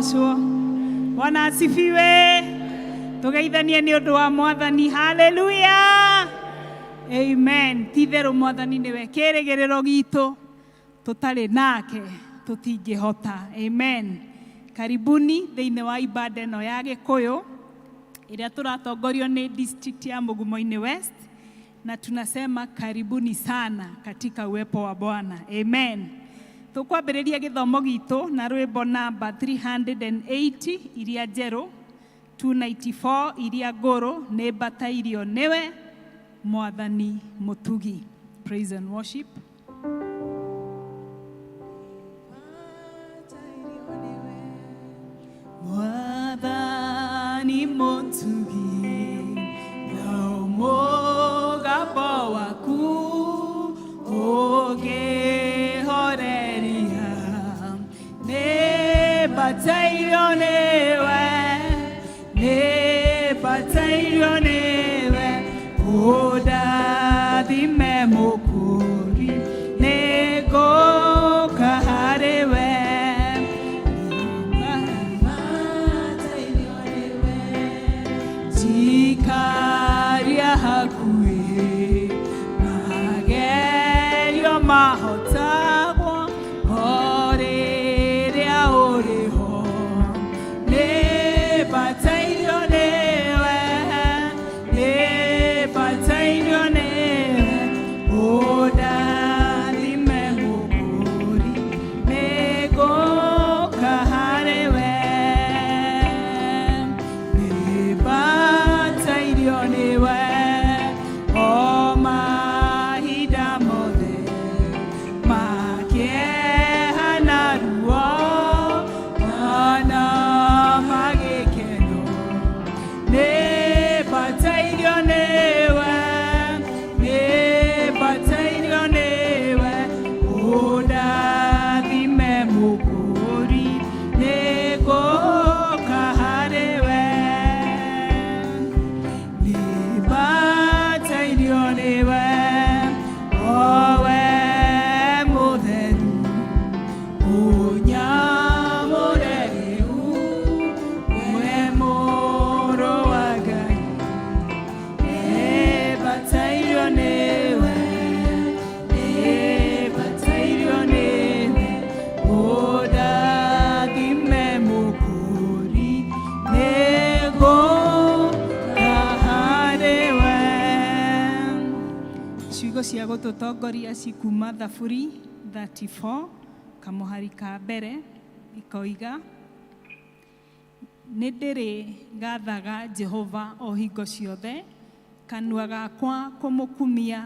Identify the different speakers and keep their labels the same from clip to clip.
Speaker 1: Agocwo. Bwana asifiwe. Tũgeithanie nĩ ũndũ wa Mwathani. Haleluya. Amen. Ti itherũ Mwathani nĩwe kĩĩrĩgĩrĩro gitũ, tũtarĩ nake tũtingĩhota. Amen. Karibuni thĩinĩ wa ibada ĩno ya Gĩkũyũ ĩrĩa tũratongorio nĩ district ya Mugumoini West, na tunasema karibuni sana katika uwepo wa Bwana. Amen. Tũkwambĩrĩria gĩthomo gitũ na rwĩmbo namba 380 iria njerũ, 294 iria ngũrũ, nĩ mbatairio nĩwe Mwathani mũtugi. Praise and worship. Mwathani mũtugi, na mũgambo waku ũngĩhoreria, nĩ mbatairio nĩwe, nĩ mbatairio nĩwe, ũndathime mũkũri, nĩ ngũka harĩ we. Njikaria hakuhĩ, magerio mahotagwo o rĩrĩa ũrĩ ho. Nĩ mbatairio nĩwe, nĩ mbatairio nĩwe, ũndathime mũkũri, nĩ ngũka harĩ we. Nĩ mbatairio nĩwe o mahinda mothe, makĩeha na ruo ona magĩkeno, nĩ mbatairio nĩwe, nĩ mbatairio nĩwe, ũndathime mũkũri, nĩ ngũka harĩ we. Nĩ mbatairio nĩwe, o we mũtheru, ũnyamũre rĩu, we mũrũ wa Ngai. Nĩ mbatairio nĩwe, nĩ mbatairio nĩwe, ũndathime mũkũri, nĩ ngũka harĩ we. Ciugo cia gũtũtongoria cikuma Thaburi 34 kamũhari ka mbere, ikoiga, nĩ ndĩrĩgathaga Jehova o hingo ciothe, kanua gakwa kũmũkumia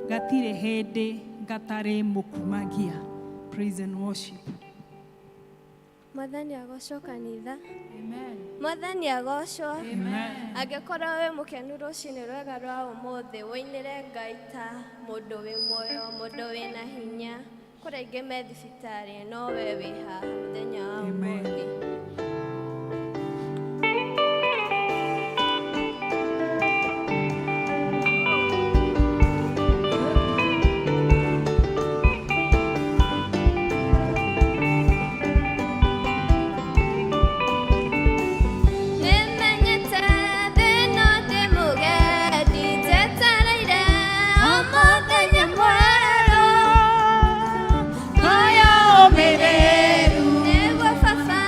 Speaker 1: gatirĩ hĩndĩ gatarĩ mũkumagia. Praise and worship.
Speaker 2: Mwathani agocwo kanitha.
Speaker 1: Amen.
Speaker 2: Mwathani agocwo.
Speaker 1: Amen.
Speaker 2: Angĩkorwo wĩ mũkenu rũcinĩ rwega rwa ũmũthĩ, wũinĩre Ngai ta mũndũ wĩ muoyo, mũndũ wĩna hinya. Kũrĩ aingĩ me thibitarĩ, no we wĩ haha mũthenya wa
Speaker 1: Amen.
Speaker 2: ũmũthĩ. Nĩmenyete thĩna ndĩ mũgendi, njetereire o mũthenya mwerũ.
Speaker 1: Ngaya ũmĩrĩru.
Speaker 2: Nĩguo baba.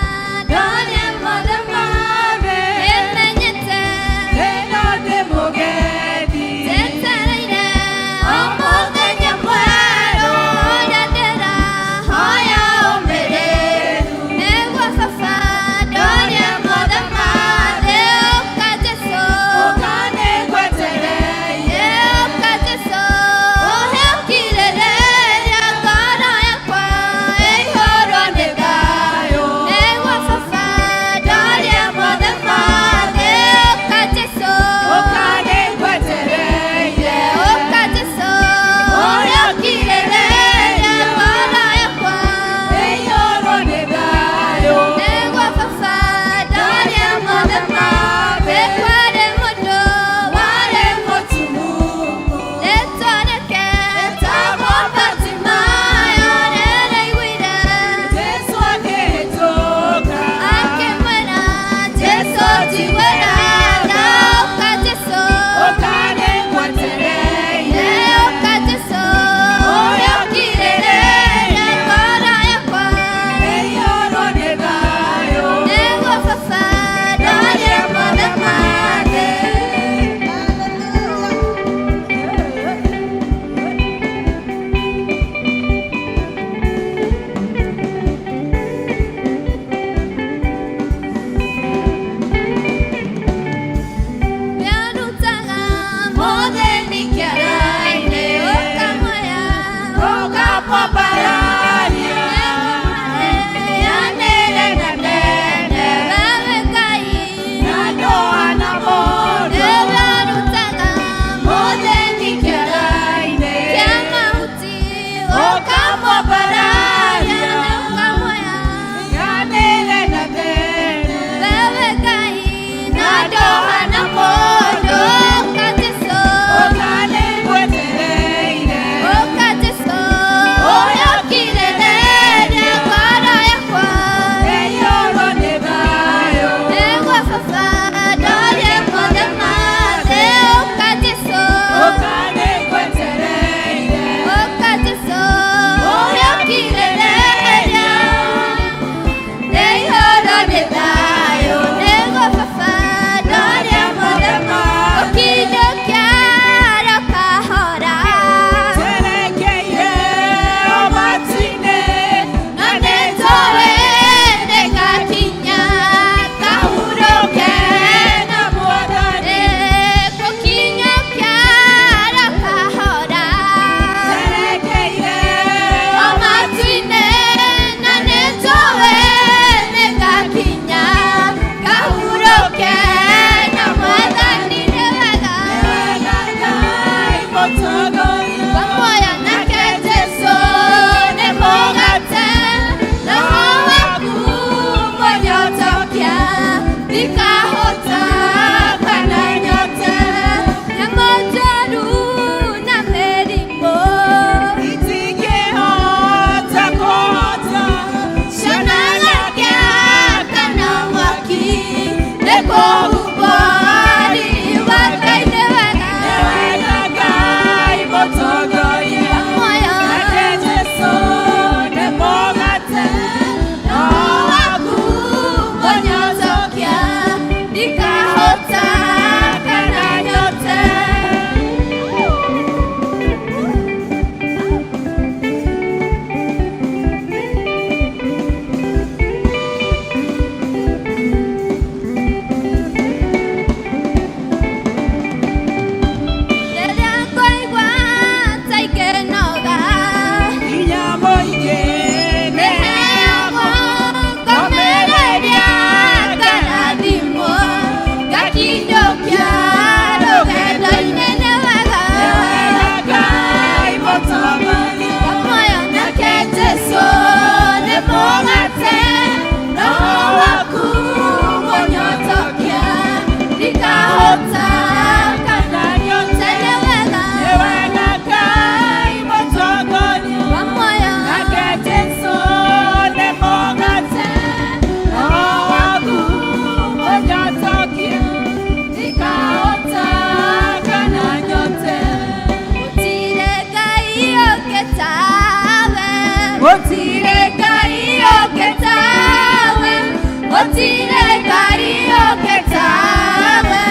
Speaker 2: Gũtirĩ Ngai ũngĩ tawe,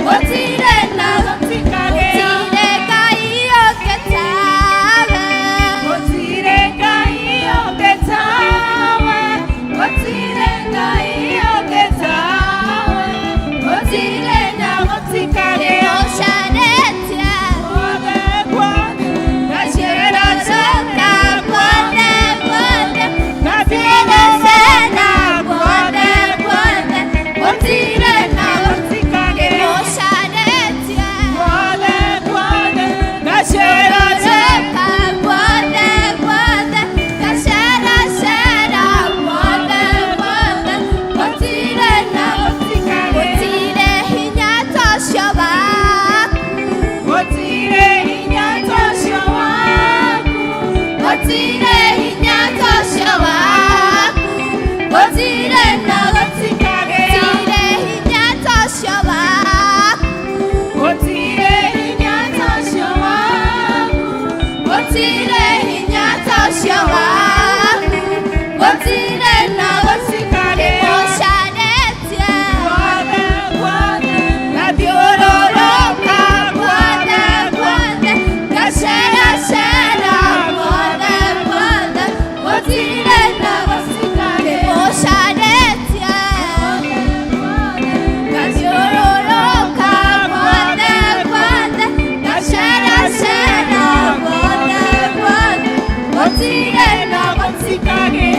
Speaker 2: gũtirĩ na
Speaker 1: Gũtikagĩa.
Speaker 2: Gũtirĩ Ngai ũngĩ tawe.
Speaker 1: Gũtirĩ Ngai ũngĩ tawe, gũtirĩ Ngai ũngĩ tawe, gũtirĩ na gũtikagĩa.
Speaker 2: Nĩũcarĩtie
Speaker 1: Guothe guothe, ngaceracera
Speaker 2: guothe guothe,
Speaker 1: ngathiũrũrũka
Speaker 2: guothe guothe, gũtirĩ na
Speaker 1: gũtikagĩa.
Speaker 2: Nĩũcarĩtie
Speaker 1: Guothe guothe, ngaceracera
Speaker 2: guothe guothe, ngaceracera guothe guothe, gũtirĩ na
Speaker 1: gũtikagĩa.
Speaker 2: Gũtirĩ hinya ta ũcio waku.
Speaker 1: Gũtirĩ hinya ta ũcio waku.
Speaker 2: Gũtirĩ hinya ta ũcio waku. Gũtirĩ na
Speaker 1: Gũtikagĩa.
Speaker 2: Gũtirĩ hinya ta ũcio waku.
Speaker 1: Gũtirĩ hinya ta ũcio waku.
Speaker 2: Gũtirĩ hinya ta ũcio waku. Gũtirĩ na
Speaker 1: Gũtikagĩa.
Speaker 2: Ũcarĩtie
Speaker 1: Guothe guothe, ngathiũrũrũka
Speaker 2: guothe
Speaker 1: guothe
Speaker 2: guothe, ngaceracera guothe guothe, gũtirĩ na
Speaker 1: Gũtikagĩa.
Speaker 2: Ũcarĩtie ngathiũrũrũka guothe guothe, ngaceracera guothe guothe, gũtirĩ na
Speaker 1: Gũtikagĩa.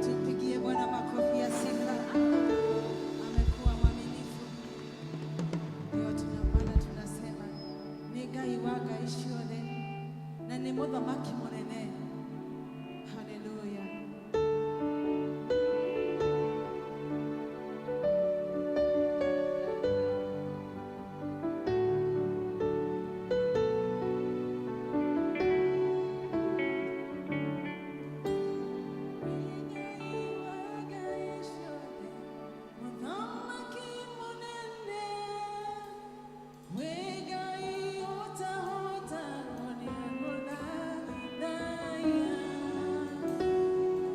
Speaker 3: Tumpigie Bwana makofi ya sifa. Amekuwa mwaminifu. Ndio tuna maana tunasema ni Ngai wa ngai ciothe na nĩ mũthamaki mũnene. Haleluya. Mũthamaki mũnene, wĩ Ngai ũtahotagwo nĩ gũthathaiya.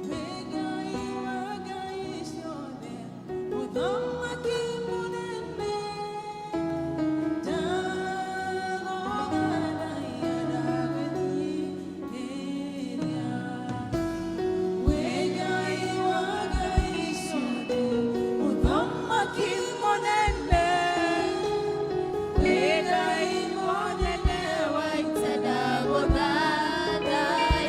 Speaker 3: Wĩ Ngai wa ngai ciothe, mũthamaki mũnene, ndagũthathaiya, ndagwĩtigĩria. Wĩ Ngai wa ngai ciothe, mũthamaki mũnene, wĩ Ngai mũnene wa ita, ndagũthathaiya.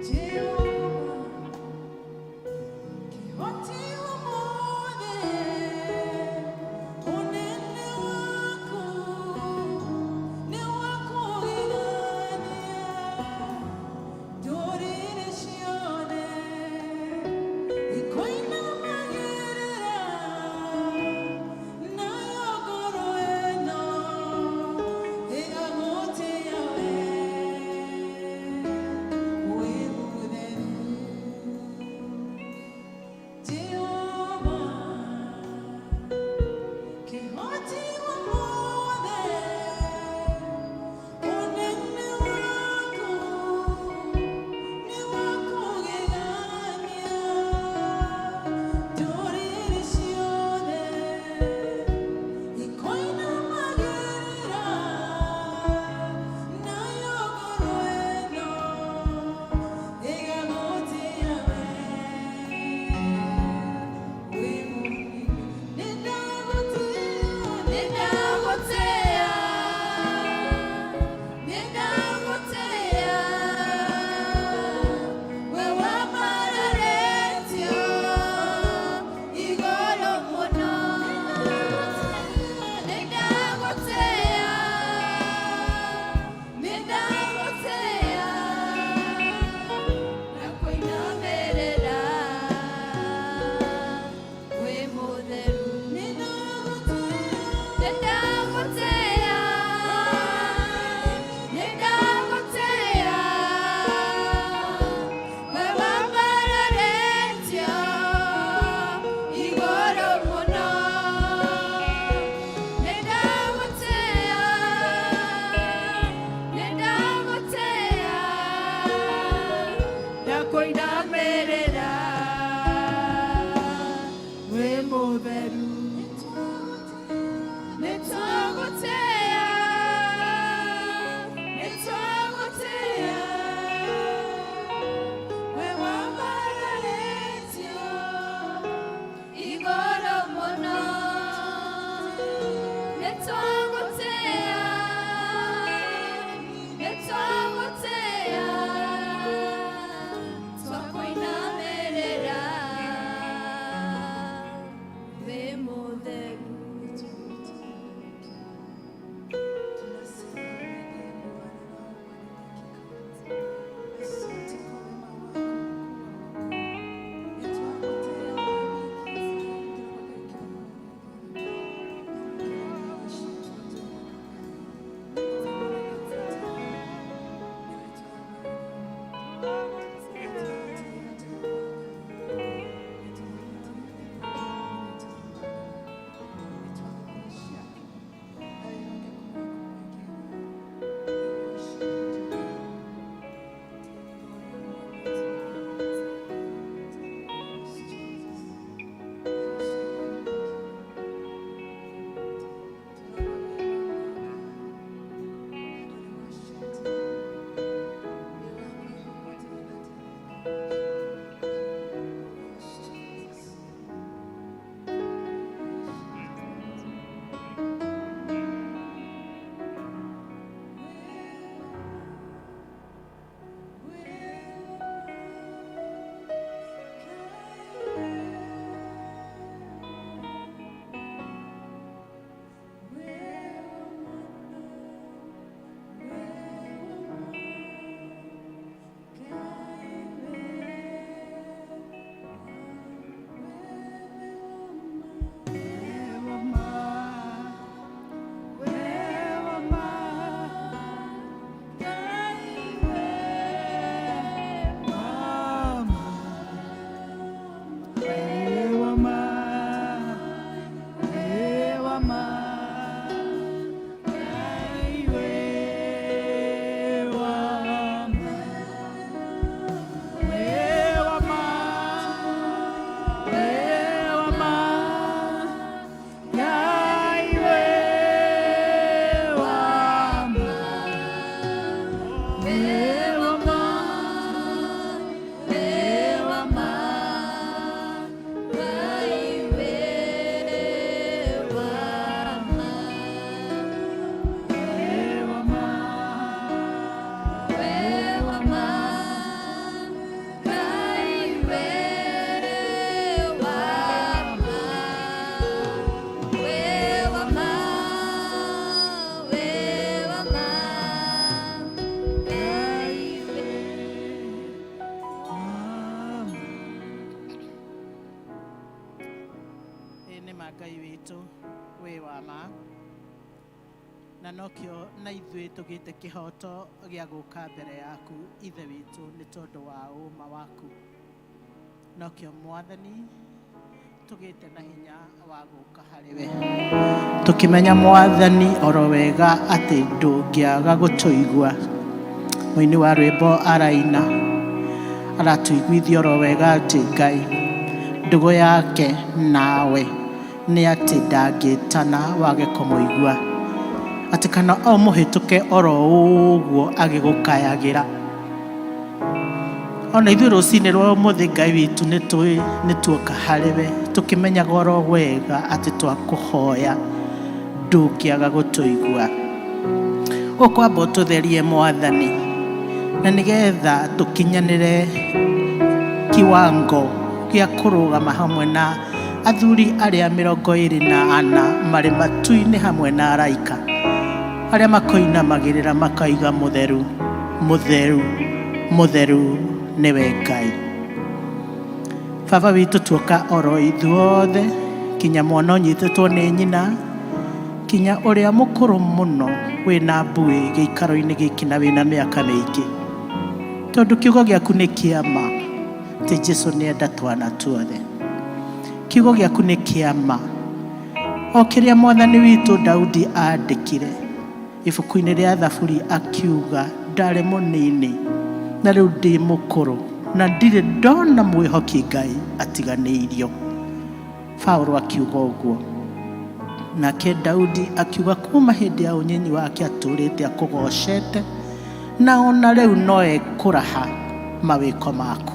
Speaker 3: Jehova, kĩhoti wa mothe, ũnene waku nĩ wa kũgegania. Ndũrĩrĩ ciothe ikoinamagĩrĩra, nayo ngoro ĩno ĩgagũtĩa we. Wĩ mũtheru.
Speaker 4: Ngai witũ wĩ wa ma, na nokĩo na ithuĩ tũgĩte kĩhoto gĩa gũka mbere yaku Ithe witũ nĩ tondũ wa ũma waku. Nokĩo Mwathani tũgĩte na hinya wa gũka harĩ we, tũkĩmenya Mwathani oro wega atĩ ndũngĩaga gũtũigua. Mũini wa rwĩmbo araina aratũiguithia oro wega atĩ Ngai ndũgũ yake nawe nĩ atĩ ndangĩtana wage kũmũigua, atĩ kana o mũhĩtũke oro ũguo agĩgũkayagĩra. Ona ithuĩ rũcinĩ rwa ũmũthĩ Ngai witũ nĩ tuoka harĩ we tũkĩmenyaga oro wega atĩ twakũhoya ndũngĩaga gũtũigua. Ũkwamba ũtũtherie Mwathani, na nĩgetha tũkinyanĩre kiwango gĩa kũrũgama hamwe na athuri arĩa 24 marĩ matu-inĩ hamwe na araika arĩa makoinamagĩrĩra makaiga mũtheru mũtheru mũtheru nĩwe Ngai. Baba witũ tuoka oro ithuothe kinya mwana ũnyitĩtwo nĩ nyina, kinya ũrĩa mũkũrũ mũno wĩna mbuĩ gĩikaro-inĩ gĩkĩ na wĩna mĩaka mĩingĩ, tondũ kiugo gĩaku nĩ kĩa ma atĩ Jesu nĩenda twana tuothe. Kiugo gĩaku nĩ kĩa ma o kĩrĩa Mwathani witũ Daudi andĩkire ibuku-inĩ rĩa Thaburi akiuga ndarĩ mũnini na rĩu ndĩ mũkũrũ na ndirĩ ndona mwĩhoki Ngai atiganĩirio. Paũlũ akiuga ũguo, nake Daudi akiuga kuma hĩndĩ ya ũnyinyi wake atũrĩte akũgocete na ona rĩu no ekũraha mawĩko maku.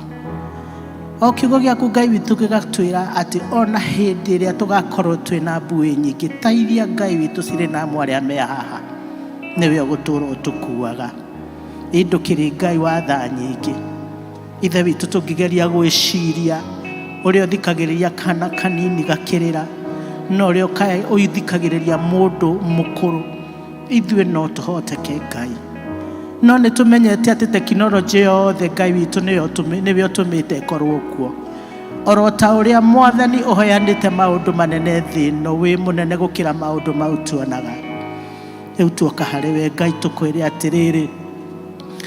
Speaker 4: O kiugo gĩaku Ngai witũ gĩgatwĩra atĩ ona hĩndĩ ĩrĩa tũgakorwo twĩna mbuĩ nyingĩ ta iria Ngai witũ cirĩ na amwe arĩa me haha, nĩwe ũgũtũra ũtũkuaga. Ĩ ndũkĩrĩ Ngai wa tha nyingĩ. Ithe witũ tũngĩgeria gwĩciria ũrĩa ũthikagĩrĩria kana kanini gakĩrĩra na ũrĩa ũthikagĩrĩria mũndũ mũkũrũ, ithuĩ no tũhoteke Ngai. No nĩ tũmenyete atĩ tekinoronjĩ yothe Ngai witũ nĩwe ũtũmĩte ĩkorwo kuo. Oro ta ũrĩa Mwathani ũheanĩte maũndũ manene thĩ ĩno, wĩ mũnene gũkĩra maũndũ mau tuonaga. Rĩu tuoka harĩ we Ngai tũkwĩre atĩrĩrĩ,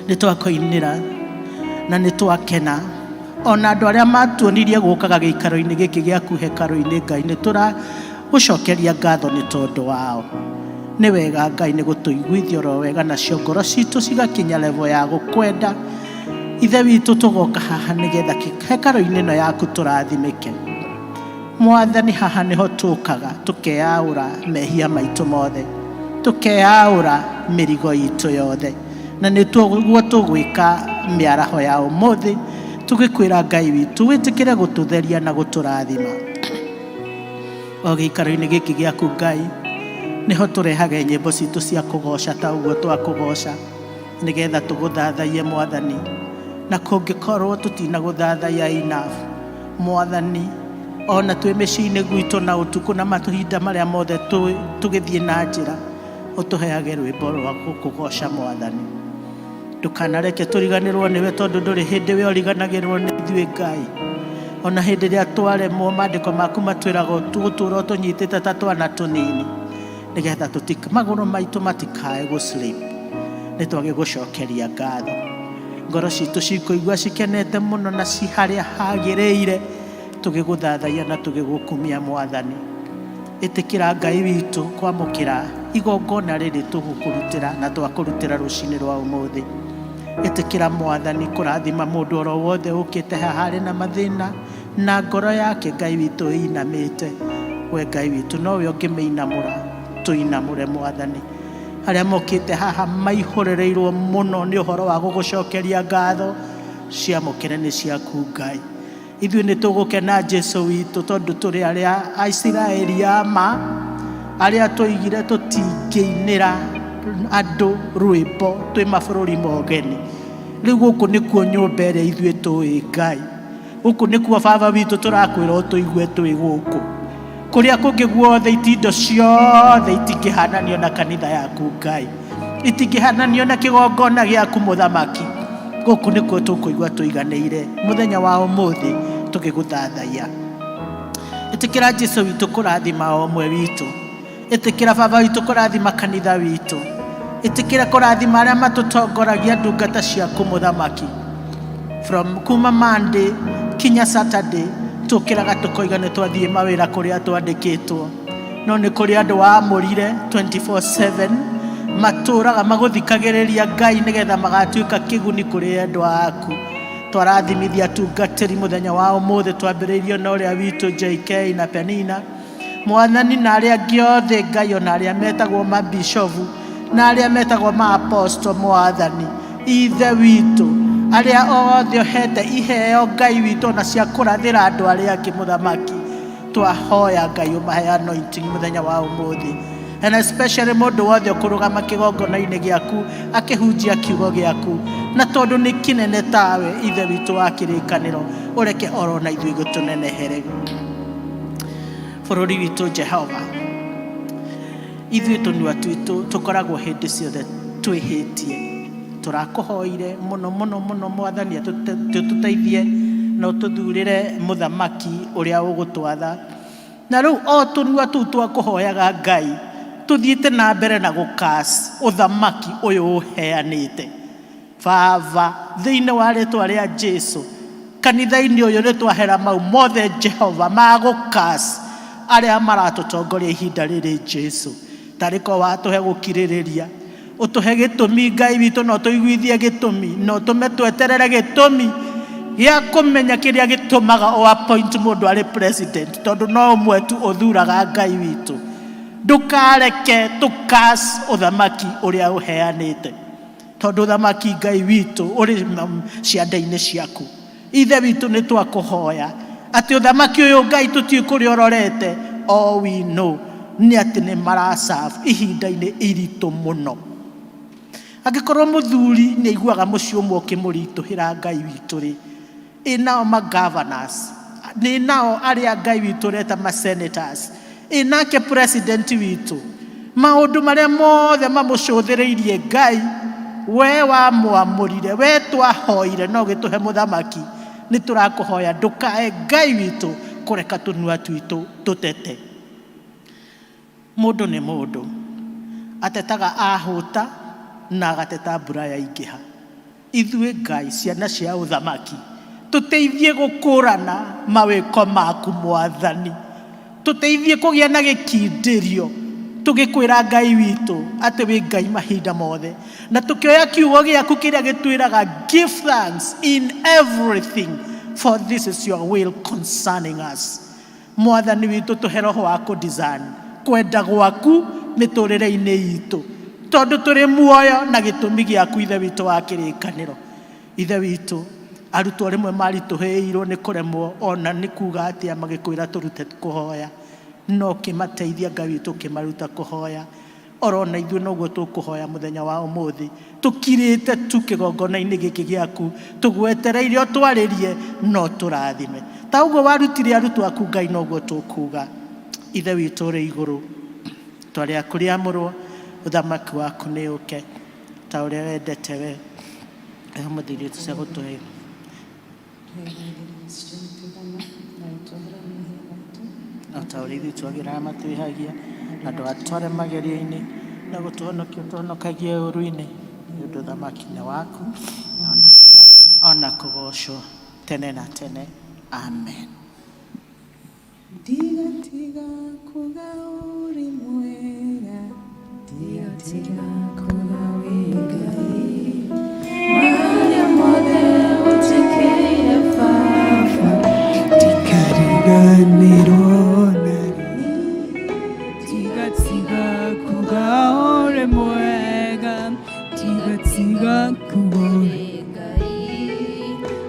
Speaker 4: nĩ twakũinĩra na nĩ twakena. Ona andũ arĩa matuonirie gũkaga gĩikaro-inĩ gĩkĩ gĩaku hekarũ-inĩ Ngai, nĩ tũragũcokeria ngatho nĩ tondũ wao. Nĩ wega Ngai nĩ gũtũiguithia oro wega nacio ngoro citũ cigakinya level ya gũkwenda. Ithe witũ tũgoka haha nĩgetha hekarũ-inĩ ĩno yaku tũrathimĩke. Mwathani haha nĩho tũkaga tũkeyaũra mehia maitũ mothe, tũkeyaũra mĩrigo itũ yothe, na nĩ guo tũgwĩka mĩaraho ya ũmũthĩ tũgĩkwĩra Ngai witũ wĩtĩkĩre gũtũtheria na gũtũrathima. O gĩikaro-inĩ gĩkĩ gĩaku Ngai nĩho tũrehage nyĩmbo citũ cia kũgoca ta ũguo twakũgoca nĩgetha tũgũthathaiye Mwathani, na kũngĩkorwo tũtinagũthathaiya enough Mwathani, ona twĩ mĩciĩ-inĩ gwitũ na ũtukũ na mahinda marĩa mothe tũgĩthiĩ na njĩra, ũtũheage rwĩmbo rwa gũkũgoca Mwathani. Ndũkanareke tũriganĩrwo nĩwe tondũ ndũrĩ hĩndĩ we ũriganagĩrwo nĩ ithuĩ Ngai. Ona hĩndĩ ĩrĩa twaremwo maandĩko maku matwĩraga tũgũtũra ũtũnyitĩte ta twana tũnini nĩgetha magũrũ maitũ matikae gũ slip. Nĩ twagĩgũcokeria ngatho. Ngoro citũ cikũigua cikenete mũno na ci harĩa hagĩrĩire tũgĩgũthathaiya na tũgĩgũkumia Mwathani. Ĩtĩkĩra Ngai witũ kwamũkĩra igongona rĩrĩ tũgũkũrutĩra na twakũrutĩra rũcinĩ rwa ũmũthĩ. Ĩtĩkĩra Mwathani kũrathima mũndũ oro wothe ũkĩte haha arĩ na mathĩna na ngoro yake Ngai witũ ĩinamĩte. We Ngai witũ nowe ũngĩmĩinamũra, tũinamũre Mwathani. Arĩa mokĩte haha maihũrĩrĩirwo mũno nĩ ũhoro wa gũgũcokeria ngatho, ciamũkĩre nĩ ciaku Ngai. Ithuĩ nĩ tũgũkena Jesu witũ tondũ tũrĩ arĩa Aisiraeli a ma, arĩa tũigire tũtingĩinĩra andũ rwĩmbo twĩ mabũrũri ma ũgeni. Rĩu gũkũ nĩkuo nyũmba ĩrĩa ithuĩ tũĩ Ngai. Gũkũ nĩkuo Baba witũ tũrakwĩra ũtũigue twĩ gũkũ. Kũrĩa kũngĩ guothe itindo ciothe itingĩhananio na kanitha yaku Ngai, itingĩhananio na kĩgongona gĩaku mũthamaki. Gũkũ nĩkuo tũkũigua tũiganĩire mũthenya wa ũmũthĩ tũgĩgũthathaiya. Ĩtĩkĩra Jesu witũ kũrathima o ũmwe witũ. Ĩtĩkĩra Baba witũ kũrathima kanitha witũ. Ĩtĩkĩra kũrathima arĩa matũtongoragia ndungata ciaku mũthamaki. From kuma Monday kinya Saturday tũkĩraga tũkoiga nĩ twathiĩ mawĩra kũrĩa twandĩkĩtwo, no nĩ kũrĩ andũ waamũrire 24/7 matũraga magũthikagĩrĩria Ngai nĩgetha magatuĩka kĩguni kũrĩ endwa aku. Twarathimithia atungatĩri mũthenya wa ũmũthĩ, twambĩrĩirio na ũrĩa witũ JK na Penina Mwathani na arĩa angĩ othe Ngai, ona arĩa metagwo mabishovu na arĩa metagwo maaposto Mwathani Ithe witũ, arĩa othe ũhete iheo Ngai witũ ona cia kũrathĩra andũ arĩa angĩ mũthamaki, twahoya Ngai ũmahe anointing mũthenya wa ũmũthĩ, and especially mũndũ wothe ũkũrũgama kĩgongona-inĩ gĩaku akĩhunjia kiugo gĩaku, na tondũ nĩ kĩnene tawe Ithe witũ wa kĩrĩkanĩro, ũreke oro na ithuĩ gũtũnenehere. Bũrũri witũ Jehova, ithuĩ tũnua twitũ tũkoragwo hĩndĩ ciothe twĩhĩtie. Tũrakũhoire mũno mũno mũno Mwathani atũteithie na ũtũthurĩre mũthamaki ũrĩa ũgũtwatha. Na rĩu o tũnua tũu twakũhoyaga Ngai tũthiĩte na mbere na gũkas ũthamaki ũyũ ũheanĩte. Baba, thĩinĩ wa rĩtwa rĩa Jesu, kanitha-inĩ ũyũ nĩ twahera mau mothe Jehova magũkas arĩa maratũtongoria ihinda rĩrĩ Jesu. Tarĩ ko watũhe gũkirĩrĩria, ũtũhe gĩtũmi Ngai witũ, na ũtũiguithie gĩtũmi, na ũtũme tweterere gĩtũmi gĩa kũmenya kĩrĩa gĩtũmaga o appoint mũndũ arĩ president, tondũ no ũmwe tu ũthuraga Ngai witũ. Ndũkareke tũkas ũthamaki ũrĩa ũheanĩte, tondũ ũthamaki Ngai witũ ũrĩ ciande-inĩ ciaku. Ithe witũ, nĩ twakũhoya atĩ ũthamaki ũyũ Ngai tũtiũĩ kũrĩa ũrorete. All we know nĩ atĩ nĩ maraserve ihinda-inĩ iritũ mũno. Angĩkorwo mũthuri nĩ aiguaga mũciĩ ũmwe ũkĩmũritũhĩra Ngai witũ rĩ, ĩ nao ma-governors, nĩ nao arĩa Ngai witũ ũreta ma-senators, ĩ nake president witũ, maũndũ marĩa mothe mamũcũthĩrĩirie Ngai, we wamwamũrire, we twahoire no gĩtũhe mũthamaki, nĩ tũrakũhoya ndũkae Ngai witũ kũreka tũnua twitũ tũtete. Mũndũ nĩ mũndũ, atetaga ahũta na agateta mbura yaingĩha. Ithuĩ Ngai ciana cia ũthamaki, tũteithie gũkũrana mawĩko maku Mwathani, tũteithie kũgĩa na gĩkindĩrio tũgĩkwĩra Ngai witũ atĩ wĩ Ngai mahinda mothe, na tũkĩoya kiugo gĩaku kĩrĩa gĩtwĩraga, "Give thanks in everything, for this is your will concerning us." Mwathani witũ, tũhe roho wa kũdesign kwenda gwaku mĩtũrĩre-inĩ itũ, tondũ tũrĩ muoyo na gĩtũmi gĩaku Ithe witũ wa kĩrĩkanĩro. Ithe witũ, arutwo rĩmwe maritũhĩirwo nĩ kũremwo ona nĩ kuga atĩa magĩkwĩra tũrute kũhoya, no ũkĩmateithia Ngai witũ, ũkĩmaruta kũhoya. Orona ithuĩ noguo tũkũhoya mũthenya wa ũmũthĩ, tũkirĩte tu kĩgongona-inĩ gĩkĩ gĩaku, tũgwetereire ũtwarĩrie no tũrathime ta ũguo warutire arutwo aku Ngai, noguo tũkuga. Ithe witũ ũrĩ igũrũ, rĩtwa rĩaku rĩamũrwo, ũthamaki waku nĩ ũke, ta ũrĩa wendete we. Ũmũthĩ irio cia gũtũhe.
Speaker 3: Na ũtuohere mehia maitũ,
Speaker 4: o ta ũrĩa ithuĩ twagĩra arĩa matwĩhagia, na ndũgatware magerio-inĩ, no gũtũhonokia ũtũhonokagie ũũru-inĩ, nĩ ũndũ ũthamaki nĩ waku ona kũgocwo tene na tene. Amen.
Speaker 3: Ndigatiga kuga ũrĩ mwega, ndigatiga kuga wĩ Ngai. Marĩa mothe ũnjĩkĩire Baba,
Speaker 5: ndikariganĩrwo na
Speaker 1: Tigatiga kuga ũrĩ mwega, tigatiga kuga ũrĩ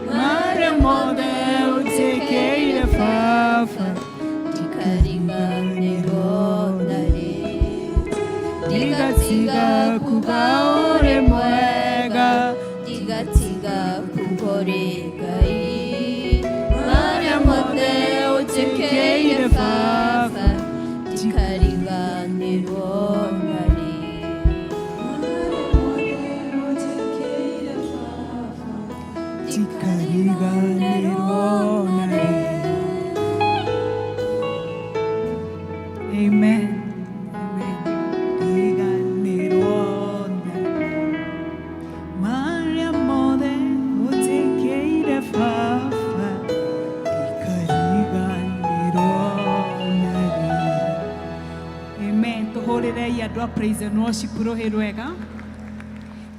Speaker 1: marĩa mothe ũnjĩkĩire Baba,
Speaker 2: ndikariganĩrwo narĩ.
Speaker 1: Ndigatiga kuga ũrĩ mwega,
Speaker 2: ndigatiga kuga ũrĩ Ngai. Marĩa mothe ũnjĩkĩire Baba, ndikariganĩrwo narĩ.
Speaker 3: Marĩa mothe ũnjĩkĩire Baba,
Speaker 5: ndikariganĩrwo na rĩ.
Speaker 1: Rwa praise and worship rũhĩ rwega.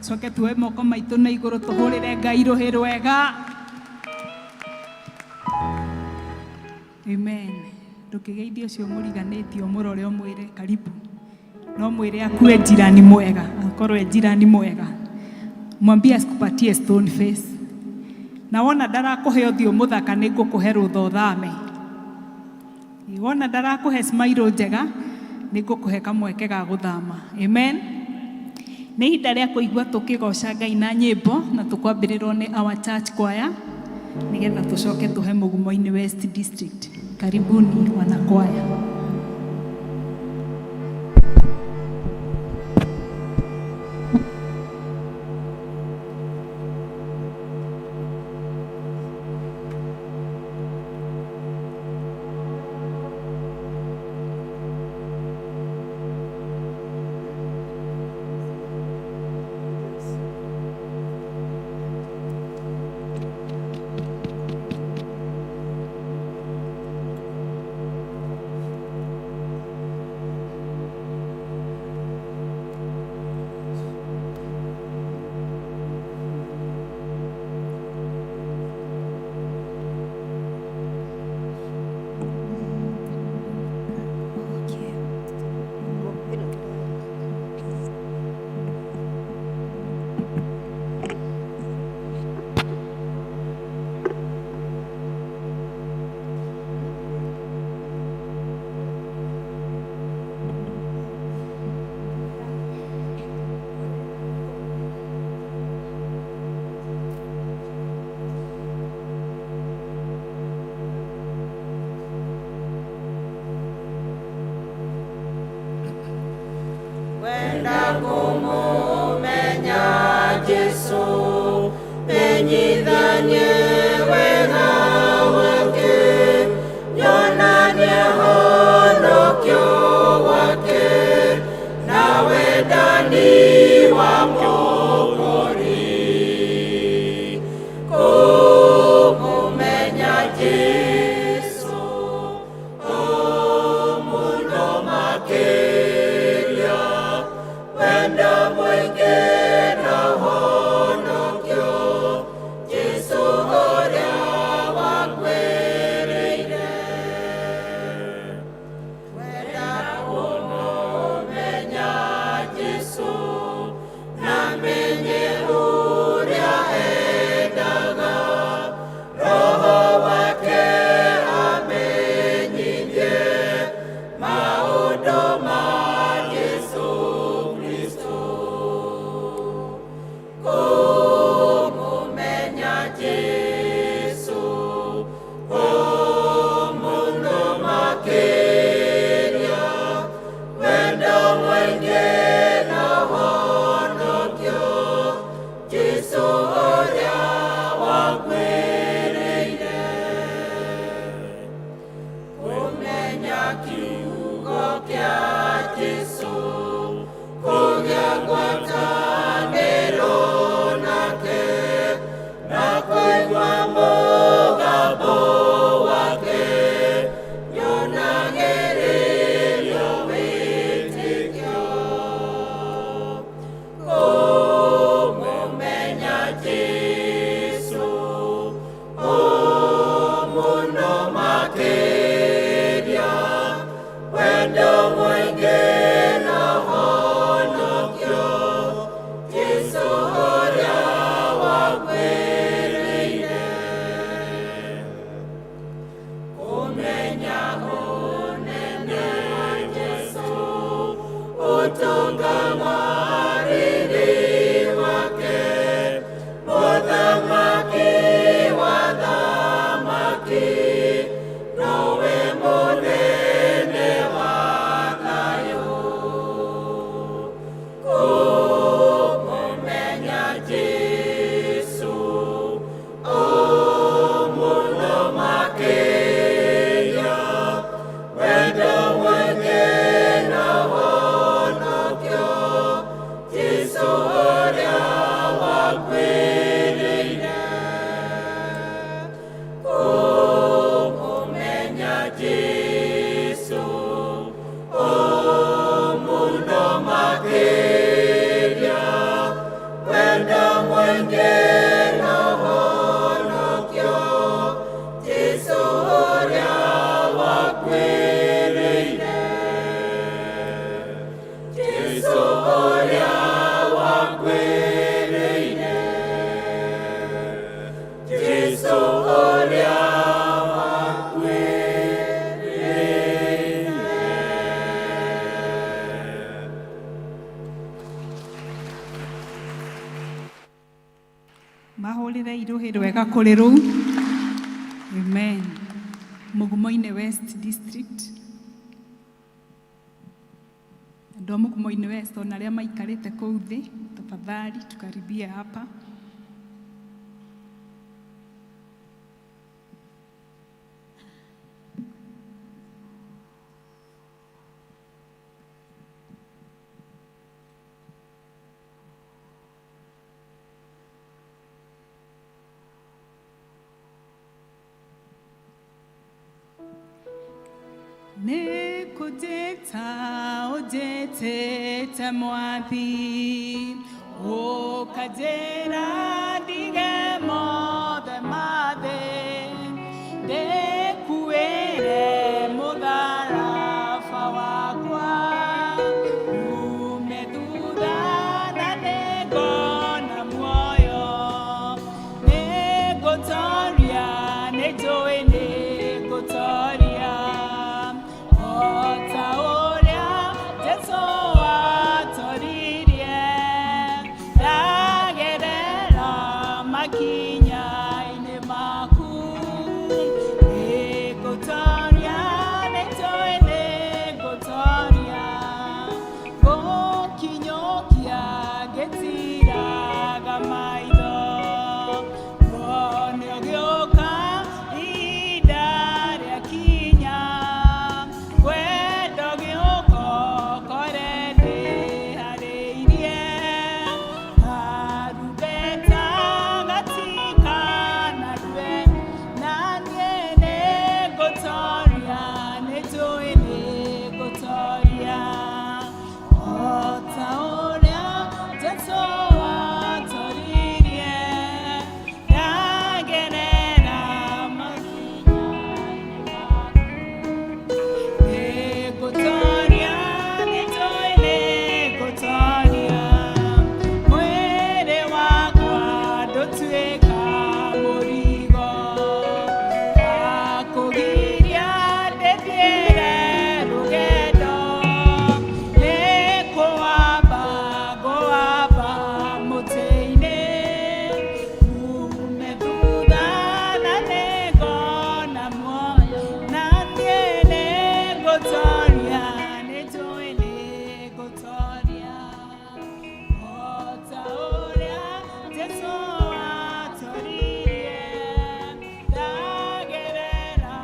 Speaker 1: Coke tuoe moko maitũ na igũrũ tũhũrĩre Ngai rũhĩ rwega. Amen. Ndũkĩgeithie ũcio mũriganĩtie ũmũrore ũmwĩre karibu. No mwĩre akue jirani mwega, akorwo e jirani mwega. Mwambie asikupatie stone face. Na wona ndarakũhe ũthiũ mũthaka nĩ ngũkũhe rũtha ũthame. Wona ndarakũhe smile njega nĩ ngũkũhe kamweke ga gũthama. Amen. Nĩ ihinda rĩa kũigua tũkĩgoca Ngai na nyĩmbo na tũkwambĩrĩrwo nĩ our church choir nĩgetha tũcoke tũhe Mugumoini West District. Karibuni wanakwaya. Mahũrĩre irũhĩ rwega kũrĩ rũu. Amen. Mugumoinĩ West District. Andũ a Mugumoinĩ West ona arĩa maikarĩte kũu thĩ, tafadhali tukaribie hapa. Nĩkũnjĩta ũnjĩtĩte mwathi, ũkanjĩra ndige mothe ma thĩ, ndĩkuĩre mũtharaba wakwa, ume thutha na nĩngona muoyo, nĩngũtoria, nĩnjũĩ nĩngũtoria, o ta ũrĩa Jesũ atoririe, ndagerera makinya-inĩ maku, nĩngũtoria, nĩnjũĩ nĩngũtoria, ngũkinyũkia ngĩtiraga maitho, ngone ũgĩũka ihinda rĩakinya, ngwenda ũgĩũka ũkore ndĩharĩirie, karumbeta gatikanarue, na niĩ nĩngũtoria, nĩnjũĩ nĩngũtoria, o ta ũrĩa Jesũ atoririe, ndagerera makinya-inĩ maku. Nĩngũtoria, nĩnjũĩ nĩngũtoria, mwĩrĩ wakwa ndũtuĩka mũrigo, wakũgiria ndĩthiĩre rũgendo, nĩkũwamba ngũwamba mũtĩ-inĩ, ume thutha na nĩngona muoyo, na niĩ nĩngũtoria, nĩnjũĩ nĩngũtoria, o ta ũrĩa Jesũ atoririe, ndagerera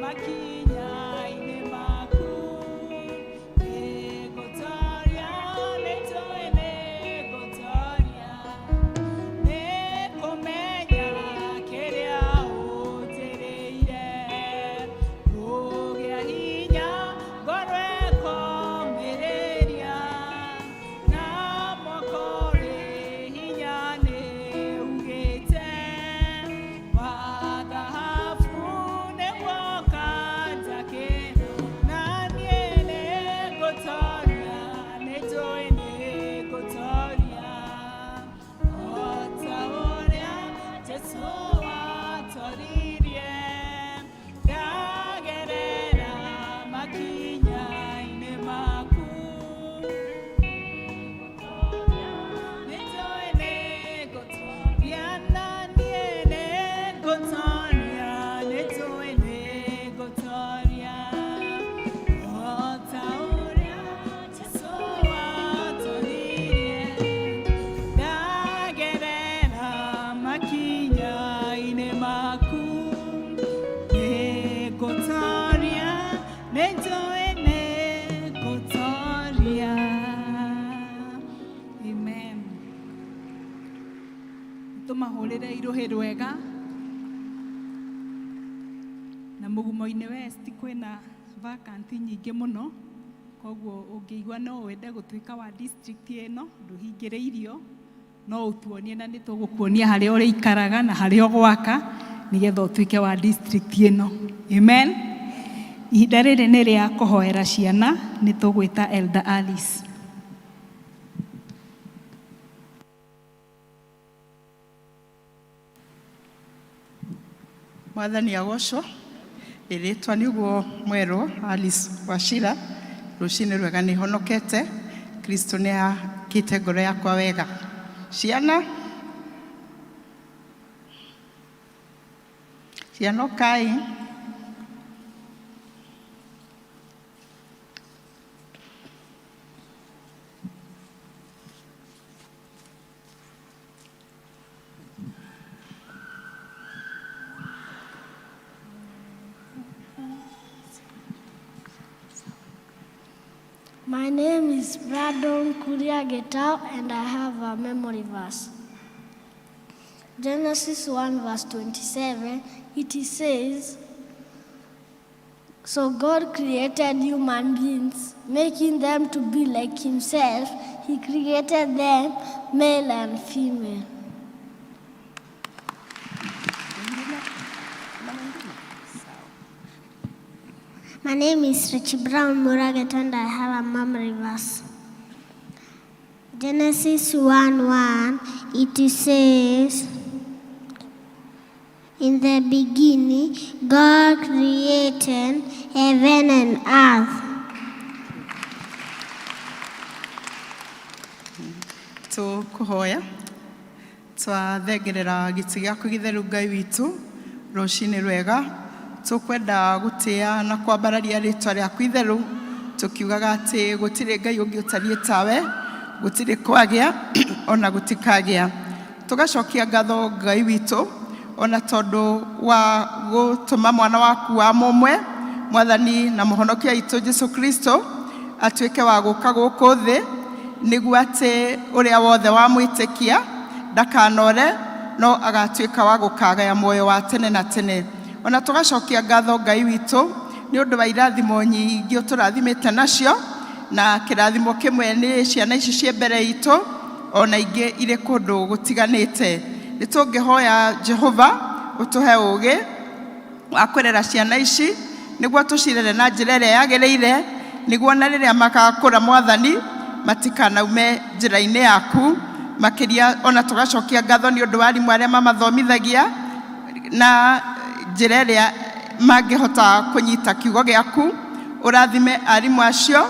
Speaker 1: makinya-inĩ maku, nĩngũtoria, nĩnjũĩ nĩngũtoria, nĩngũmenya kĩrĩa ũnjĩrĩire, ngũgĩa hinya ngoro ĩkomĩrĩria, na mwaka ũrĩ hinya nĩugĩte, wa thahabu nĩguo ũkanjakĩra, na niĩ nĩngũtoria, nĩnjũĩ nĩngũtoria, o ta ũrĩa Jesũ atoririe, ndagerera makinya-inĩ maku, nĩnjũĩ nĩngũtoria, na niĩ nĩngũtoria, nĩnjũĩ nĩngũtoria, o ta ũrĩa Jesũ atoririe, ndagerera makinya-inĩ maku, nĩngũtoria, nĩnjũĩ nĩngũtoria. Amen. Tũmahũrĩre irũhĩ rwega. Na Mugumo-inĩ West kwĩna vacancy nyingĩ mũno, koguo ũngĩigua no wende gũtuĩka wa district ĩno, ndũhingĩrĩirio, no ũtuonie na nĩ tũgũkuonia harĩa ũrĩikaraga na harĩa ũgwaka nĩgetha ũtuĩke wa district ĩno. Amen. Ihinda rĩrĩ nĩ rĩa kũhoera ciana, nĩ tũgwĩta Elder Alice.
Speaker 5: Mwathani agocwo. Rĩtwa nĩ ũguo mwerwo Alice Wachira. Rũcinĩ rwega nĩ honokete. Kristo nĩ akĩte ngoro yakwa wega. Ciana ciana ũkai.
Speaker 6: My name is Brandon Kuria Getao, and I have a memory verse. Genesis 1, verse 27, it says, So God created human beings, making them to be like Himself. He created them male and female.
Speaker 7: My name is Richie Brown Muraget and I have a memory verse. Genesis 1:1, it says, In the beginning, God created heaven and earth.
Speaker 5: Tũkũhoya twathengerera gĩtĩ gĩaku gĩtheru Ngai witũ rũcinĩ rwega. Tũkwenda gũtĩa na kwambararia rĩtwa rĩaku itheru, tũkiugaga atĩ gũtirĩ Ngai ũngĩ ũtariĩ tawe, gũtirĩ kwagĩa ona gũtikagĩa. Tũgacokia ngatho Ngai witũ ona tondũ wa gũtũma mwana waku wa mũmwe Mwathani na mũhonokia witũ Jesu Kristo atuĩke wa gũka gũkũ thĩ, nĩguo atĩ ũrĩa wothe wamwĩtĩkia ndakanore no agatuĩka wa gũkagaya muoyo wa tene na tene. Ona tũgacokia ngatho Ngai witũ nĩ ũndũ wa irathimo nyingĩ ũtũrathimĩte nacio, na kĩrathimo kĩmwe nĩ ciana ici ciĩ mbere itũ ona ingĩ irĩ kũndũ gũtiganĩte. Nĩ tũngĩhoya Jehova ũtũhe ũũgĩ wa kũrera ciana ici nĩguo tũcirere na njĩra ĩrĩa yagĩrĩire, nĩguo na rĩrĩa magakũra Mwathani matikanaume njĩra-inĩ yaku. Makĩria ona tũgacokia ngatho nĩ ũndũ wa arimũ arĩa mamathomithagia na njĩra ĩrĩa mangĩhota kũnyita kiugo gĩaku. Ũrathime arimũ acio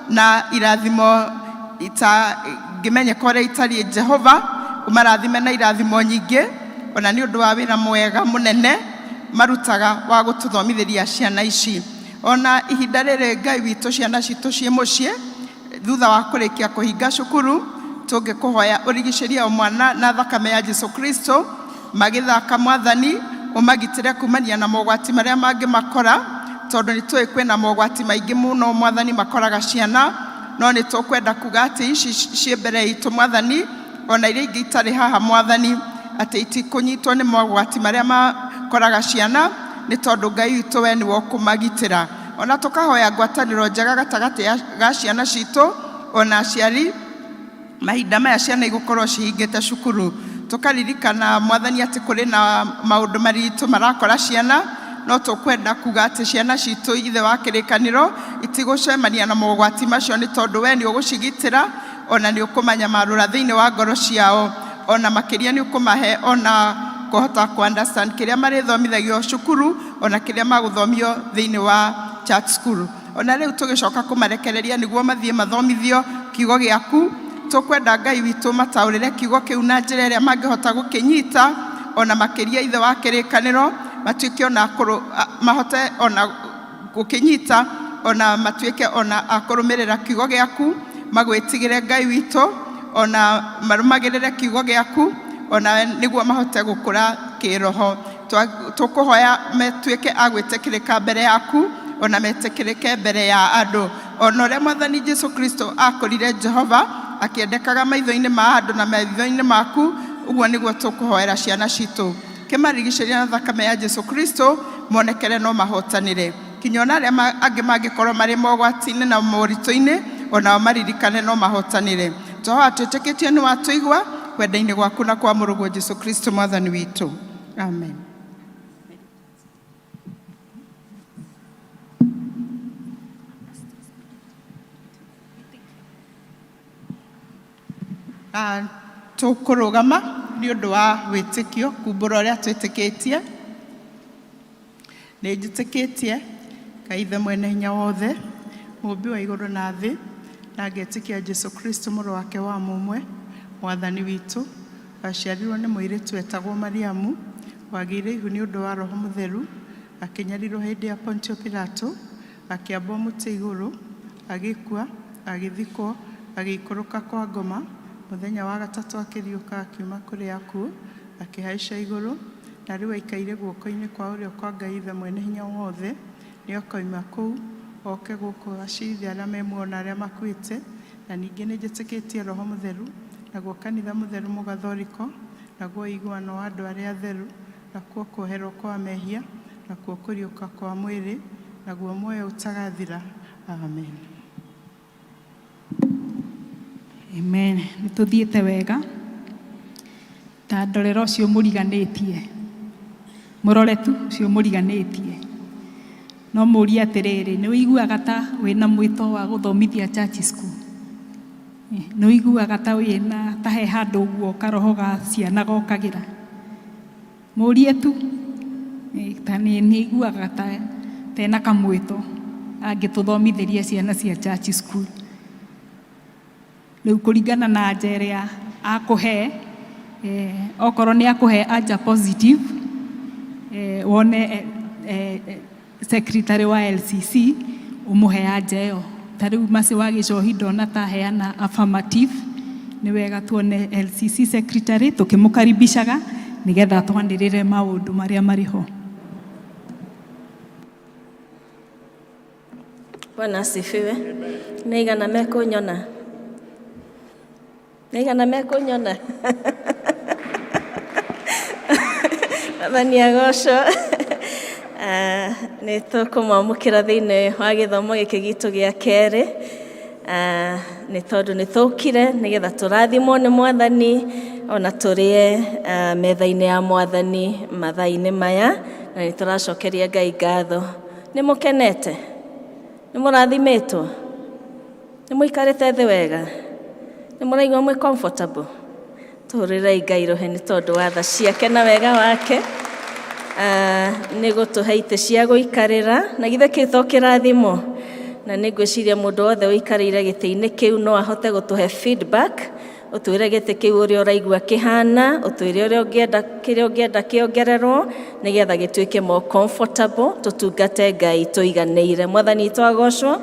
Speaker 5: na irathimo itangĩmenyeka ũrĩa itariĩ. Jehova ũmarathime na irathimo nyingĩ ona nĩ ũndũ wa wĩra mwega mũnene marutaga wa gũtũthomithĩria ciana ici. Ona ihinda rĩrĩ Ngai witũ ciana citũ ciĩ mũciĩ thutha wa kũrĩkia kũhinga cukuru, tũngĩkũhoya ũrigicĩrie o mwana na thakame ya Jesu Kristo magĩthaka Mwathani, ũmagitĩre kumania na mogwati marĩa mangĩmakora, tondũ nĩ tũĩ kwĩna mogwati maingĩ mũno Mwathani makoraga ciana, no nĩ tũkwenda kuga atĩ ici ciĩ mbere itũ Mwathani ona iria ingĩ itarĩ haha Mwathani, atĩ itikũnyitwo nĩ mogwati marĩa makoraga ciana, nĩ tondũ Ngai witũ we nĩwe ũkũmagitĩra. Ona tũkahoya ngwatanĩro njega gatagatĩ ga ciana citũ ona aciari mahinda maya ciana igũkorwo cihingĩte cukuru. Tũkaririkana Mwathani atĩ kũrĩ na maũndũ maritũ marakora ciana, no tũkwenda kuga atĩ ciana citũ Ithe wa kĩrĩkanĩro itigũcemania na mogwati macio, nĩ tondũ we nĩ ũgũcigitĩra ona nĩ ũkũmanyamarũra thĩinĩ wa ngoro ciao, ona makĩria nĩ ũkũmahe ona kũhota kũ understand kĩrĩa marĩthomithagio cukuru ona kĩrĩa magũthomio thĩinĩ wa church school. Ona rĩu tũgĩcoka kũmarekereria nĩguo mathiĩ mathomithio kiugo gĩaku, tũkwenda Ngai witũ mataũrĩre kiugo kĩu na njĩra ĩrĩa mangĩhota gũkĩnyita, ona makĩria Ithe wa kĩrĩkanĩro matuĩke ona mahote ona gũkĩnyita, ona matuĩke ona akũrũmĩrĩra kiugo gĩaku, magwĩtigĩre Ngai witũ ona marũmagĩrĩre kiugo gĩaku, ona nĩguo mahote gũkũra kĩroho. Tũkũhoya matuĩke a gwĩtĩkĩrĩka mbere yaku ona metĩkĩrĩke mbere ya andũ, ona ũrĩa Mwathani Jesu Kristo akũrire Jehova akĩendekaga maitho-inĩ ma andũ na maitho-inĩ maku, ũguo nĩguo tũkũhoera ciana citũ. Kĩmarigicĩria na thakame ya Jesu Kristo monekere no mahotanĩre, kinya ona arĩa angĩ mangĩkorwo marĩ mogwati-inĩ na moritũ-inĩ onao maririkane no mahotanĩre. Twahoya twĩtĩkĩtie nĩ watũigua kwenda-inĩ gwaku na kwa mũrũguo Jesu Kristo Mwathani witũ. Amen. Tũkũrũgama nĩ ũndũ wa wĩtĩkio kumbũra ũrĩa twĩtĩkĩtie. Nĩ njĩtĩkĩtie Ngai Ithe mwene hinya wothe, mũũmbi wa igũrũ na thĩ, na ngetĩkia Jesu Kristo mũrũ wake wa mũmwe, mwathani witũ, waciarirwo nĩ mũirĩtu wetagwo Mariamu, wagĩire ihu nĩ ũndũ wa Roho Mũtheru, akĩnyarirwo hĩndĩ ya Pontio Pilato, akĩambwo mũtĩ igũrũ, agĩkua, agĩthikwo, agĩikũrũka kwa ngoma, mũthenya wa gatatũ akĩriũka akiuma kũrĩ akuũ, akĩhaica igũrũ, na rĩu aikaire guoko-inĩ kwa ũrĩo kwa Ngai Ithe mwene hinya wothe, nĩ akoima kũu oke gũkũ acirithie arĩa me muoyo na arĩa makuĩte, na ningĩ nĩ njĩtĩkĩtie Roho Mũtheru, naguo kanitha mũtheru mũgathoriko, naguo ũiguano wa andũ arĩa atheru, nakuo kuoherwo kwa mehia, nakuo kũriũka kwa mwĩrĩ, naguo muoyo ũtagathira. Amen.
Speaker 1: Amen. Nĩ tũthiĩte wega. Ta ndorera ũcio mũriganĩtie. Mũrore tu ũcio mũriganĩtie. No mũrie atĩrĩrĩ, nĩ ũiguaga ta wĩna mwĩto wa gũthomithia church school? Nĩ ũiguaga ta wĩna ta he handũ ũguo karoho ga ciana gokagĩra? Mũrie tu. Ta nĩ iguaga ta ena kamwĩto angĩtũthomithĩria ciana cia church school. Rĩu kũringana na anja ĩrĩa akũhe, okorwo nĩ akũhe anja positive, wone secretary wa LCC ũmũhe anja ĩyo. Ta rĩu Mercy wa Gĩcohi ndona ta aheana affirmative, nĩ wega tuone LCC secretary tũkĩmũkaribishaga nĩgetha twanĩrĩre maũndũ marĩa marĩ ho.
Speaker 2: Bwana asifiwe. Nĩ aigana mekũnyona? Nĩ aigana mekũnyona? Mwathani agocwo. Nĩ tũkũmwamũkĩra thĩinĩ wa gĩthomo gĩkĩ gitũ gĩa kerĩ, nĩ tondũ nĩ tũkire nĩgetha tũrathimwo nĩ Mwathani ona tũrĩe metha-inĩ ya Mwathani mathaa-inĩ maya, na nĩ tũracokeria Ngai ngatho. Nĩ mũkenete? Nĩ mũrathimĩtwo? Nĩ mũikarĩte thĩ wega? Nĩ mũraigua mwĩ comfortable? Tũhũrĩrei Ngai rũhĩ nĩ tondũ wa tha ciake na wega wake, nĩ gũtũhe itĩ cia gũikarĩra, na githĩ kĩu to kĩrathimo? Na nĩ ngwĩciria mũndũ wothe ũikarĩire gĩtĩ-inĩ kĩu no ahote gũtũhe feedback, ũtwĩre gĩtĩ kĩu ũrĩa ũraigua kĩhana, ũtwĩre ũrĩa ũngĩenda, kĩrĩa ũngĩenda kĩongererwo nĩgetha gĩtuĩke more comfortable, tũtungate Ngai tũiganĩire. Mwathani witũ agocwo.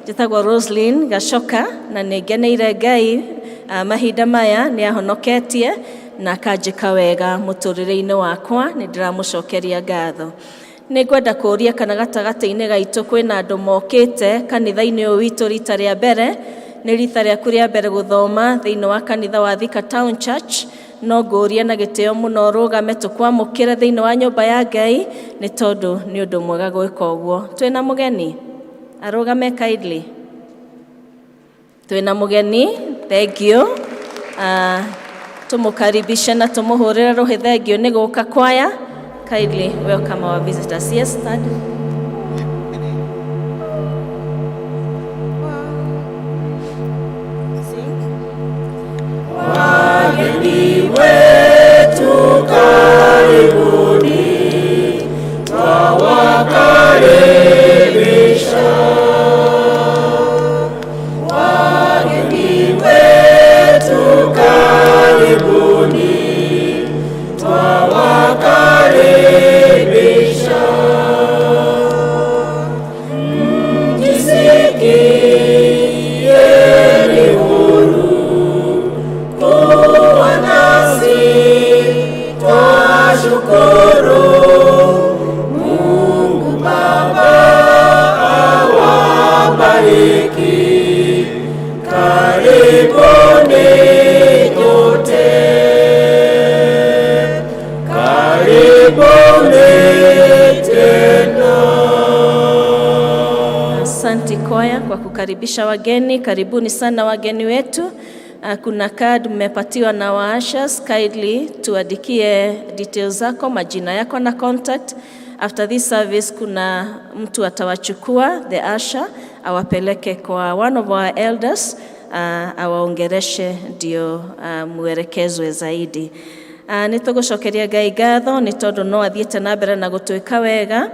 Speaker 2: Njĩtagwo Roslyn Gacoka na nĩ ngeneire Ngai mahinda maya, nĩ ahonoketie na akanjĩka wega mũtũrĩre-inĩ wakwa, nĩ ndĩramũcokeria ngatho. Nĩ ngwenda kũũria kana gatagatĩ-inĩ gaitũ kwĩna andũ mokĩte kanitha-inĩ ũyũ witũ rita rĩa mbere, nĩ rita rĩaku rĩa mbere gũthoma thĩinĩ wa kanitha wa Thika Town Church, no ngũũria na gĩtĩo mũno rũgame tũkwamũkĩre thĩinĩ wa nyũmba ya Ngai, nĩ tondũ nĩ ũndũ mwega gwĩka ũguo. Twĩna mũgeni? Arũgame kindly. Twĩna mũgeni, thank you. Tũmũkaribishe na tũmũhũrĩre rũhĩ, thank you nĩ gũka kwaya. Kindly welcome our visitors. Yes, stand. Sing.
Speaker 8: Wageni wetu karibuni, twawakaribisha. Wageni wetu karibuni, twawakaribisha. Mjisikieni huru kuwa nasi, twashukuru. Mungu Baba awabariki, karibuni nyote, karibuni tena.
Speaker 2: Asante kwaya kwa kukaribisha wageni. Karibuni sana wageni wetu. Kuna card mmepatiwa na wa-ushers. Kindly tuandikie details zako, majina yako na contact. After this service kuna mtu atawachukua, the usher, awapeleke kwa one of our elders, awaongereshe ndio muelekezwe zaidi. Nĩ tũgũcokeria Ngai ngatho nĩ tondũ no athiĩte na mbere na gũtwĩka wega.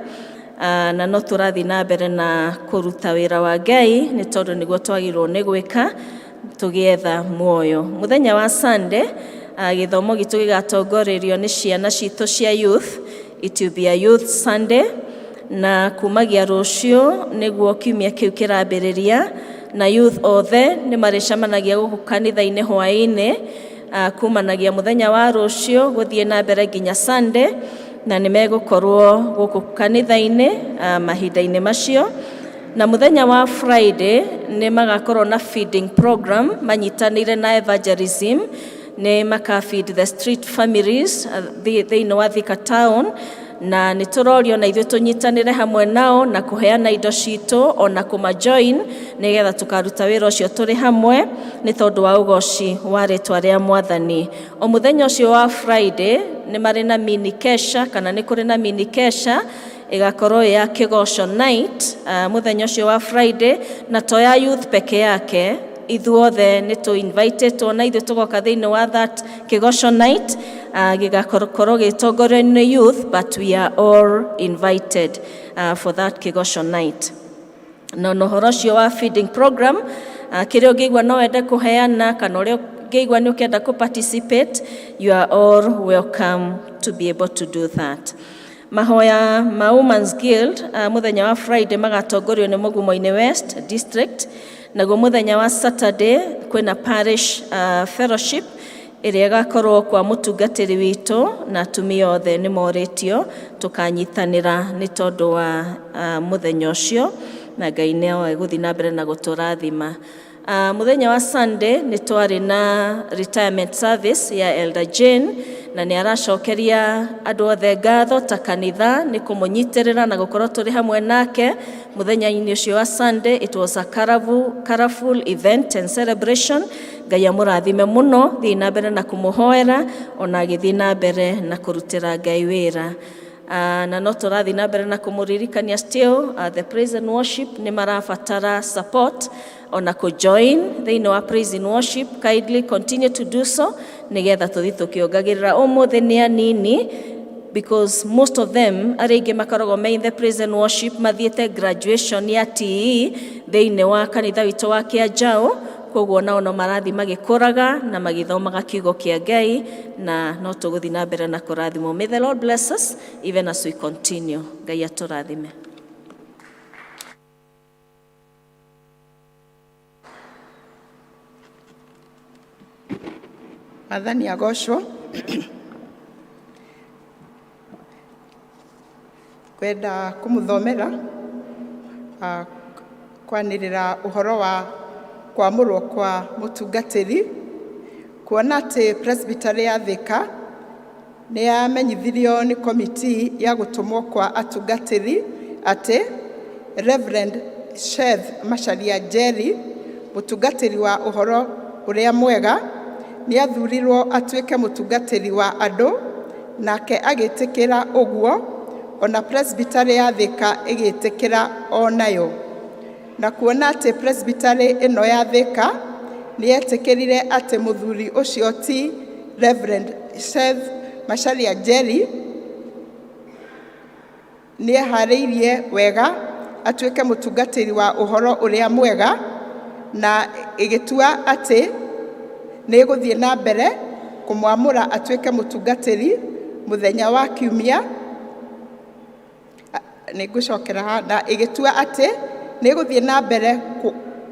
Speaker 2: Na no tũrathiĩ na mbere na kũruta wĩra wa Ngai nĩ tondũ nĩguo twagĩrĩirwo nĩ gwĩka tũgĩetha muoyo. Mũthenya wa Sunday, gĩthomo gitũ gĩgatongorerio nĩ ciana citũ cia youth. It will be a youth Sunday, na kumagia rũciũ nĩguo kiumia kĩu kĩrambĩrĩria, na youth othe nĩ marĩcemanagia gũkũ kanitha-inĩ hwaĩ-inĩ, kumanagia mũthenya wa rũciũ gũthiĩ na mbere nginya Sunday, na nĩ megũkorwo gũkũ kanitha-inĩ mahinda-inĩ macio. Na mũthenya wa Friday nĩ magakorwo na feeding program manyitanĩire na evangelism, nĩ maka feed the street families thĩinĩ wa Thika town, na nĩ tũrorio na ithuĩ tũnyitanĩre hamwe nao na kũheana indo citũ ona kũma join, nĩgetha tũkaruta wĩra ũcio tũrĩ hamwe nĩ tondũ wa ũgoci wa rĩtwa rĩa Mwathani. O mũthenya ũcio wa Friday nĩ marĩ na mini kesha, kana nĩ kũrĩ na mini kesha ĩgakorwo ĩ ya kĩgoco night, mũthenya ũcio wa Friday, na to ya youth peke yake, ithuothe nĩ tũ invitedwo na ithuĩ tũgoka thĩinĩ wa that kĩgoco night. Gĩgakorwo gĩtongorio nĩ youth, but we are all invited for that kĩgoco night. Na ũhoro ũcio wa feeding program, kĩrĩa ũngĩigua no wende kũheana kana ũrĩa ũngĩigua nĩ ũkĩenda kũ participate, you are all welcome to be able to do that. Mahoya ma Women's Guild, mũthenya wa Friday magatongorio nĩ Mugumo-inĩ West District. Naguo mũthenya wa Saturday kwĩna parish fellowship ĩrĩa ĩgakorwo kwa mũtungatĩri witũ, na atumia othe nĩ morĩtio tũkanyitanĩra nĩ tondũ wa mũthenya ũcio, na Ngai nĩoe gũthiĩ na mbere na gũtũrathima. Mũthenya wa Sunday nĩ twarĩ na retirement service ya Elder Jane, na nĩ aracokeria andũ othe ngatho ta kanitha nĩ kũmũnyitĩrĩra na gũkorwo tũrĩ hamwe nake mũthenya-inĩ ũcio wa Sunday. It was a colorful, colorful event and celebration. Ngai amũrathime mũno, thiĩ na mbere na kũmũhoera ona agĩthiĩ na mbere na kũrutĩra Ngai wĩra. Na no tũrathiĩ na mbere na kũmũririkania still, the praise and worship nĩ marabatara support ona kũ-join thĩinĩ wa praise and worship. Kindly continue to do so nĩgetha tũthiĩ tũkĩongagĩrĩra. Ũmũthĩ nĩ anini because most of them, arĩa aingĩ makoragwo me in the praise and worship, mathiĩte graduation ya TE thĩinĩ wa kanitha witũ wa Kĩanjaũ. Koguo nao no marathiĩ magĩkũraga na magĩthomaga kiugo kĩa Ngai, na no tũgũthiĩ na mbere na kũrathimwo. May the Lord bless us even as we continue. Ngai atũrathime.
Speaker 5: Mwathani agocwo. Kwenda kũmũthomera, kwanĩrĩra ũhoro wa kwamũrwo kwa mũtungatĩri, kuona atĩ Presbytery ya Thika nĩ yamenyithirio nĩ komiti ya gũtũmwo kwa atungatĩri atĩ Reverend Sheth Macharia Njeri, mũtungatĩri wa ũhoro ũrĩa mwega, nĩ athurirwo atuĩke mũtungatĩri wa andũ, nake agĩtĩkĩra ũguo, ona Presbytery ya Thika ĩgĩtĩkĩra o nayo. Na kuona atĩ Presbytery ĩno ya Thika nĩ yetĩkĩrire atĩ mũthuri ũcio ti Reverend Sheth Macharia Njeri nĩ eharĩirie wega atuĩke mũtungatĩri wa ũhoro ũrĩa mwega, na ĩgĩtua atĩ nĩ ĩgũthiĩ na mbere kũmwamũra atuĩke mũtungatĩri mũthenya wa kiumia. Nĩ ngũcokera haha. Na ĩgĩtua atĩ nĩ ĩgũthiĩ na mbere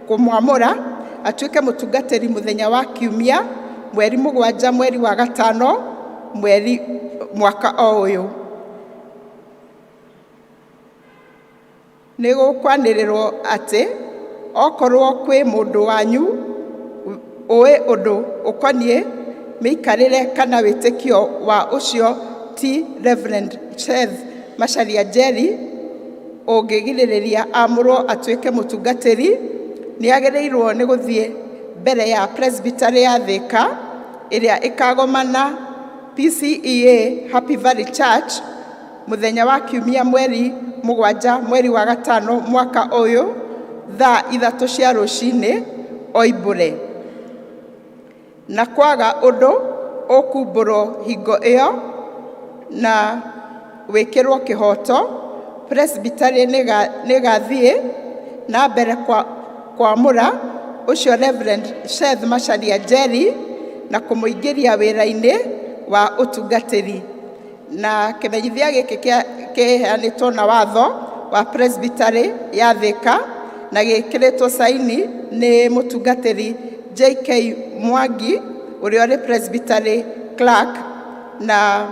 Speaker 5: kũmwamũra atuĩke mũtungatĩri mũthenya wa kiumia mweri 7 mweri wa gatano mweri mwaka o ũyũ. Nĩ gũkwanĩrĩrwo atĩ okorwo kwĩ mũndũ wanyu ũĩ ũndũ ũkoniĩ mĩikarĩre kana wĩtĩkio wa ũcio ti Reverend Sheth Macharia Njeri ũngĩgirĩrĩria amũrwo atuĩke mũtungatĩri, nĩ agĩrĩirwo nĩ gũthiĩ mbere ya Presbytery ya Thika ĩrĩa ĩkagomana PCEA Happy Valley Church mũthenya wa kiumia mweri 7 mweri wa gatano mwaka ũyũ thaa 3 cia rũcinĩ oimbũre. Na kwaga ũndũ ũkumbũrwo hingo ĩyo na wĩkĩrwo kĩhoto, Presbytery nĩ ĩgathiĩ na mbere kwamũra ũcio Reverend Seth Macharia Njeri na kũmũingĩria wĩra-inĩ wa ũtungatĩri. Na kĩmenyithia gĩkĩ kĩheanĩtwo na watho wa Presbytery ya Thika na gĩkĩrĩtwo saini nĩ mũtungatĩri JK Mwangi ũrĩa ũrĩ Presbytery Clerk, na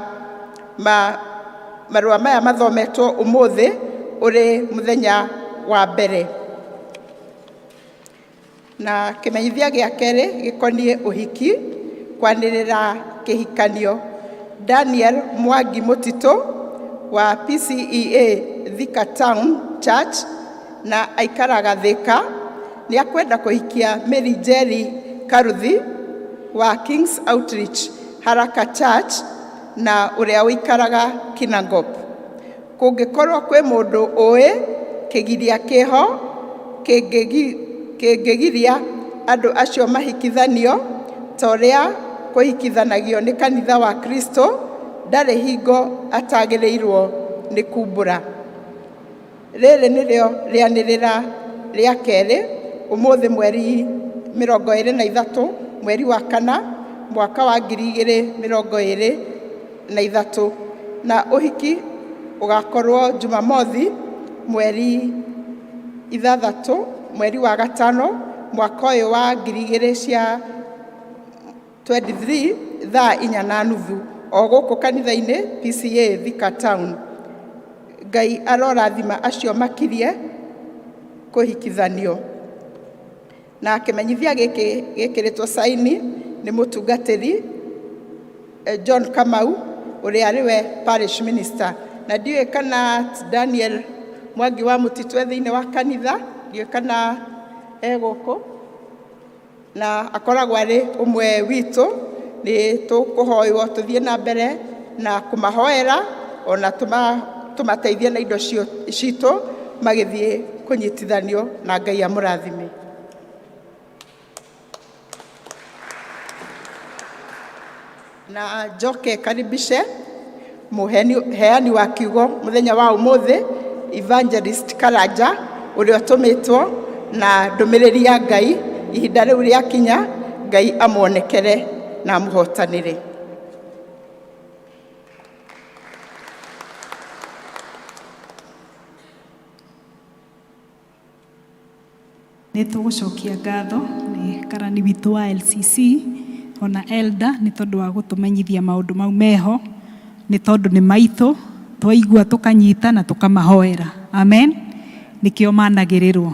Speaker 5: marũa maya mathometwo ũmũthĩ ũrĩ mũthenya wa mbere. Na kĩmenyithia gĩa kerĩ gĩkoniĩ ũhiki, kwanĩrĩra kĩhikanio. Daniel Mwangi Mũtitũ wa PCEA Thika Town Church na aikaraga Thika nĩ akwenda kũhikia Mary Njeri Karuthi wa Kings Outreach Haraka Church na ũrĩa ũikaraga Kinangop. Kũngĩkorwo kwĩ mũndũ ũĩ kĩgiria kĩho kĩngĩgiria andũ acio mahikithanio ta ũrĩa kũhikithanagio nĩ kanitha wa Kristo, ndarĩ hingo atagĩrĩirwo nĩ kumbũra. Rĩrĩ nĩrĩo rĩanĩrĩra rĩa kerĩ ũmũthĩ mweri 23 mweri wa kana mwaka wa 2023, na ũhiki ũgakorwo Jumamothi mweri 6 mweri wa gatano mwaka ũyũ wa 2023 thaa 4:30 o gũkũ kanitha-inĩ PCA Thika Town. Ngai arorathima acio makirie kũhikithanio. Na kĩmenyithia gĩkĩ gĩkĩrĩtwo saini nĩ mũtungatĩri John Kamau ũrĩa arĩ we parish minister. Na ndiũĩ kana Daniel Mwangi wa Mũtitũ e thĩinĩ wa kanitha, ndiũĩ kana e gũkũ, na akoragwo arĩ ũmwe witũ. Nĩ tũkũhoywo tũthiĩ na mbere na kũmahoera ona tũmateithie na indo citũ magĩthiĩ kũnyitithanio, na Ngai amũrathime. Na njoke karibishe mũheani wa kiugo mũthenya wa ũmũthĩ, Evangelist Karanja, ũrĩa ũtũmĩtwo na ndũmĩrĩri ya Ngai. Ihinda rĩu rĩakinya, Ngai amuonekere na amũhotanĩre.
Speaker 1: Nĩ tũgũcokia ngatho nĩ karani witũ wa LCC ona elder nĩ tondũ wa gũtũmenyithia maũndũ mau meho, nĩ tondũ nĩ maitũ twaigua tũkanyita na tũkamahoera. Amen. Nĩkĩo managĩrĩrwo.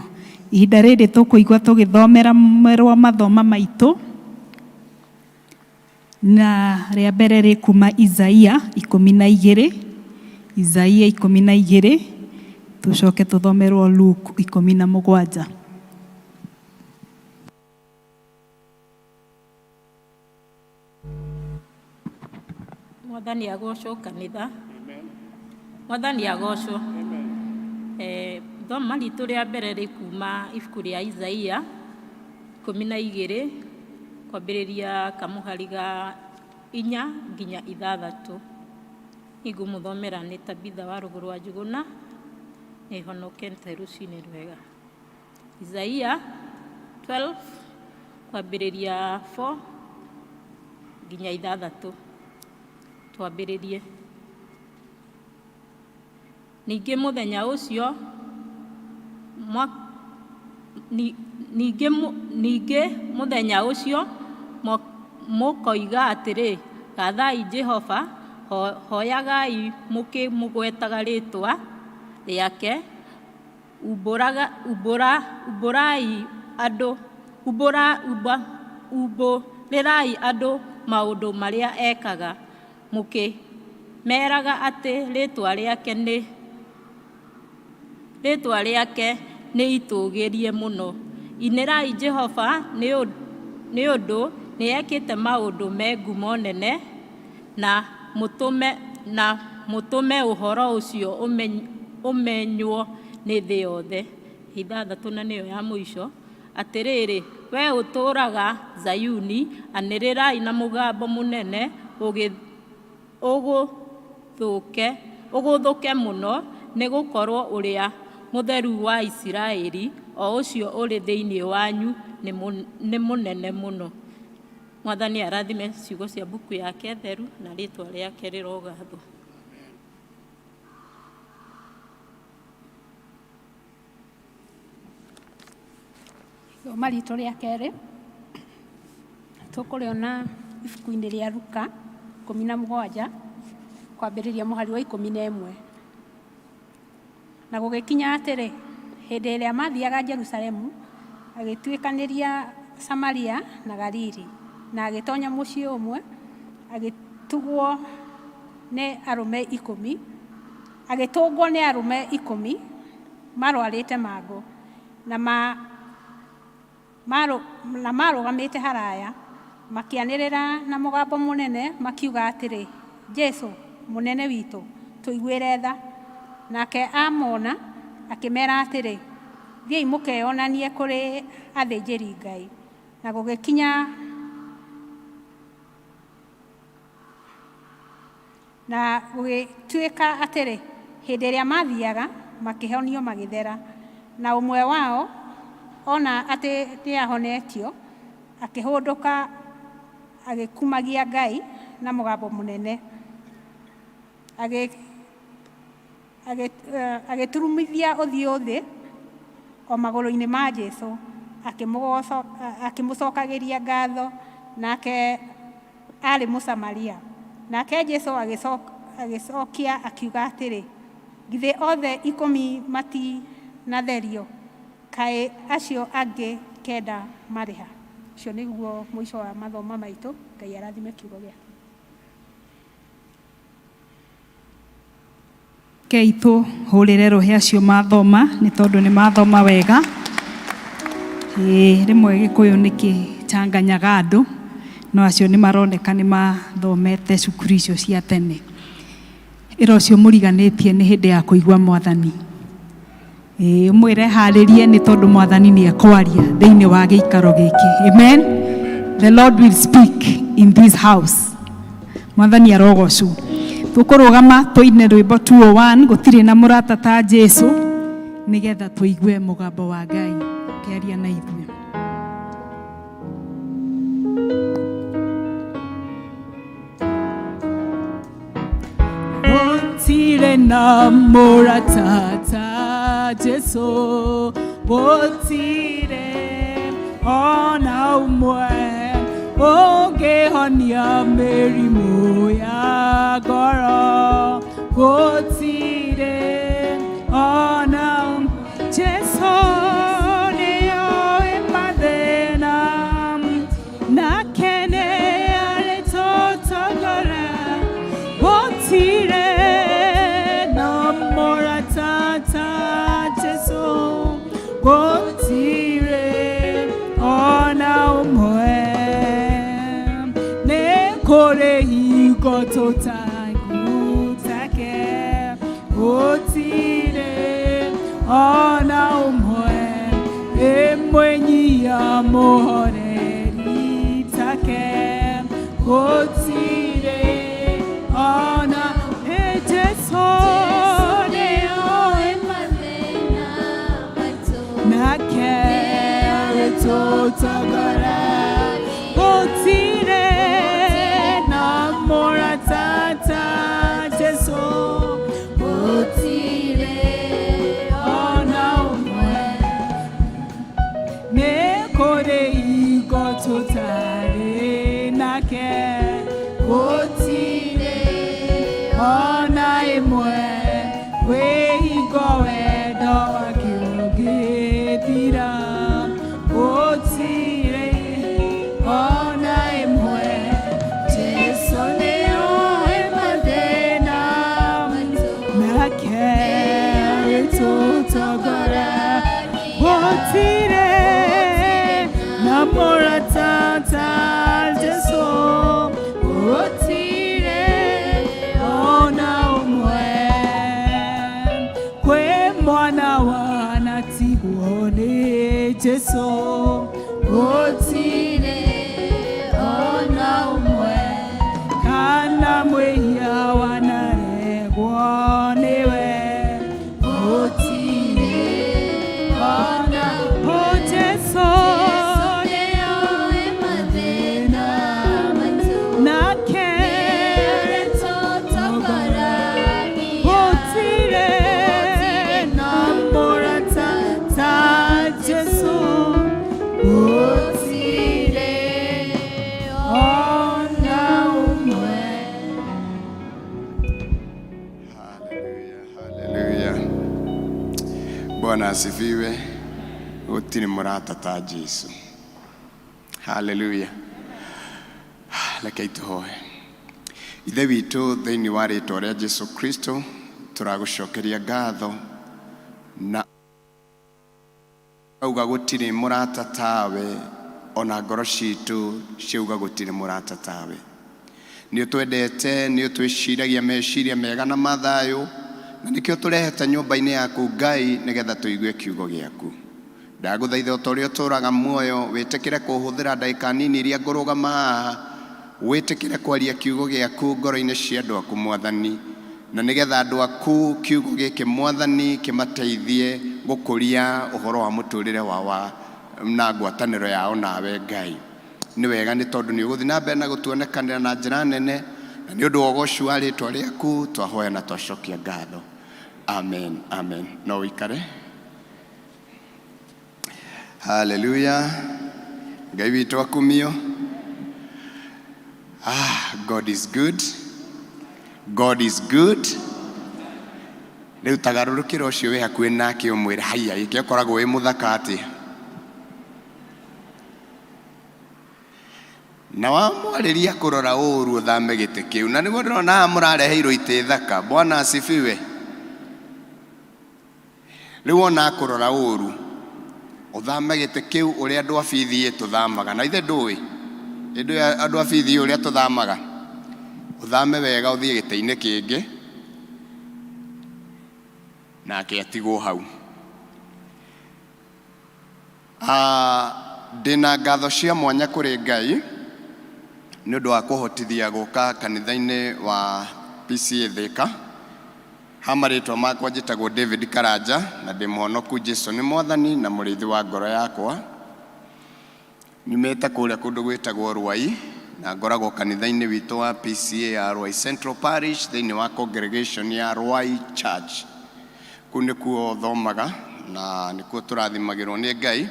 Speaker 1: Ihinda rĩrĩ tũkũigua tũgĩthomera merwo mathoma maitũ, na rĩa mbere rĩ kuma Isaia 12, Isaia 12, tũcoke tũthomerwo Luke 17.
Speaker 9: Mwathani agocwo kanitha. Mwathani agocwo. Thoma ritũ rĩa mbere rĩ kuma ibuku rĩa Isaia 12 kwambĩrĩria kamũhari ga 4 nginya 6. Nĩngũmũthomera nĩ Tabitha wa Rũgũrũ wa Njũgũna, nĩ honokete rũcinĩ rwega. Isaia 12 kwambĩrĩria 4 nginya 6. Twambĩrĩrie. Ningĩ mũthenya ũcio ningĩ mũthenya ũcio mũkoiga atĩrĩ, gathai Jehova, hoyagai mũkĩmũgwetaga rĩĩtwa rĩake, umbũrĩrai andũ maũndũ marĩa ekaga, mũkĩmeeraga atĩ rĩĩtwa rĩake nĩ itũũgĩrie mũno. Inĩrai Jehova nĩ ũndũ nĩekĩte maũndũ me ngumo nene, na mũtũme ũhoro ũcio ũmenywo nĩ thĩ yothe. 6 na nĩyo ya mũico. Atĩrĩrĩ, wee ũtũũraga Zayuni, anĩrĩrai na mũgambo mũnene ũgũthũke mũno, Nĩ gũkorũo Ũrĩa Mũtheru wa Isiraeli, o ũcio ũrĩ thĩinĩ wanyu, nĩ mũnene mũno. Mwathani arathime ciugo cia mbuku yake theru na rĩtwa rĩake rĩrogathwo.
Speaker 10: Ithoma ritũ rĩa kerĩ tũkũrĩona ibuku-inĩ rĩa Luka 17 kwambĩrĩria mũhari wa 11. Na gũgĩkinya atĩrĩ, hĩndĩ ĩrĩa maathiaga Jerusalemu, agĩtuĩkanĩria Samaria na Galili. Na agĩtonya mũciĩ ũmwe, agĩtugwo nĩ arũme 10, agĩtũngwo nĩ arũme 10 marwarĩte mangũ, na ma na marũgamĩte haraya, makĩanĩrĩra na mũgambo mũnene makiuga atĩrĩ, Jesũ, mũnene witũ, tũiguĩre tha. Nake aamona, akĩmeera atĩrĩ, Thiĩi mũkeyonanie kũrĩ athĩnjĩri-Ngai. Na gũgĩkinya Na gũgĩtuĩka atĩrĩ, hĩndĩ ĩrĩa maathiaga, makĩhonio magĩthera. Na ũmwe wao, ona atĩ nĩahonetio, akĩhũndũka agĩkumagia Ngai na mũgambo mũnene, agĩturumithia ũthiũ thĩ o magũrũ-inĩ ma Jesu, akĩmũcokagĩria ngatho, nake aarĩ Mũsamaria. Nake Jesu agĩcokia akiuga atĩrĩ, Githĩ othe 10 matinatherio? Kaĩ acio angĩ 9 marĩ ha? Ũcio nĩguo mũico wa mathoma maitũ. Ngai arathime kiugo gĩake.
Speaker 1: Rekei tũhũrĩre rũhĩ acio mathoma nĩ tondũ nĩ mathoma wega. Ĩĩ rĩmwe Gĩkũyũ nĩ kĩchanganyaga andũ, no acio nĩ maroneka nĩ mathomete cukuru icio cia tene. Ĩra ũcio mũriganĩtie nĩ hĩndĩ ya kũigua Mwathani. Ĩĩ ũmwĩre harĩrie nĩ tondũ Mwathani nĩ ekwaria thĩinĩ wa gĩikaro gĩkĩ. Amen. The Lord will speak in this house. Mwathani arogocwo. Tũkũrũgama tũine rwĩmbo 201 gũtirĩ na mũrata ta Jesu nĩgetha tũigue mũgambo wa Ngai ũkĩaria na ithuĩ. Gũtirĩ na mũrata ta Jesu, gũtirĩ ona ũmwe ũngĩhonia mĩrimũ ya ngoro, gũtirĩ ona ũmwe. Jesu nĩoĩ mathĩna nake nĩ arĩtũtongoria, gũtirĩ na mũrata ta Jesu, gũtirĩ ona ũmwe. Nĩ kũrĩ hingo tũtaigutake, gũtirĩ ona ũmwe ĩmwenyia mũhoreri take, gũtirĩ ona ĩ Jesu nĩoĩ nake arĩtũtongoria, gũtirĩ na mũrata ta Jesu, gũtirĩ ona ũmwe. Nĩ kũrĩ hingo tũtarĩ nake, gũtirĩ ona ĩmwe, kwĩ hingo wendo wake ũngĩthira, gũtirĩ ona ĩmwe. Jesu nĩoĩ mathĩna nake arĩtũtongoria, gũtirĩ na mũrata ta Jesu, gũtirĩ ona ũmwe. Kwĩ mwana wanatigwo nĩ Jesu, gũtirĩ ona ũmwe, kana mwĩhia wanaregwo nĩwe,
Speaker 11: Bwana asifiwe. Gũtirĩ mũrata ta Jesu. Haleluya. Rekei tũhoe. Ithe witũ thĩinĩ wa rĩtwa rĩa Jesu Kristo tũragũcokeria ngatho na auga gũtirĩ mũrata tawe ona ngoro citũ ciauga gũtirĩ mũrata tawe. Nĩ ũtwendete, nĩ ũtwĩciragia meciria mega na mathayũ, na nĩkĩo tũrehete nyũmba-inĩ yaku Ngai nĩgetha tũigue kiugo gĩaku. Ndagũthaitha o ta ũrĩa ũtũũraga muoyo, wĩtĩkĩre kũhũthĩra ndagĩka nini iria ngũrũgama haha, wĩtĩkĩre kwaria kiugo gĩaku ngoro-inĩ cia andũ aku Mwathani, na nĩgetha andũ aku kiugo gĩkĩ Mwathani kĩmateithie gũkũria ũhoro wa mũtũrĩre wao wa na ngwatanĩro yao nawe Ngai. Nĩ wega nĩ tondũ nĩ ũgũthiĩ na mbere na gũtuonekanĩra na njĩra nene, na nĩ ũndũ wa ũgoci wa rĩtwa rĩaku twahoya na twacokia ngatho. Amen, amen. No ũikare. Haleluya. Ngai witũ akumio. Ah, God is good. God is good. Rĩu tagarũrũkĩra ũcio wĩ hakuhĩ nake ũmwĩre haiya gĩkĩ ũkoragwo wĩ mũthaka atĩa. Na wamwarĩria kũrora ũũru ũthame gĩtĩ kĩu. Na nĩguo ndĩrona haha mũrareheirwo itĩ thaka. Bwana asifiwe. Rĩu wona akũrora ũũru ũthame gĩtĩ kĩu ũrĩa andũ a BDA tũthamaga. Na ithe ndũĩ ndũĩ andũ a BDA ũrĩa tũthamaga. Ũthame wega ũthiĩ gĩtĩ-inĩ kĩngĩ nake atigwo hau. Ah, ndĩna ngatho cia mwanya kũrĩ Ngai nĩ ũndũ wa kũhotithia gũka kanitha-inĩ wa PCEA Thika. Ha marĩtwa makwa njĩtagwo David Karanja na ndĩ mũhonoku. Jesu nĩ Mwathani na mũrĩithi wa ngoro yakwa. Nyumĩte kũrĩa kũndũ gwĩtagwo Ruai na ngoragwo kanitha-inĩ witũ wa PCEA ya Ruai Central Parish thĩinĩ wa congregation ya Ruai Church. Kũu nĩkuo thomaga na nĩkuo tũrathimagĩrwo nĩ Ngai.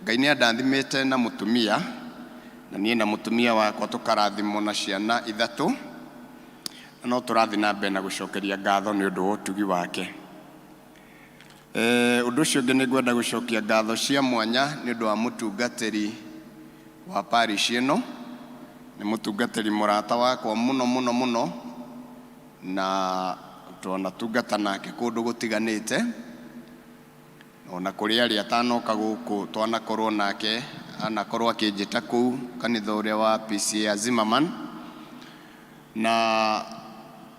Speaker 11: Ngai nĩ andathimĩte na mũtumia, na niĩ na mũtumia wakwa tũkarathimwo na ciana ithatũ, na no tũrathiĩ na mbere na gũcokeria ngatho nĩ ũndũ wa ũtugi wake. Ũndũ ũcio ũngĩ nĩ ngwenda gũcokia ngatho cia mwanya nĩ ũndũ wa mũtungatĩri wa parish ĩno. Nĩ mũtungatĩri mũrata wakwa mũno mũno mũno, na twanatungata nake kũndũ gũtiganĩte, ona kũrĩ arĩa atanoka gũkũ twanakorwo nake, anakorwo akĩnjĩta kũu kanitha ũrĩa wa PCEA Zimmerman, na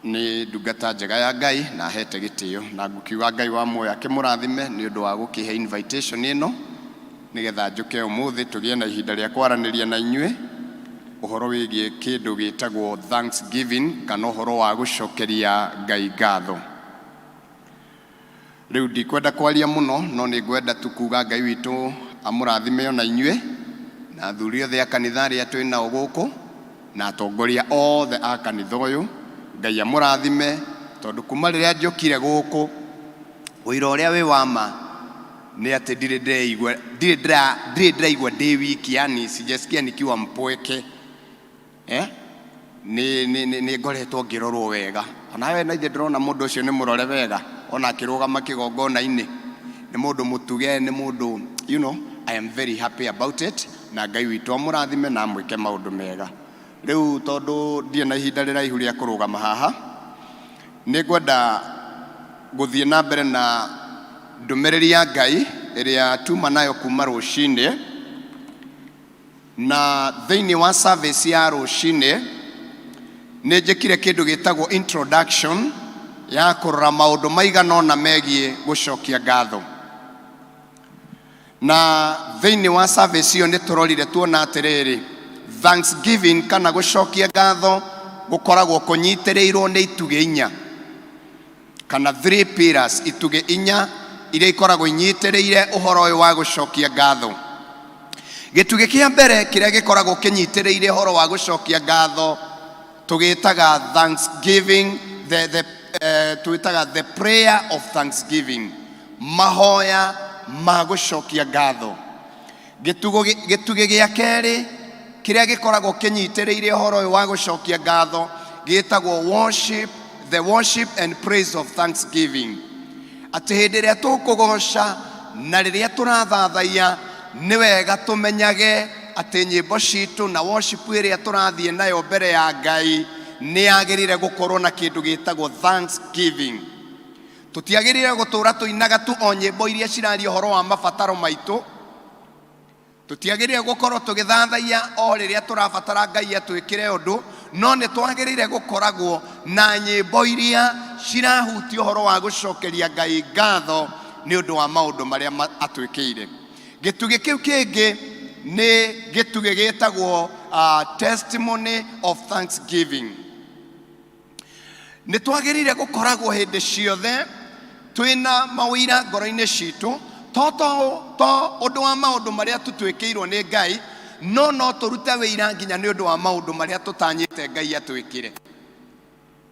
Speaker 11: nĩ ndungata njega ya Ngai na ahete gĩtĩo, na ngũkiuga Ngai wa muoyo akĩmũrathime nĩ ũndũ wa gũkĩhe invitation ĩno nĩgetha njũke ũmũthĩ tũgĩe na ihinda rĩa kwaranĩria na inyuĩ ũhoro wĩgiĩ kĩndũ gĩtagwo thanksgiving kana ũhoro wa gũcokeria Ngai ngatho. Rĩu ndikwenda kwaria mũno, no nĩ ngwenda tu kuga Ngai witũ amũrathime ona inyuĩ na athuri othe a kanitha arĩa twĩ nao gũkũ na atongoria othe a kanitha ũyũ. Ngai amũrathime tondũ kuma rĩrĩa njũkire gũkũ ũira ũrĩa wĩ wa ma nĩ atĩ ndirĩ ndĩraigua ndirĩ ndĩra ndirĩ ndĩraigua ndĩ wiki, yani sijasikia nikiwa mpweke, eh? Nĩ nĩ nĩ nĩ ngoretwo ngĩrorwo wega. Onawe na ithe ndĩrona mũndũ ũcio nĩ mũrore wega, ona akĩrũgama kĩgongona-inĩ nĩ mũndũ mũtuge, nĩ mũndũ I am very happy about it, na Ngai witũ amũrathime na amwĩke maũndũ mega. Rĩu tondũ ndirĩ na ihinda rĩraihu rĩa kũrũgama haha, nĩ ngwenda gũthiĩ na mbere na ndũmĩrĩri ya Ngai ĩrĩa tuma nayo kuma rũcinĩ. Na thĩinĩ wa service ya rũcinĩ nĩ njĩkire kĩndũ gĩtagwo introduction ya kũrora maũndũ maigana ũna megiĩ gũcokia ngatho. Na thĩinĩ wa service ĩyo nĩ tũrorire tuona atĩrĩrĩ, thanksgiving kana gũcokia ngatho gũkoragwo kũnyitĩrĩirwo nĩ itugĩ inya kana three pillars, itugĩ inya iria ikoragwo inyitĩrĩire ũhoro ũyũ wa gũcokia ngatho. Gĩtugĩ kĩa mbere kĩrĩa gĩkoragwo kĩnyitĩrĩire ũhoro wa gũcokia ngatho tũgĩtaga thanksgiving, twĩtaga the prayer of thanksgiving, mahoya ma gũcokia ngatho. Gĩtugĩ gĩa kerĩ kĩrĩa gĩkoragwo kĩnyitĩrĩire ũhoro ũyũ wa gũcokia ngatho gĩtagwo worship, the worship and praise of thanksgiving. Atĩ hĩndĩ ĩrĩa tũkũgoca na rĩrĩa tũrathathaiya nĩ wega tũmenyage atĩ nyĩmbo citũ na worship ĩrĩa tũrathiĩ nayo mbere ya Ngai nĩ yagĩrĩire gũkorwo na kĩndũ gĩtagwo thanksgiving. Tũtiagĩrĩire gũtũra tũinaga tu o nyĩmbo iria ciraria ũhoro wa mabataro maitũ. Tũtiagĩrĩire gũkorwo tũgĩthathaiya o rĩrĩa tũrabatara Ngai atwĩkĩre ũndũ, no nĩ twagĩrĩire gũkoragwo na nyĩmbo iria cirahutia ũhoro wa gũcokeria Ngai ngatho nĩ ũndũ wa maũndũ marĩa atwĩkĩire. Gĩtugĩ kĩu kĩngĩ nĩ gĩtugĩ gĩtagwo testimony of thanksgiving. Nĩ twagĩrĩire gũkoragwo hĩndĩ ciothe twĩna mawĩira ngoro-inĩ citũ, to to to ũndũ wa maũndũ marĩa tũtwĩkĩirwo nĩ Ngai, no no tũrute wĩira nginya nĩ ũndũ wa maũndũ marĩa tũtanyĩte Ngai atwĩkĩre.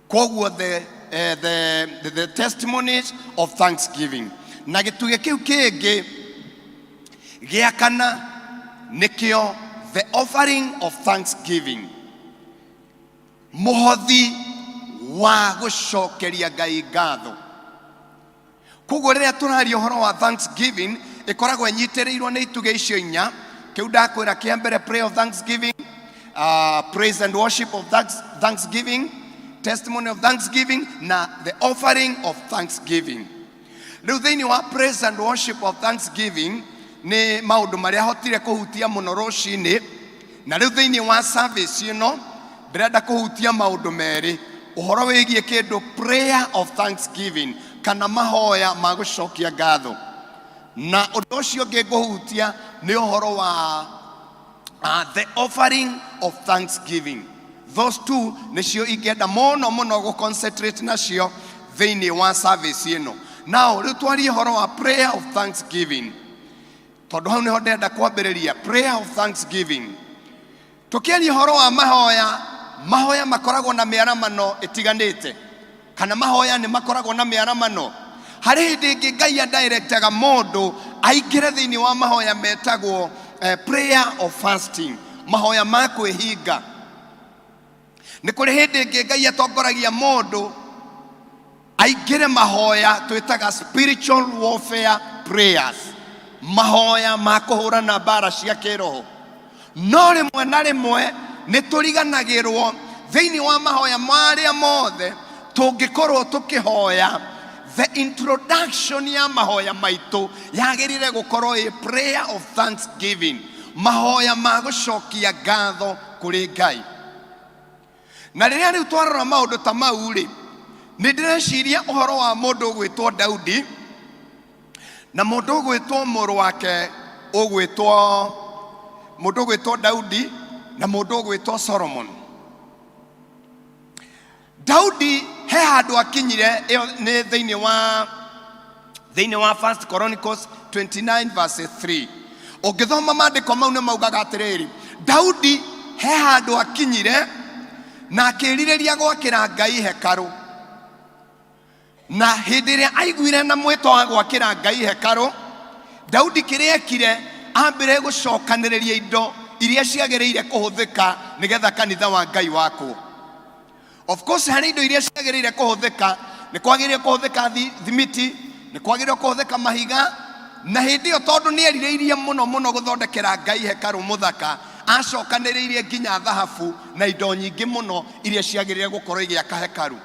Speaker 11: Koguo the testimonies of thanksgiving. Na gĩtugĩ kĩu kĩngĩ gĩa kana nĩkĩo the offering of thanksgiving, mũhothi wa gũcokeria Ngai ngatho. Koguo rĩrĩa tũraria ũhoro wa thanksgiving ĩkoragwo ĩnyitĩrĩirwo nĩ itugĩ icio inya. Kĩu ndakwĩra kĩa mbere, prayer of thanksgiving, praise and worship of thanksgiving, testimony of thanksgiving na the offering of thanksgiving. Rĩu thĩinĩ wa praise and worship of thanksgiving nĩ maũndũ marĩa hotire kũhutia mũno rũcinĩ, na rĩu thĩinĩ wa service ĩno ndĩrenda kũhutia maũndũ merĩ, ũhoro wĩgiĩ kĩndũ prayer of thanksgiving kana mahoya ma gũcokia ngatho, na ũndũ ũcio ũngĩ ngũhutia nĩ ũhoro wa the offering of thanksgiving. Those two nĩcio ingĩenda mũno mũno gũ concentrate nacio thĩinĩ wa service ĩno. Now rĩu twarie ũhoro wa prayer of thanksgiving, tondũ hau nĩho ndĩrenda kwambĩrĩria. Prayer of thanksgiving, tũkĩaria ũhoro wa mahoya, mahoya makoragwo na mĩaramano ĩtiganĩte, kana mahoya nĩ makoragwo na mĩaramano. Harĩ hĩndĩ ĩngĩ Ngai adirectaga mũndũ aingĩre thĩinĩ wa mahoya metagwo prayer of fasting, mahoya ma kwĩhinga. Nĩ kũrĩ hĩndĩ ĩngĩ Ngai atongoragia mũndũ aingĩre mahoya twĩtaga spiritual warfare prayers, mahoya ma kũhũrana mbara cia kĩroho. No rĩmwe na rĩmwe nĩ tũriganagĩrwo thĩinĩ wa mahoya marĩa mothe tũngĩkorwo tũkĩhoya, the introduction ya mahoya maitũ yagĩrĩire gũkorwo ĩ prayer of thanksgiving, mahoya ma gũcokia ngatho kũrĩ Ngai. Na rĩrĩa rĩu twarora maũndũ ta mau rĩ, nĩ ndĩreciria ũhoro wa mũndũ ũgwĩtwo Daudi na mũndũ ũgwĩtwo mũrũ wake ũgwĩtwo mũndũ ũgwĩtwo Daudi na mũndũ ũgwĩtwo Solomon. Daudi he handũ akinyire, ĩyo nĩ thĩinĩ wa First Chronicles 29 verse 3. Ũngĩthoma maandĩko mau nĩ maugaga atĩrĩrĩ, Daudi he handũ akinyire na akĩrirĩria gwakĩra Ngai hekarũ, na hĩndĩ ĩrĩa aiguire na mwĩto wa gwakĩra Ngai hekarũ, Daudi kĩrĩa ekire, ambire gũcokanĩrĩria indo iria ciagĩrĩire kũhũthĩka nĩgetha kanitha wa Ngai wakwo. Of course harĩ indo iria ciagĩrĩire kũhũthĩka, nĩ kwagĩrĩire kũhũthĩka thimiti, nĩ kwagĩrĩire kũhũthĩka mahiga. Na hĩndĩ ĩyo tondũ nĩ erirĩirie mũno mũno gũthondekera Ngai hekarũ mũthaka, acokanĩrĩirie nginya thahabu na indo nyingĩ mũno iria ciagĩrĩire gũkorwo igĩaka hekarũ.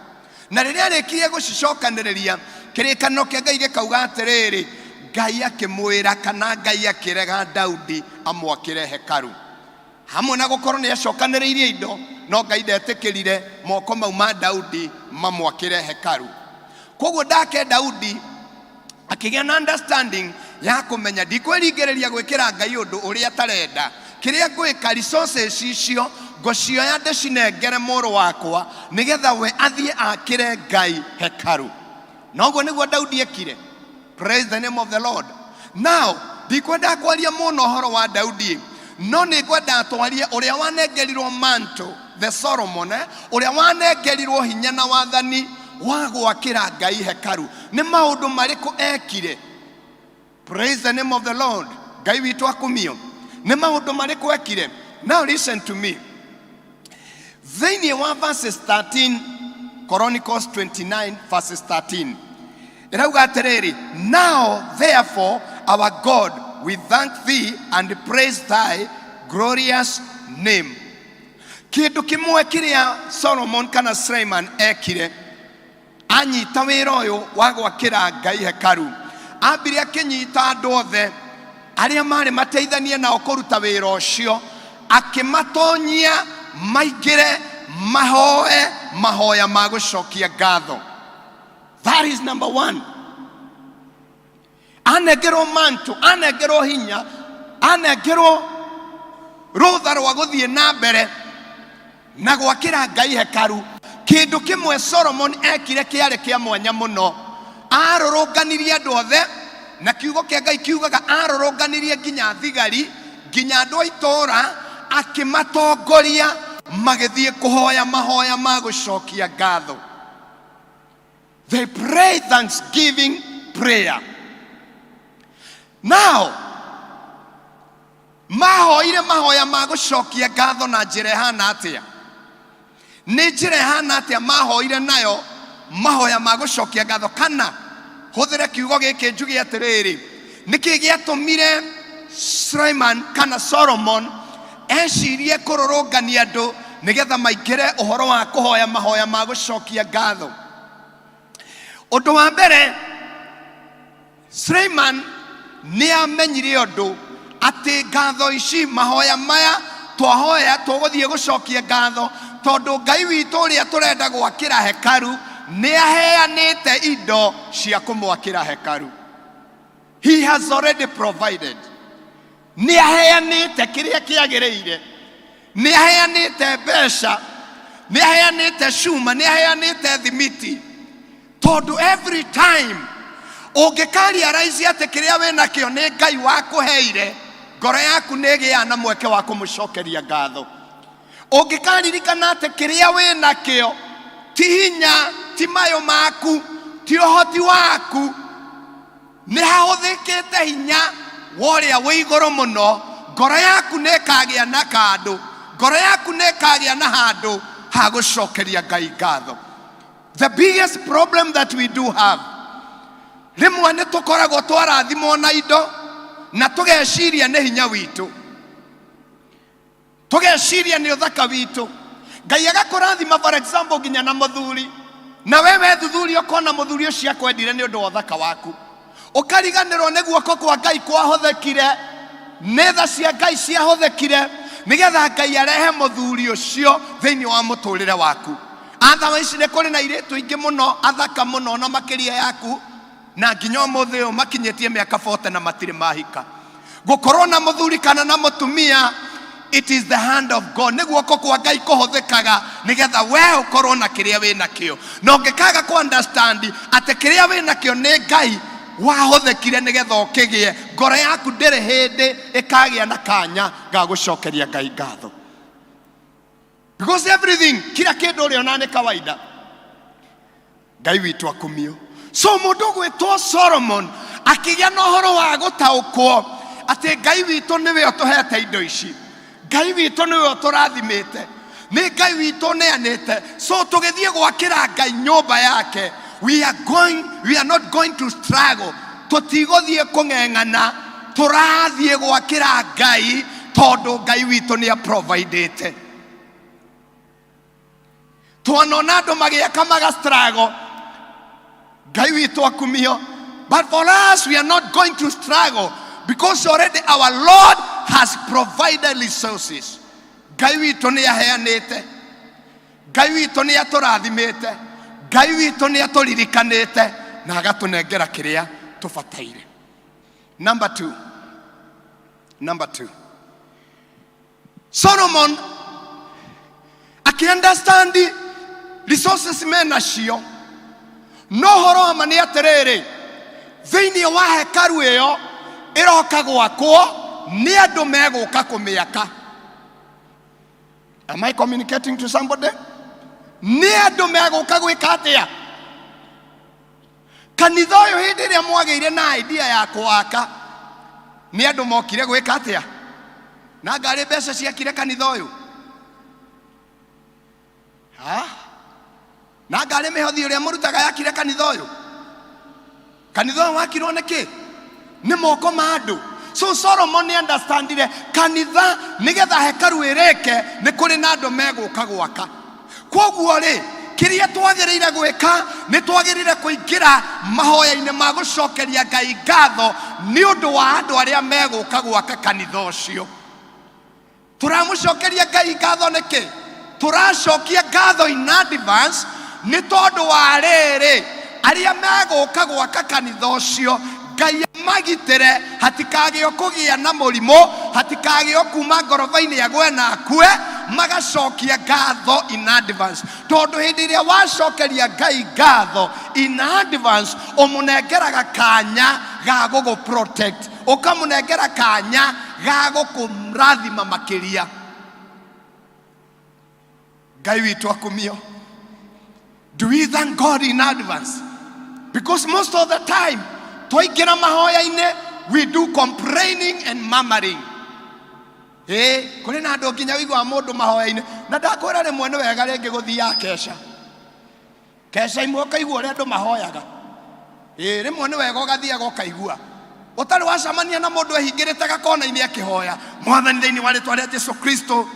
Speaker 11: Na rĩrĩa arĩkirie gũcicokanĩrĩria, kĩrĩkanĩro kĩa Ngai gĩkauga atĩrĩrĩ, Ngai akĩmwĩra kana Ngai akĩrega Daudi amwakĩre hekarũ. Hamwe na gũkorwo nĩ acokanĩrĩirie indo, no Ngai ndetĩkĩrire moko mau ma Daudi mamwakĩre hekarũ. Koguo ndake Daudi akĩgĩa na understanding ya kũmenya ndikwĩringĩrĩria gwĩkĩra Ngai ũndũ ũrĩa atarenda. Kĩrĩa ngwĩka, resources icio ngũcioya ndĩcinengere mũrũ wakwa nĩgetha we athiĩ akĩre Ngai hekarũ. Na ũguo nĩguo Daudi ekire. Praise the name of the Lord. Now ndikwenda kwaria mũno ũhoro wa Daudi, no nĩ ngwenda twarie ũrĩa wanengerirwo mantle, the Solomon, ũrĩa wanengerirwo hinya na wathani wa gwakĩra Ngai hekaru. Nĩ maũndũ marĩkũ ekire? Praise the name of the Lord. Ngai witũ akumio. Nĩ maũndũ marĩkũ ekire? Now listen to me. Thĩinĩ wa verses 13, Chronicles 29 verses 13. Ĩrauga atĩrĩrĩ, now therefore our God we thank thee and praise thy glorious name. Kĩndũ kĩmwe kĩrĩa Solomon kana Suleiman ekire anyita wĩra ũyũ wa gwakĩra Ngai hekaru, ambire akĩnyita andũ othe arĩa marĩ mateithanie nao kũruta wĩra ũcio, akĩmatonyia maingĩre mahoe mahoya ma gũcokia ngatho. That is number one. Anengerwo manto, anengerwo hinya, anengerwo rũtha rwa gũthiĩ na mbere na gwakĩra Ngai hekaru. Kĩndũ kĩmwe Solomon ekire kĩarĩ kĩa mwanya mũno, arũrũnganirie andũ othe, na kiugo kĩa Ngai kiugaga arũrũnganirie nginya thigari, nginya andũ a itũũra, akĩmatongoria magĩthiĩ kũhoya mahoya ma gũcokia ngatho. They pray thanksgiving prayer. Now, mahoire mahoya ma gũcokia ngatho na njĩra ĩhana atĩa? Nĩ njĩra ĩhana atĩa mahoire nayo mahoya ma gũcokia ngatho? Kana hũthĩre kiugo gĩkĩ njuge atĩrĩrĩ, nĩkĩ gĩatũmire Suleiman kana Solomon ecirie kũrũrũngania andũ nĩgetha maingĩre ũhoro wa kũhoya mahoya ma gũcokia ngatho? Ũndũ wa mbere, Suleiman nĩ amenyire ũndũ atĩ ngatho ici, mahoya maya twahoya tũgũthiĩ gũcokia ngatho tondũ Ngai witũ ũrĩa tũrenda gwakĩra hekaru nĩ aheanĩte indo cia kũmwakĩra hekaru. He has already provided. Nĩ aheanĩte kĩrĩa kĩagĩrĩire, nĩ aheanĩte mbeca, nĩ aheanĩte cuma, nĩ aheanĩte thimiti. Tondũ every time ũngĩkarealize atĩ kĩrĩa wĩ nakĩo nĩ Ngai wakũheire, ngoro yaku nĩ ĩgĩaga na mweke wa kũmũcokeria ngatho. Ũngĩkaririkana atĩ kĩrĩa wĩ nakĩo ti hinya, ti mayũ maku, ti ũhoti waku, nĩ hahũthĩkĩte hinya wa ũrĩa wĩ igũrũ mũno, ngoro yaku nĩ ĩkagĩa na kandũ, ngoro yaku nĩ ĩkagĩa na handũ ha gũcokeria Ngai ngatho. The biggest problem that we do have, rĩmwe nĩ tũkoragwo twarathimwo na indo na tũgeciria nĩ hinya witũ, tũgeciria nĩ ũthaka witũ. Ngai agakũrathima for example nginya na mũthuri, na we wethuthuria ũkona mũthuri ũcio akwendire nĩ ũndũ wa ũthaka waku, ũkariganĩrwo nĩ guoko kwa Ngai kwahũthĩkire, nĩ tha cia Ngai ciahũthĩkire nĩgetha Ngai arehe mũthuri ũcio thĩinĩ wa mũtũrĩre waku. Otherwise nĩ kũrĩ na airĩtu aingĩ mũno athaka mũno na makĩria yaku, na nginya ũmũthĩ ũyũ makinyĩtie mĩaka 40 na matirĩ mahika. Gũkorwo na mũthuri kana na mũtumia, it is the hand of God. Nĩ guoko kwa Ngai kũhũthĩkaga nĩgetha we ũkorwo na kĩrĩa wĩ nakĩo. Na ũngĩkaga kũ understand atĩ kĩrĩa wĩ nakĩo nĩ Ngai wahũthĩkire nĩgetha ũkĩgĩe, ngoro yaku ndĩrĩ hĩndĩ ĩkagĩa na kanya ga gũcokeria Ngai ngatho. Because everything, kila kĩndũ ũrĩona nĩ kawaida. Ngai witũ akumio. So mũndũ ũgwĩtwo Solomon akĩgĩa na ũhoro wa gũtaũkwo atĩ Ngai witũ nĩwe ũtũhete indo ici, Ngai witũ nĩwe ũtũrathimĩte, nĩ Ngai witũ ũneanĩte. So tũgĩthiĩ gwakĩra Ngai nyũmba yake, we are going, we are not going to struggle. Tũtigũthiĩ kũng'eng'ana, tũrathiĩ gwakĩra Ngai tondũ Ngai witũ nĩ aprovidĩte. Twanona andũ magĩaka maga struggle, Ngai witũ akumio. But for us, we are not going to struggle because already our Lord has provided resources. Ngai witũ nĩ aheanĩte, Ngai witũ nĩ atũrathimĩte, Ngai witũ nĩ atũririkanĩte na agatũnengera kĩrĩa tũbataire. Number two. Number two. Solomon akĩ-understand resources menacio, no ũhoro wa ma nĩ atĩrĩrĩ, thĩinĩ wa hekaru ĩyo ĩroka gwakwo nĩ andũ megũka kũmĩaka. Am I communicating to somebody? Nĩ andũ megũka gwĩka atĩa? Kanitha ũyũ hĩndĩ ĩrĩa mwagĩire na idea ya kũwaka, nĩ andũ mokire gwĩka atĩa? Na ngarĩ mbeca ciakire kanitha ũyũ? Ha? Na ngarĩ mĩhothi ĩrĩa mũrutaga yakire kanitha ũyũ? Kanitha ũyũ wakirwo nĩ kĩ? Nĩ moko ma andũ. So Solomon nĩ understandire kanitha nĩgetha hekaru ĩrĩke nĩ kũrĩ na andũ megũka gwaka. Kwoguo rĩ, kĩrĩa twagĩrĩire gwĩka nĩ twagĩrĩire kũingĩra mahoya-inĩ ma gũcokeria Ngai ngatho nĩ ũndũ wa andũ arĩa megũka gwaka kanitha ũcio. Tũramũcokeria Ngai ngatho nĩkĩ? Tũracokia ngatho in advance nĩ tondũ wa rĩrĩ, arĩa megũka gwaka kanitha ũcio, Ngai amagitĩre hatikagĩo kũgĩa na mũrimũ, hatikagĩo kuma ngoroba-inĩ agwe na akue, magacokia ngatho in advance. Tondũ hĩndĩ ĩrĩa wacokeria Ngai ngatho in advance, ũmũnengeraga kanya ga gũgũ protect, ũkamũnengera kanya ga gũkũrathima makĩria. Ngai witũ akumio. Do we thank God in advance? Because most of the time, twaingĩra mahoya-inĩ, we do complaining and murmuring. Ĩĩ, kũrĩ na andũ nginya ũiguaga mũndũ mahoya-inĩ, na ndakwĩra rĩmwe nĩ wega rĩngĩ gũthiaga keca. Keca imwe ũkaigua ũrĩa andũ mahoyaga. Ĩĩ, rĩmwe nĩ wega ũgathiaga ũkaigua. Ũtarĩ wacemania na mũndũ ehingĩrĩte gakona-inĩ akĩhoya, Mwathani thĩinĩ wa rĩtwa rĩa Jesu Kristo,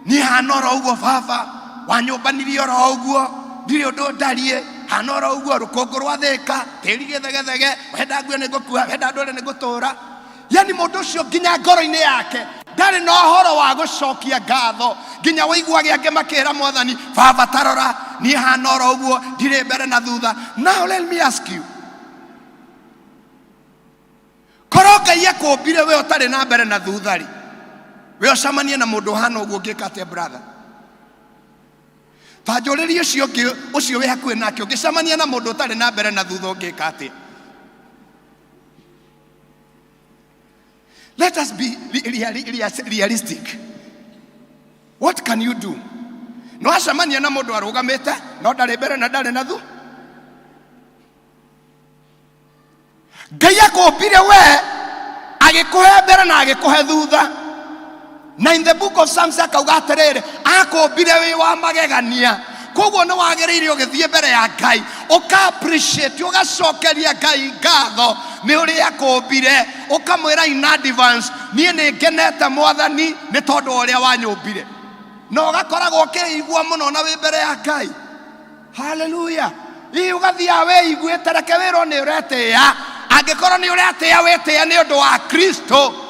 Speaker 11: niĩ hana oro ũguo baba, wanyũmbanirie oro ũguo, ndirĩ ũndũ ndariĩ, hana oro ũguo, rũkũngũ rwa thĩka, tĩri gĩthegethege, wenda ngue nĩ ngũkua, wenda ndũre nĩ ngũtũra. Yani mũndũ ũcio nginya ngoro-inĩ yake ndarĩ na ũhoro wa gũcokia ngatho, nginya ũiguage angĩ makĩra Mwathani, baba tarora, niĩ hana oro ũguo, ndirĩ mbere na thutha. Now let me ask you, korwo Ngai akũmbire we ũtarĩ na mbere na thutha rĩ, we ũcemanie na mũndũ ũhana ũguo ũngĩka atĩa brother? Ta njũrĩrie ũcio ũngĩ, ũcio wĩ hakuhĩ nake, ũngĩcemania na mũndũ ũtarĩ na mbere na thutha ũngĩka atĩa? Let us be realistic. What can you do? No acemania na mũndũ arũgamĩte no ndarĩ mbere na ndarĩ na thu. Ngai akũmbire we agĩkũhe mbere na agĩkũhe thutha. Na in the book of Psalms akauga atĩrĩrĩ, akũmbire wĩ wa magegania. Koguo nĩ wagĩrĩire ũgĩthiĩ mbere ya Ngai ũka appreciate, ũgacokeria Ngai ngatho nĩ ũrĩa akũmbire, ũkamwĩra in advance, niĩ nĩ ngenete Mwathani nĩ tondũ wa ũrĩa wanyũmbire. Na ũgakoragwo ũkĩigua mũno na wĩ mbere ya Ngai. Haleluya. Hihi ũgathiaga wĩiguĩte, reke wĩrwo nĩ ũretĩĩa. Angĩkorwo nĩ ũretĩĩa, wĩtĩe nĩ ũndũ wa Kristo.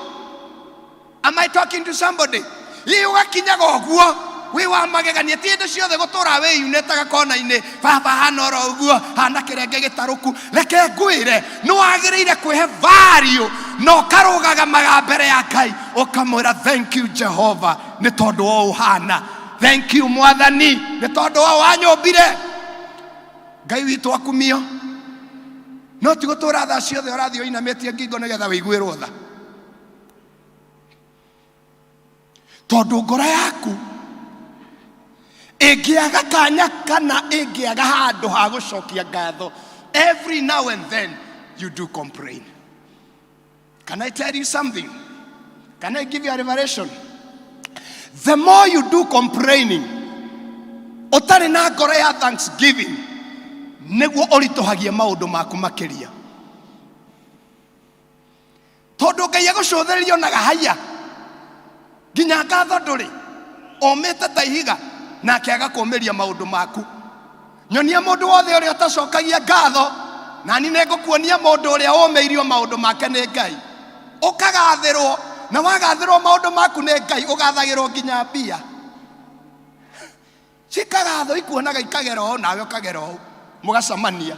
Speaker 11: Am I talking to somebody? Hihi ũgakinyaga ũguo wĩ wa magegania, ti hĩndĩ ciothe gũtũra wĩyunĩte gakona-inĩ, baba hana oro ũguo, hana kĩrenge gĩtarũku. Reke ngwĩre, nĩ wagĩrĩire kwĩhe value na ũkarũgamaga mbere ya Ngai ũkamwĩra thank you Jehova nĩ tondũ wa ũhana, thank you Mwathani nĩ tondũ wa wanyũmbire. Ngai witũ akumio. No ti gũtũra thaa ciothe ũrathiĩ ũinamĩtie ngingo nĩgetha wĩiguĩrwo tha, tondũ ngoro yaku ĩngĩaga kanya kana ĩngĩaga handũ ha gũcokia ngatho, every now and then you do complain. Can I tell you something? Can I give you a revelation? The more you do complaining, ũtarĩ na ngoro ya thanksgiving, nĩguo ũritũhagia maũndũ maku makĩria. Tondũ Ngai agũcũthĩrĩria onaga haiya, nginya ngatho ndũrĩ, ũmĩte ta ihiga, nake agakũmĩria maũndũ maku. Nyonia mũndũ wothe ũrĩa ũtacokagia ngatho, na niĩ nĩngũkuonia mũndũ ũrĩa ũmĩirio maũndũ make nĩ Ngai. Ũkagathĩrwo, na wagathĩrwo maũndũ maku nĩ Ngai, ũgathagĩrwo nginya mbia. Cikagathwo ikuonaga ikagera ũũ, nawe ũkagera ũũ, mũgacemania.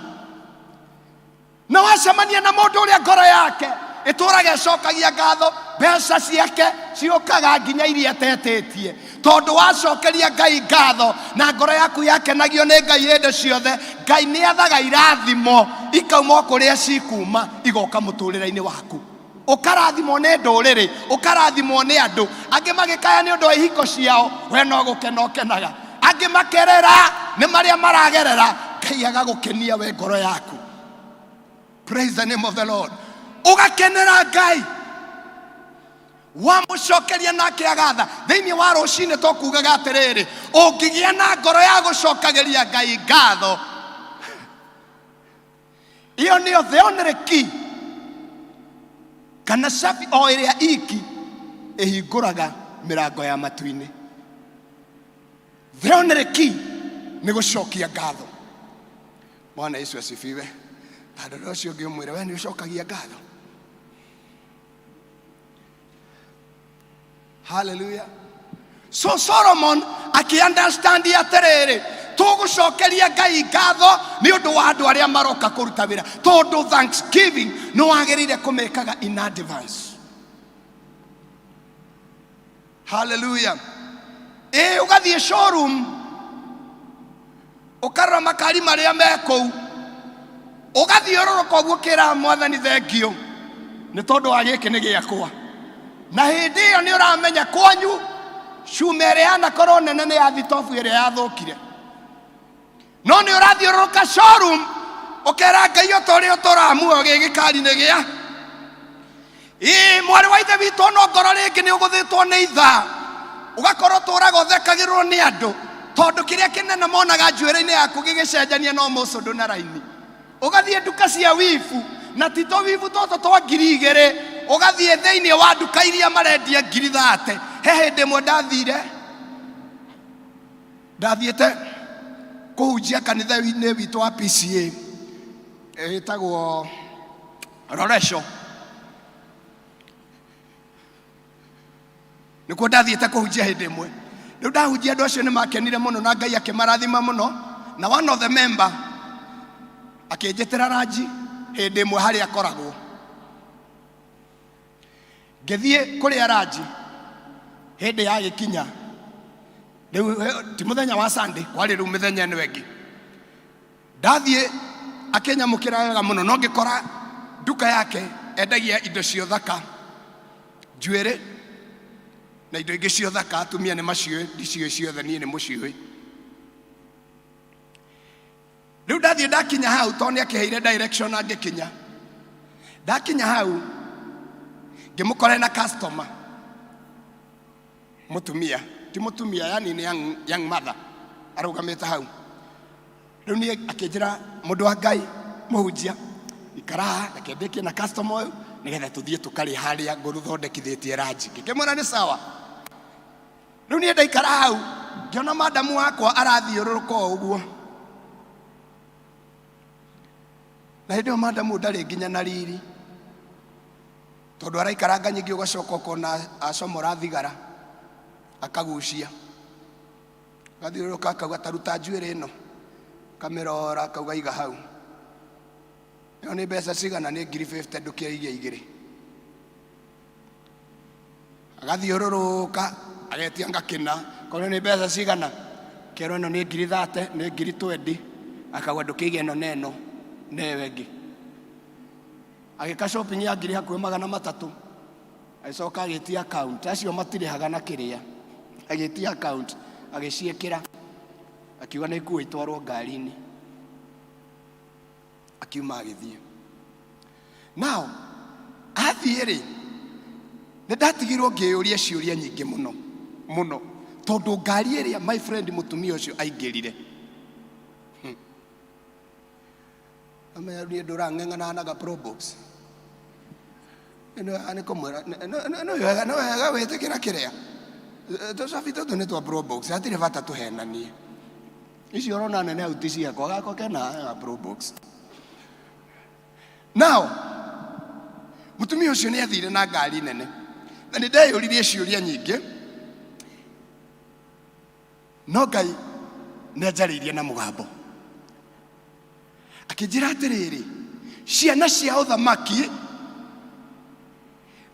Speaker 11: Na wacemania na mũndũ ũrĩa ngoro yake ĩtũraga ĩcokagia ngatho, mbeca ciake ciũkaga nginya iria atetĩtie, tondũ wacokeria Ngai ngatho na ngoro yaku yakenagio nĩ Ngai hĩndĩ ciothe, Ngai nĩ athaga irathimo ikauma o kũrĩa cikuma igoka mũtũrĩre-inĩ waku. Ũkarathimwo nĩ ndũrĩrĩ, ũkarathimwo nĩ andũ angĩ magĩkaya nĩ ũndũ wa ihiko ciao, we no gũkena ũkenaga. Angĩ makerera nĩ marĩa maragerera, Ngai agagũkenia we ngoro yaku. Praise the name of the Lord. Ũgakenera Ngai, wamũcokeria nake agatha. Thĩinĩ wa rũcinĩ tũkugaga atĩrĩrĩ, ũngĩgĩa na ngoro ya gũcokagĩria Ngai ngatho,
Speaker 12: Ĩyo nĩyo the only key kana cabi o ĩrĩa iki ĩhingũraga mĩrango ya matu-inĩ. The only key nĩ gũcokia ngatho. Bwana Yesu asifiwe. Tondũ ũcio ũngĩ ũmwĩre we nĩ ũcokagia ngatho. Hallelujah. So Solomon akĩ-understand atĩrĩrĩ, tũgũcokeria Ngai ngatho nĩ ũndũ wa andũ arĩa maroka kũruta wĩra, tondũ thanksgiving nĩ wagĩrĩire kũmĩkaga in advance. Hallelujah. Ĩ ũgathiĩ showroom ũkarora makari marĩa me kũu, ũgathiũrũrũka ũguo ũkĩraga Mwathani thengiũ nĩ tondũ wa gĩkĩ nĩ gĩakwa. Na hĩndĩ ĩyo nĩ ũramenya kwanyu cuma ĩrĩa yanakorwo nene nĩ ya thitobu ĩrĩa yathũkire, no nĩ ũrathiũrũrũka showroom ũkera Ngai o ta ũrĩa ũtũraga muoyo gĩ gĩkari-inĩ gĩa Ĩĩ, mwarĩ wa ithe witũ, ona ngoro rĩngĩ nĩ ũgũthĩtwo nĩ ithaa, ũgakorwo ũtũraga ũthekagĩrwo nĩ andũ tondũ kĩrĩa kĩnene monaga njuĩrĩ-inĩ yaku gĩgĩcenjania no mũcũndũ na raini. Ũgathiĩ nduka cia wibu, na ti tũwibu tũtũ twa 2000, ũgathiĩ thĩinĩ wa nduka iria marendia 30,000. He hĩndĩ ĩmwe ndathire, ndathiĩte kũhunjia kanitha-inĩ witũ wa PCA ĩtagwo Loresho. Nĩkuo ndathiĩte kũhunjia hĩndĩ ĩmwe. Rĩu ndahunjia andũ acio nĩ makenire mũno na Ngai akĩmarathima mũno, na one of the member akĩnjĩtĩra ranji hĩndĩ ĩmwe harĩa akoragwo. Ngĩthiĩ kũrĩa ranji hĩndĩ ya gĩkinya, rĩu ti mũthenya wa Sunday, kwarĩ rĩu mĩthenya ĩno ĩngĩ. Ndathiĩ akĩnyamũkĩra wega mũno, no ngĩkora nduka yake endagia indo cia ũthaka, njuĩrĩ na indo ingĩ cia ũthaka, atumia nĩ maciũĩ, ndiciũĩ ciothe, niĩ nĩ mũciũĩ. Rĩu ndathiĩ ndakinya hau, tondũ nĩ akĩheire direction na ngĩkinya. Ndakinya hau ngĩmũkora na customer mũtumia, ti mũtumia, yani nĩ young, young mother arũgamĩte hau. Rĩu niĩ akĩnjĩra, mũndũ wa Ngai mũhunjia, ikara haha reke ndĩkie na customer ũyũ nĩgetha tũthiĩ tũkarĩe harĩa ngũthondekithĩtie ranji. Ngĩkĩmwĩra nĩ sawa. Rĩu niĩ ndaikara hau ngĩona madamu wakwa arathiũrũrũka o ũguo, na hĩndĩ ĩyo madamu ndarĩ nginya na riri, tondũ araikaranga nyingĩ ũgacoka ũkona acomora thigara akagucia, agathiũrũrũka akauga ta ruta njuĩrĩ ĩno, akamĩrora akauga iga hau, ĩyo nĩ mbeca cigana? Nĩ 50,000, ndũkĩige igĩrĩ. Agathiũrũrũka agetia ngakĩna, korwo nĩ mbeca cigana? Kerwo ĩno nĩ 30,000, nĩ 20,000, akauga ndũkĩige ĩno na ĩno na ĩyo ĩngĩ. Agĩka shopping ya 300,000, agĩcoka agĩtia account, acio matirĩhaga na kĩrĩa, agĩtia account agĩciĩkĩra, akiuga nĩ ikuo itwarwo ngari-inĩ, akiuma agĩthiĩ. Now athiĩ rĩ, nĩ ndatigirwo ngĩyũria ciũria nyingĩ mũno mũno, tondũ ngari ĩrĩa my friend mũtumia ũcio aingĩrire, amenya niĩ ndũrang'eng'ana na ga Probox. Nĩ wega nĩ kũmwĩra, nĩ wega, nĩ wega wĩtĩkĩra kĩrĩa tũcabi tũtũ nĩ twa Probox, hatirĩ bata tũhenanie. Icio ũrona nene hau ti ciakwa, gakwa kena ga Probox. Now mũtumia ũcio nĩ athire na ngari nene, na nĩ ndeyũririe ciũria nyingĩ, no Ngai nĩ anjarĩirie na mũgambo akĩnjĩra atĩrĩrĩ, ciana cia ũthamaki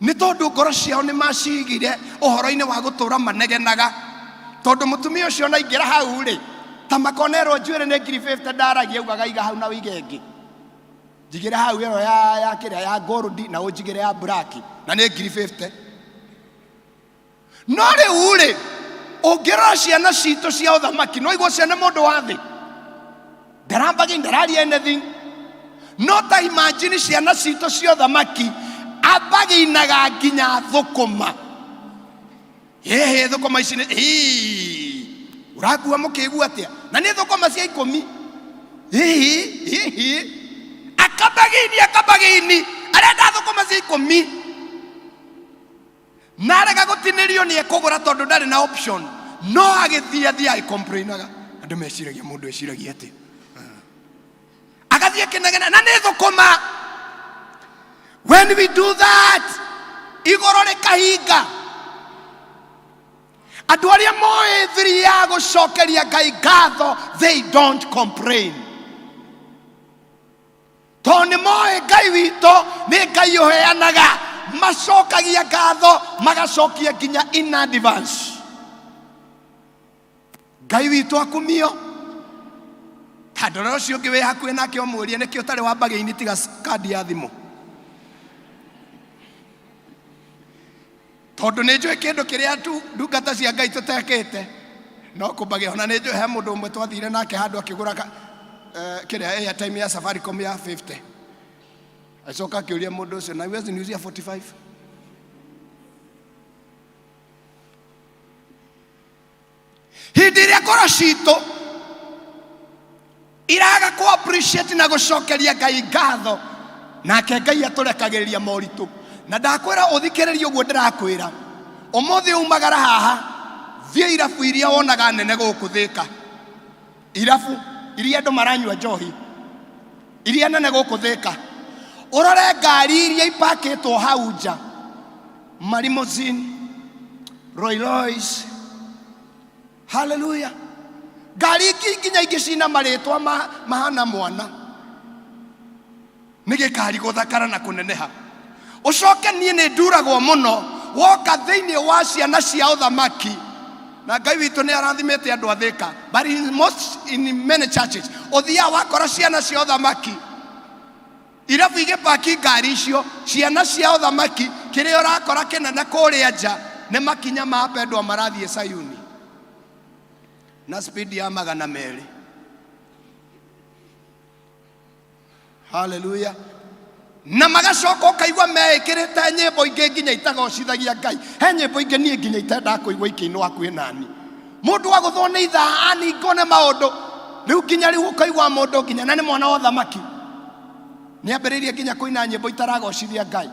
Speaker 12: nĩ tondũ ngoro ciao nĩ macigire ũhoro-inĩ wa gũtũra manegenaga, tondũ mũtumia ũcio ona aingĩra hau rĩ, ta makonerwo njuĩrĩ nĩ 50,000 ndaragia, augaga iga hau na ũige ĩngĩ, njigĩre hau ĩyo ya kĩrĩa ya gold na ũnjigĩre ya black, na nĩ 50,000. No rĩu rĩ, ũngĩrora ciana citũ cia ũthamaki, no igua ciana mũndũ wa thĩ ndarambagi, ndararia anything, no ta imagine ciana citũ cia ũthamaki ambaginaga nginya thũkũma. Ĩhĩ, thũkũma ici nĩ ĩĩ, ũrakua mũkĩigua atĩa? Na nĩ thũkũma cia 10. Ĩhĩ, ĩhĩ, Akabagini akabagini arenda thũkũma cia ikũmi na arega gũtinĩrio nĩ ekũgũra tondũ ndarĩ na option no agĩthiĩ athiĩ agĩkomplainaga andũ meciragia mũndũ eciragia atĩ agathiĩ akĩnegena na nĩ thũkũma. When we do that, igũrũ rĩkahinga. Andũ arĩa moĩ thiri ya gũcokeria Ngai ngatho, they don't complain, tondũ nĩ moĩ Ngai witũ nĩ Ngai ũheanaga. Macokagia ngatho, magacokia nginya in advance. Ngai witũ akumio. Ta ndora ũcio ũngĩ wĩ hakuhĩ nake ũmũrie nĩkĩ ũtarĩ wa mbagĩini tiga kandi ya thimũ, tondũ nĩ njũĩ kĩndũ kĩrĩa tu ndungata cia Ngai tũtekĩte no kũmbagia. Ona nĩ njũĩ he mũndũ ũmwe twathire nake handũ akĩgũra kĩrĩa airtime ya Safaricom ya 50, acoka akĩũria mũndũ ũcio, na huwezi niuzia 45? Hĩndĩ ĩrĩa ngoro citũ iraga kũ appreciate na gũcokeria Ngai ngatho, nake Ngai atũrekagĩrĩria moritũ. Na ndakwĩra ũthikĩrĩrie ũguo ndĩrakwĩra ũmũthĩ, umagara haha, thiĩ irabu iria wonaga nene gũkũ Thĩka, irabu iria andũ maranyua njohi iria nene gũkũ Thĩka, ũrore ngari iria ipakĩtwo hau nja, malimousine, Rolls Royce, haleluya, ngari ingĩ nginya ingĩ cina marĩtwa mahana mwana nĩ gĩkari gũthakara na kũneneha. Ũcoke niĩ nĩ nduragwo mũno woka thĩinĩ wa ciana cia ũthamaki, na Ngai witũ nĩ arathimĩte andũ a Thĩka, but in most, in many churches, ũthiaga wakora ciana cia ũthamaki irabu igĩpaki ngari icio. Ciana cia ũthamaki, kĩrĩa ũrakora kĩnene kũrĩa nja nĩ makinya ma apendwa marathiĩ Sayuni na speed ya 200. Haleluya. Na magacoka ũkaigua meĩkĩrĩte nyĩmbo ingĩ nginya itagocithagia Ngai. He nyĩmbo ingĩ niĩ nginya itendaga kũigua ikĩinwo hakuhĩ nani. Mũndũ agũthwo nĩ ithaa aningwo nĩ maũndũ rĩu, nginya rĩu ũkaigua mũndũ nginya na nĩ mwana wa ũthamaki nĩ ambĩrĩirie nginya kũina nyĩmbo itaragocithia Ngai.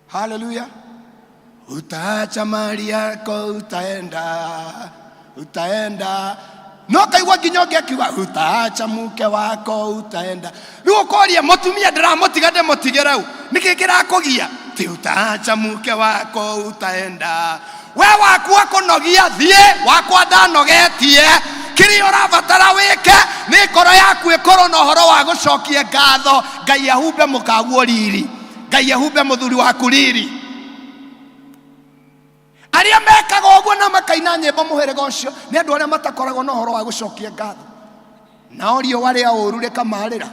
Speaker 12: Haleluya. Utaacha mali yako utaenda, utaenda. No kaigua nginya ũngĩ akiuga utaacha mke wako utaenda. Rĩu ũkoria mũtumia ndĩramũtiga ndĩmũtige rĩu nĩkĩ kĩrakũgia ti utaacha mke wako utaenda. We waku akũnogia thiĩ, wakwa ndanogetie. Kĩrĩa ũrabatara wĩke nĩ ngoro yaku ĩkorwo na ũhoro wa gũcokia ngatho. Ngai ahumbe mũkaguo riri, Ngai ahumbe mũthuri waku riri. Arĩa mekaga ũguo na makaina nyĩmbo mũhĩrĩga ũcio nĩ andũ arĩa matakoragwo na ũhoro wa gũcokia ngatho, nao riũa rĩa ũũru rĩkamarĩra.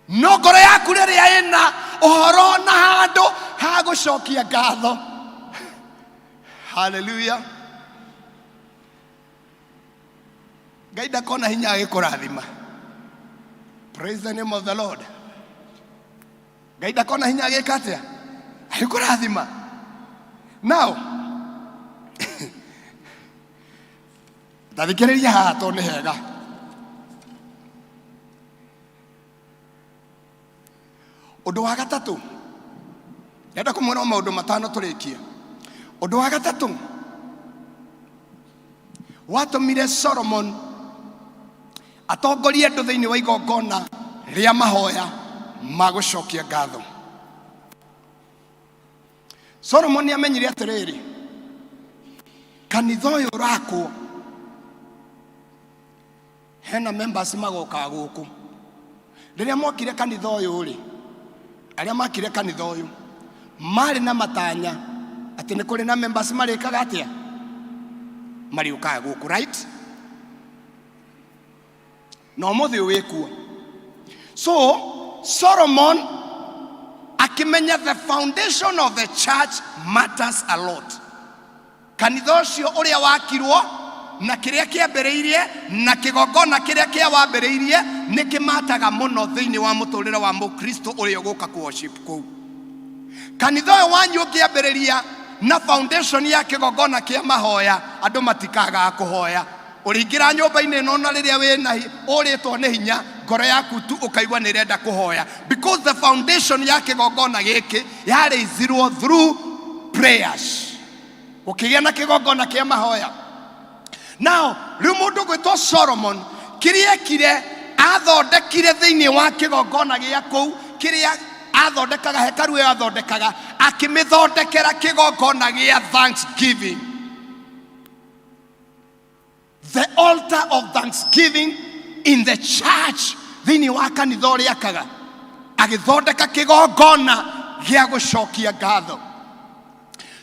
Speaker 12: No ngoro yaku rĩrĩa ĩna ũhoro na handũ ha gũcokia ngatho, haleluya, Ngai ndakona hinya agĩkũrathima. Praise the name of the Lord. Ngai ndakona hinya agĩka atĩa? Agĩkũrathima. Now tathikĩrĩria haha tondũ nĩ hega. Ũndũ wa gatatũ, ndenda kũmwĩra o maũndũ matano tũrĩkie. Ũndũ wa gatatũ watũmire Solomon atongorie andũ thĩinĩ wa igongona rĩa mahoya ma gũcokia ngatho, Solomon nĩ amenyire atĩrĩrĩ, kanitha ũyũ ũrakwo hena members magokaga gũkũ. Rĩrĩa mokire kanitha ũyũ rĩ, arĩa makire kanitha ũyũ marĩ na matanya atĩ nĩ kũrĩ na members marĩkaga atĩa, marĩũkaga gũkũ, right? Na ũmũthĩ ũyũ wĩkuo. So Solomon akĩmenya the foundation of the church matters a lot. Kanitha ũcio ũrĩa wakirwo na kĩrĩa kĩambĩrĩirie na kĩgongona kĩrĩa kĩawambĩrĩirie nĩ kĩmataga mũno thĩinĩ wa mũtũrĩre wa mũkristo ũrĩa ũgũka kũ worship kũu. Kanitha ũyũ wanyu ũngĩambĩrĩria na foundation ya kĩgongona kĩa mahoya, andũ matikagaga kũhoya. Ũrĩingĩra nyũmba-inĩ ĩno na rĩrĩa wĩna ũrĩtwo nĩ hinya ngoro yaku tu ũkaigua nĩ ĩrenda kũhoya, because the foundation ya kĩgongona gĩkĩ yarĩizirwo through prayers. Gũkĩgĩa na kĩgongona kĩa mahoya. Now rĩu mũndũ gwĩtwo Solomon kĩrĩa ekire, athondekire thĩinĩ wa kĩgongona gĩa kũu kĩrĩa athondekaga, hekaru ĩyo athondekaga, akĩmĩthondekera kĩgongona gĩa thanksgiving, the altar of thanksgiving in the church. Thĩinĩ wa kanitha ũrĩa akaga, agĩthondeka kĩgongona gĩa gũcokia ngatho.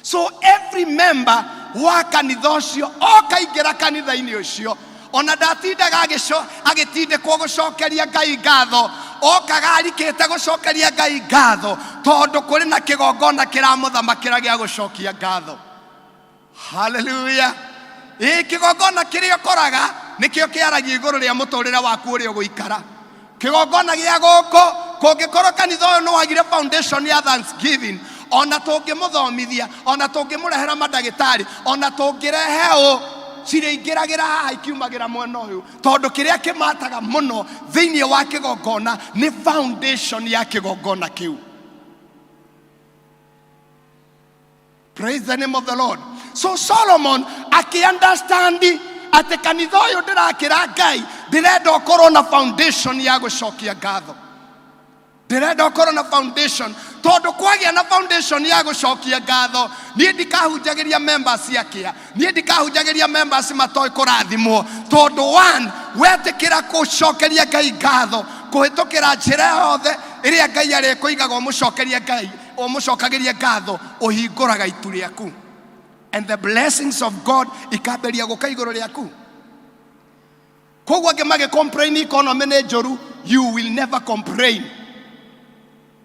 Speaker 12: So every member wa kanitha ũcio okaingĩra kanitha-inĩ ũcio, ona ndatindaga agĩtindĩkwo gũcokeria Ngai ngatho, okaga arikĩte gũcokeria Ngai ngatho, tondũ kũrĩ na kĩgongona kĩramũthamakĩra gĩa gũcokia ngatho. Haleluya! Ĩ kĩgongona kĩrĩa ũkoraga nĩkĩo kĩaragia igũrũ rĩa mũtũrĩre waku ũrĩa ũgũikara. Kĩgongona gĩa gũkũ, kũngĩkorwo kanitha ũyũ nĩwagire foundation ya thanksgiving, ona tũngĩmũthomithia, ona tũngĩmũrehera mandagĩtarĩ, ona tũngĩrehe ũ, cirĩingĩragĩra haha ikiumagĩra mwena ũyũ, tondũ kĩrĩa kĩmataga mũno thĩinĩ wa kĩgongona nĩ foundation ya kĩgongona kĩu. Praise the name of the Lord. So Solomon akĩ-understand atĩ kanitha ũyũ ndĩrakĩra Ngai, ndĩrenda ũkorwo na foundation ya gũcokia ngatho. Ndĩrenda ũkorwo na foundation, tondũ kwagĩa na foundation ya gũcokia ngatho, niĩ ndikahunjagĩria members akĩa, niĩ ndikahunjagĩria members matoĩ kũrathimwo, tondũ one, wetĩkĩra gũcokeria Ngai ngatho kũhĩtũkĩra njĩra yothe ĩrĩa Ngai arĩkũigaga ũmũcokerie Ngai, ũmũcokagĩrie ngatho, ũhingũraga itu rĩaku and the blessings of God ikambĩria gũka igũrũ rĩaku. Koguo angĩ magĩ complain economy nĩ njũru, you will never complain,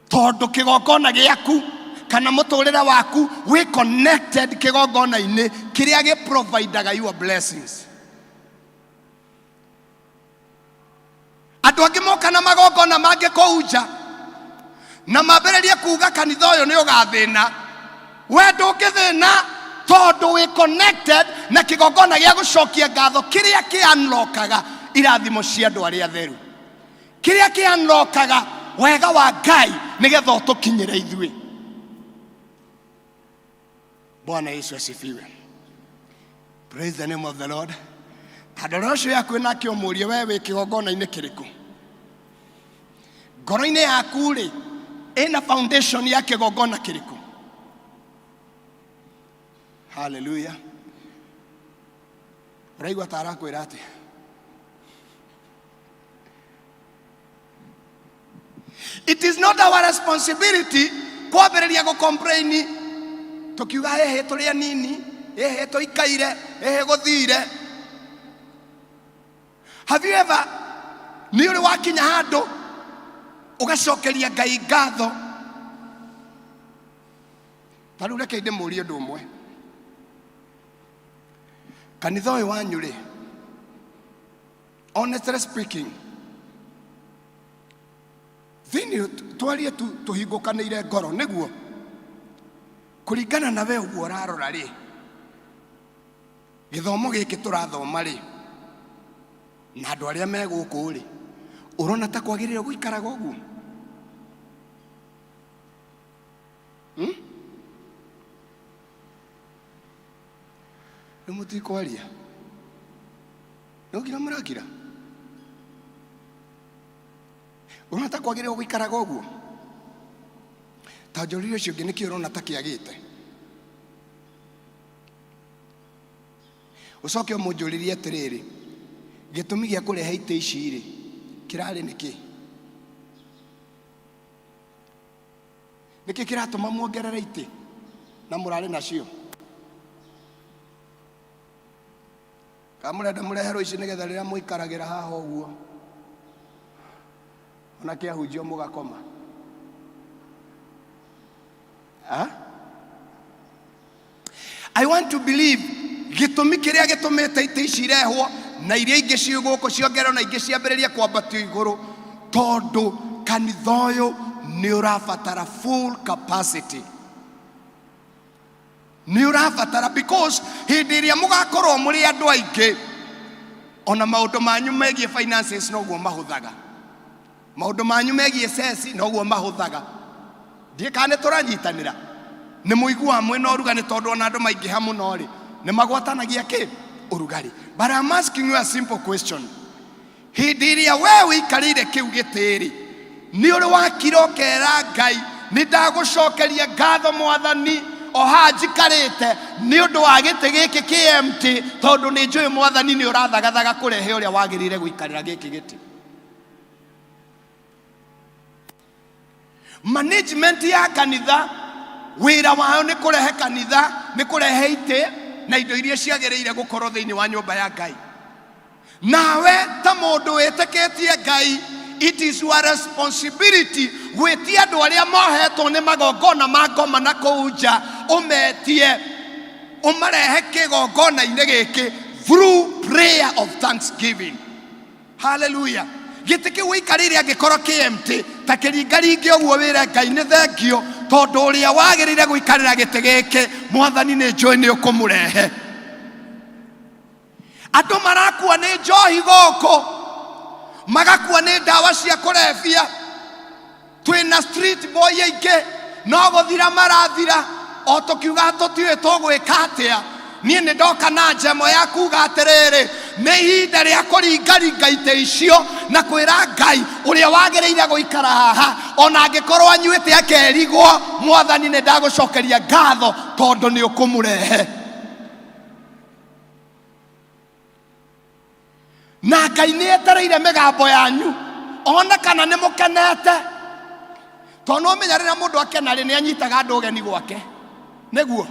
Speaker 12: tondũ kĩgongona gĩaku kana mũtũrĩre waku wĩ connected kĩgongona-inĩ kĩrĩa gĩ providaga your blessings. Andũ angĩ moka na magongona mangĩ kũu nja na mambĩrĩrie kuga kanitha ũyũ nĩ ũgathĩna, we ndũngĩthĩna, tondũ wĩ connected na kĩgongona gĩa gũcokia ngatho kĩrĩa kĩ-unlockaga irathimo cia andũ arĩa atheru, kĩrĩa kĩ-unlockaga wega wa Ngai nĩgetha ũtũkinyĩre ithuĩ. Bwana Yesu asifiwe. Praise the name of the Lord. Tandora ũcio yaku nake ũmũrie, we wĩ kĩgongona-inĩ kĩrĩkũ? Ngoro-inĩ yaku rĩ, ĩna foundation ya kĩgongona kĩrĩkũ? Hallelujah. Ũraigua ta arakwĩra atĩa? It is not our responsibility kwambĩrĩria gũ-complain tũkiuga hehe tũrĩ anini, hehe tũikaire, hehe gũthire. Have you ever, nĩ ũrĩ wakinya handũ ũgacokeria Ngai ngatho? Ta rĩu reke ndĩmũrie ũndũ ũmwe. Kanitha ũyũ wanyu rĩ, honestly speaking, thĩinĩ twarie tu tũhingũkanĩire ngoro, nĩguo kũringana na we ũguo ũrarora rĩ, gĩthomo gĩkĩ tũrathoma rĩ, na andũ arĩa me gũkũ rĩ, ũrona ta kwagĩrĩire gũikaraga ũguo? Hmm? Rĩu mũtikwaria no nginya mũrakira. Ũrona ta kwagĩrĩirwo gũikaraga ũguo? Ta njũrĩrie ũcio ũngĩ, nĩkĩ ũrona ta kĩagĩte? Ũcoke ũmũnjũrĩrie atĩrĩrĩ, gĩtũmi gĩa kũrehe itĩ ici rĩ, kĩrarĩ nĩkĩ? Nĩkĩ kĩratũma muongerere itĩ na mũrarĩ nacio? Kana mũrenda mũreherwo ici nĩgetha rĩrĩa mũikaragĩra haha ũguo ona kĩahunjio mũgakoma? Ah? I want to believe gĩtũmi kĩrĩa gĩtũmĩte itĩ ici irehwo na iria ingĩ ciĩ gũkũ ciongererwo na ingĩ ciambĩrĩrie kwambatio igũrũ, tondũ kanitha ũyũ nĩ ũrabatara full capacity, nĩ ũrabatara, because hĩndĩ ĩrĩa mũgakorwo mũrĩ andũ aingĩ. Ona maũndũ manyu megiĩ finances noguo mahũthaga, maũndũ manyu megiĩ ceci noguo mahũthaga. Ndiĩ kana nĩ tũranyitanĩra. Nĩ mũiguaga mwĩna ũrugarĩ tondũ ona andũ maingĩha mũno rĩ, nĩ magwatanagia kĩ? Ũrugarĩ. But I'm asking you a simple question. Hĩndĩ ĩrĩa we ũikarĩire kĩu gĩtĩ-rĩ, nĩ ũrĩ wakira ũkera Ngai, nĩ ndagũcokeria ngatho Mwathani, o haha njikarĩte nĩ ũndũ wa gĩtĩ gĩkĩ kĩ empty, tondũ nĩ njũĩ Mwathani nĩ ũrathagathaga kũrehe ũrĩa wagĩrĩire gũikarĩra gĩkĩ gĩtĩ. Management ya kanitha wĩra wayo nĩ kũrehe kanitha, nĩ kũrehe itĩ na indo iria ciagĩrĩire gũkorwo thĩinĩ wa nyũmba ya Ngai. Nawe ta mũndũ wĩtĩkĩtie Ngai, it is your responsibility gwĩtia andũ arĩa mohetwo nĩ magongona ma ngoma na kũu nja, ũmetie ũmarehe kĩgongona-inĩ gĩkĩ through prayer of thanksgiving. Haleluya. Gĩtĩ kĩu ũikarĩire angĩkorwo kĩ empty, ta kĩringaringe ũguo wĩre Ngai nĩ thengio tondũ ũrĩa wagĩrĩire gũikarĩra gĩtĩ gĩkĩ Mwathani nĩ njũĩ nĩ ũkũmũrehe. Andũ marakua nĩ njohi gũkũ, magakua nĩ ndawa cia kũrebia. Twĩna street boy aingĩ no gũthira marathira, o tũkiuga tũtiũĩ tũgwĩka atĩa. Niĩ nĩ ndoka na njemo ya kuga atĩrĩrĩ, nĩ ihinda rĩa kũringaringa itĩ icio na kwĩra Ngai ũrĩa wagĩrĩire gũikara haha, ona angĩkorwo anyuĩte akerigwo, Mwathani nĩ ndagũcokeria ngatho tondũ nĩ ũkũmũrehe. Na Ngai nĩ etereire mĩgambo yanyu ona kana nĩ mũkenete, tondũ no menya rĩrĩa mũndũ akena rĩ, nĩ anyitaga andũ ũgeni gwake. Nĩguo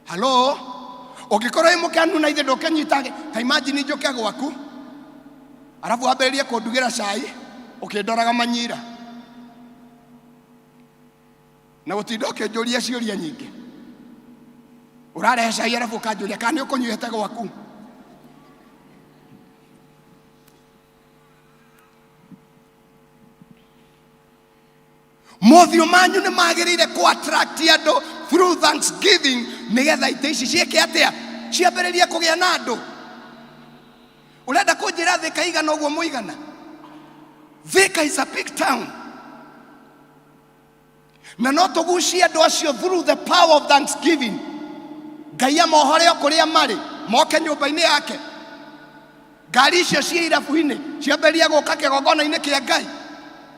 Speaker 12: halo, ũngĩkorwo wĩ mũkenu na ithe ndũkĩnyita, ta imagine njũke gwaku arabu wambĩrĩrie kũndugĩra cai ũkĩndoraga manyira na gũtinda ũkĩnjũria ciũria nyingĩ. Ũrarehe cai arabu ũkanjũria kana nĩ ũkũnyuĩte gwaku. Mothiũ manyu nĩ magĩrĩire kũ attract andũ through thanksgiving, nĩgetha itĩ ici ciĩke atĩa? Ciambĩrĩrie kũgĩa na andũ. Ũrenda kũnjĩra Thika igana ũguo mũigana? Thika is a big town. Na no tũgucie andũ acio through the power of thanksgiving. Ngai amohore o kũrĩa marĩ, moke nyũmba-inĩ yake. Ngari icio ciĩ irabu-inĩ ciambĩrĩria gũka kĩgongona-inĩ kĩa Ngai,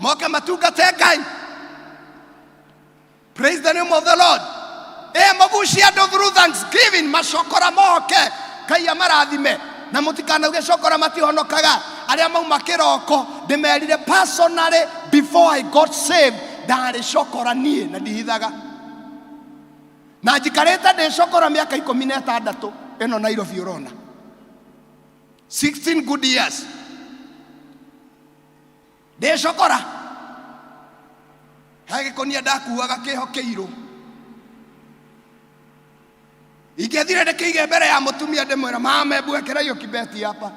Speaker 12: moke matungate Ngai. Praise the name of the Lord. Ĩ mũgucie andũ through thanksgiving, macokora moke, Ngai amarathime. Na mũtikanauge cokora matihonokaga. Arĩa mauma kĩroko ndĩmerire personally before I got saved, ndarĩ cokora niĩ na ndihithaga. Na njikarĩte ndĩ cokora mĩaka 16 ĩno Nairobi ũrona. 16 good years. Ndĩ cokora. He gĩkũnia ndakuaga kĩho kĩirũ. Ingĩathire ndĩkĩige mbere ya mũtumia ndĩmwĩra, mama hebu ekera hiyo kibeti hapa.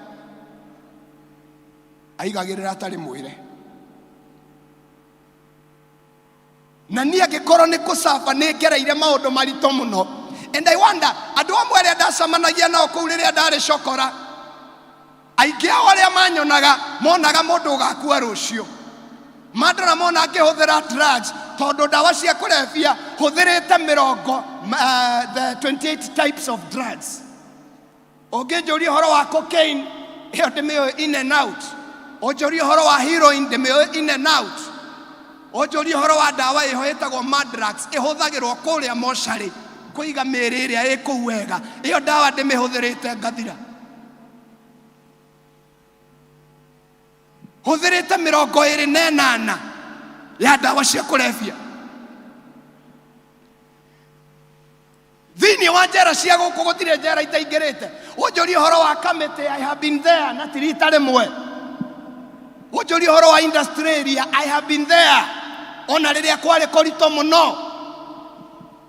Speaker 12: Aigagĩrĩra atarĩ mwĩre. Na niĩ angĩkorwo nĩ kũcaba nĩ ngereire maũndũ maritũ mũno. And I wonder, andũ amwe arĩa ndacemanagia nao kũu rĩrĩa ndarĩ cokora, aingĩ ao arĩa manyonaga monaga mũndũ ũgakua rũciũ. Mandora mona ngĩhũthĩra drugs, tondũ ndawa cia kũrebia hũthĩrĩte mĩrongo, the 28 types of drugs. Ũngĩnjũria ũhoro wa cocaine, ĩyo ndĩmĩũĩ in and out. Ũnjũrie ũhoro wa heroin, ndĩmĩũĩ in and out. Ũnjũrie ũhoro wa ndawa ĩho ĩtagwo Mandrax, ĩhũthagĩrwo kũrĩa mocarĩ kũiga mĩĩrĩ ĩrĩa ĩ kũu wega. Ĩyo ndawa ndĩmĩhũthĩrĩte ngathira. Hũthĩrĩte 28 ya ndawa cia kũrebia. Thĩinĩ wa njera cia gũkũ gũtirĩ njera itaingĩrĩte. Ũnjũrie ũhoro wa kamĩtĩ, I have been there, na ti rita rĩmwe. Ũnjũrie ũhoro wa industry area, I have been there. Ona rĩrĩa kwarĩ kũritũ mũno,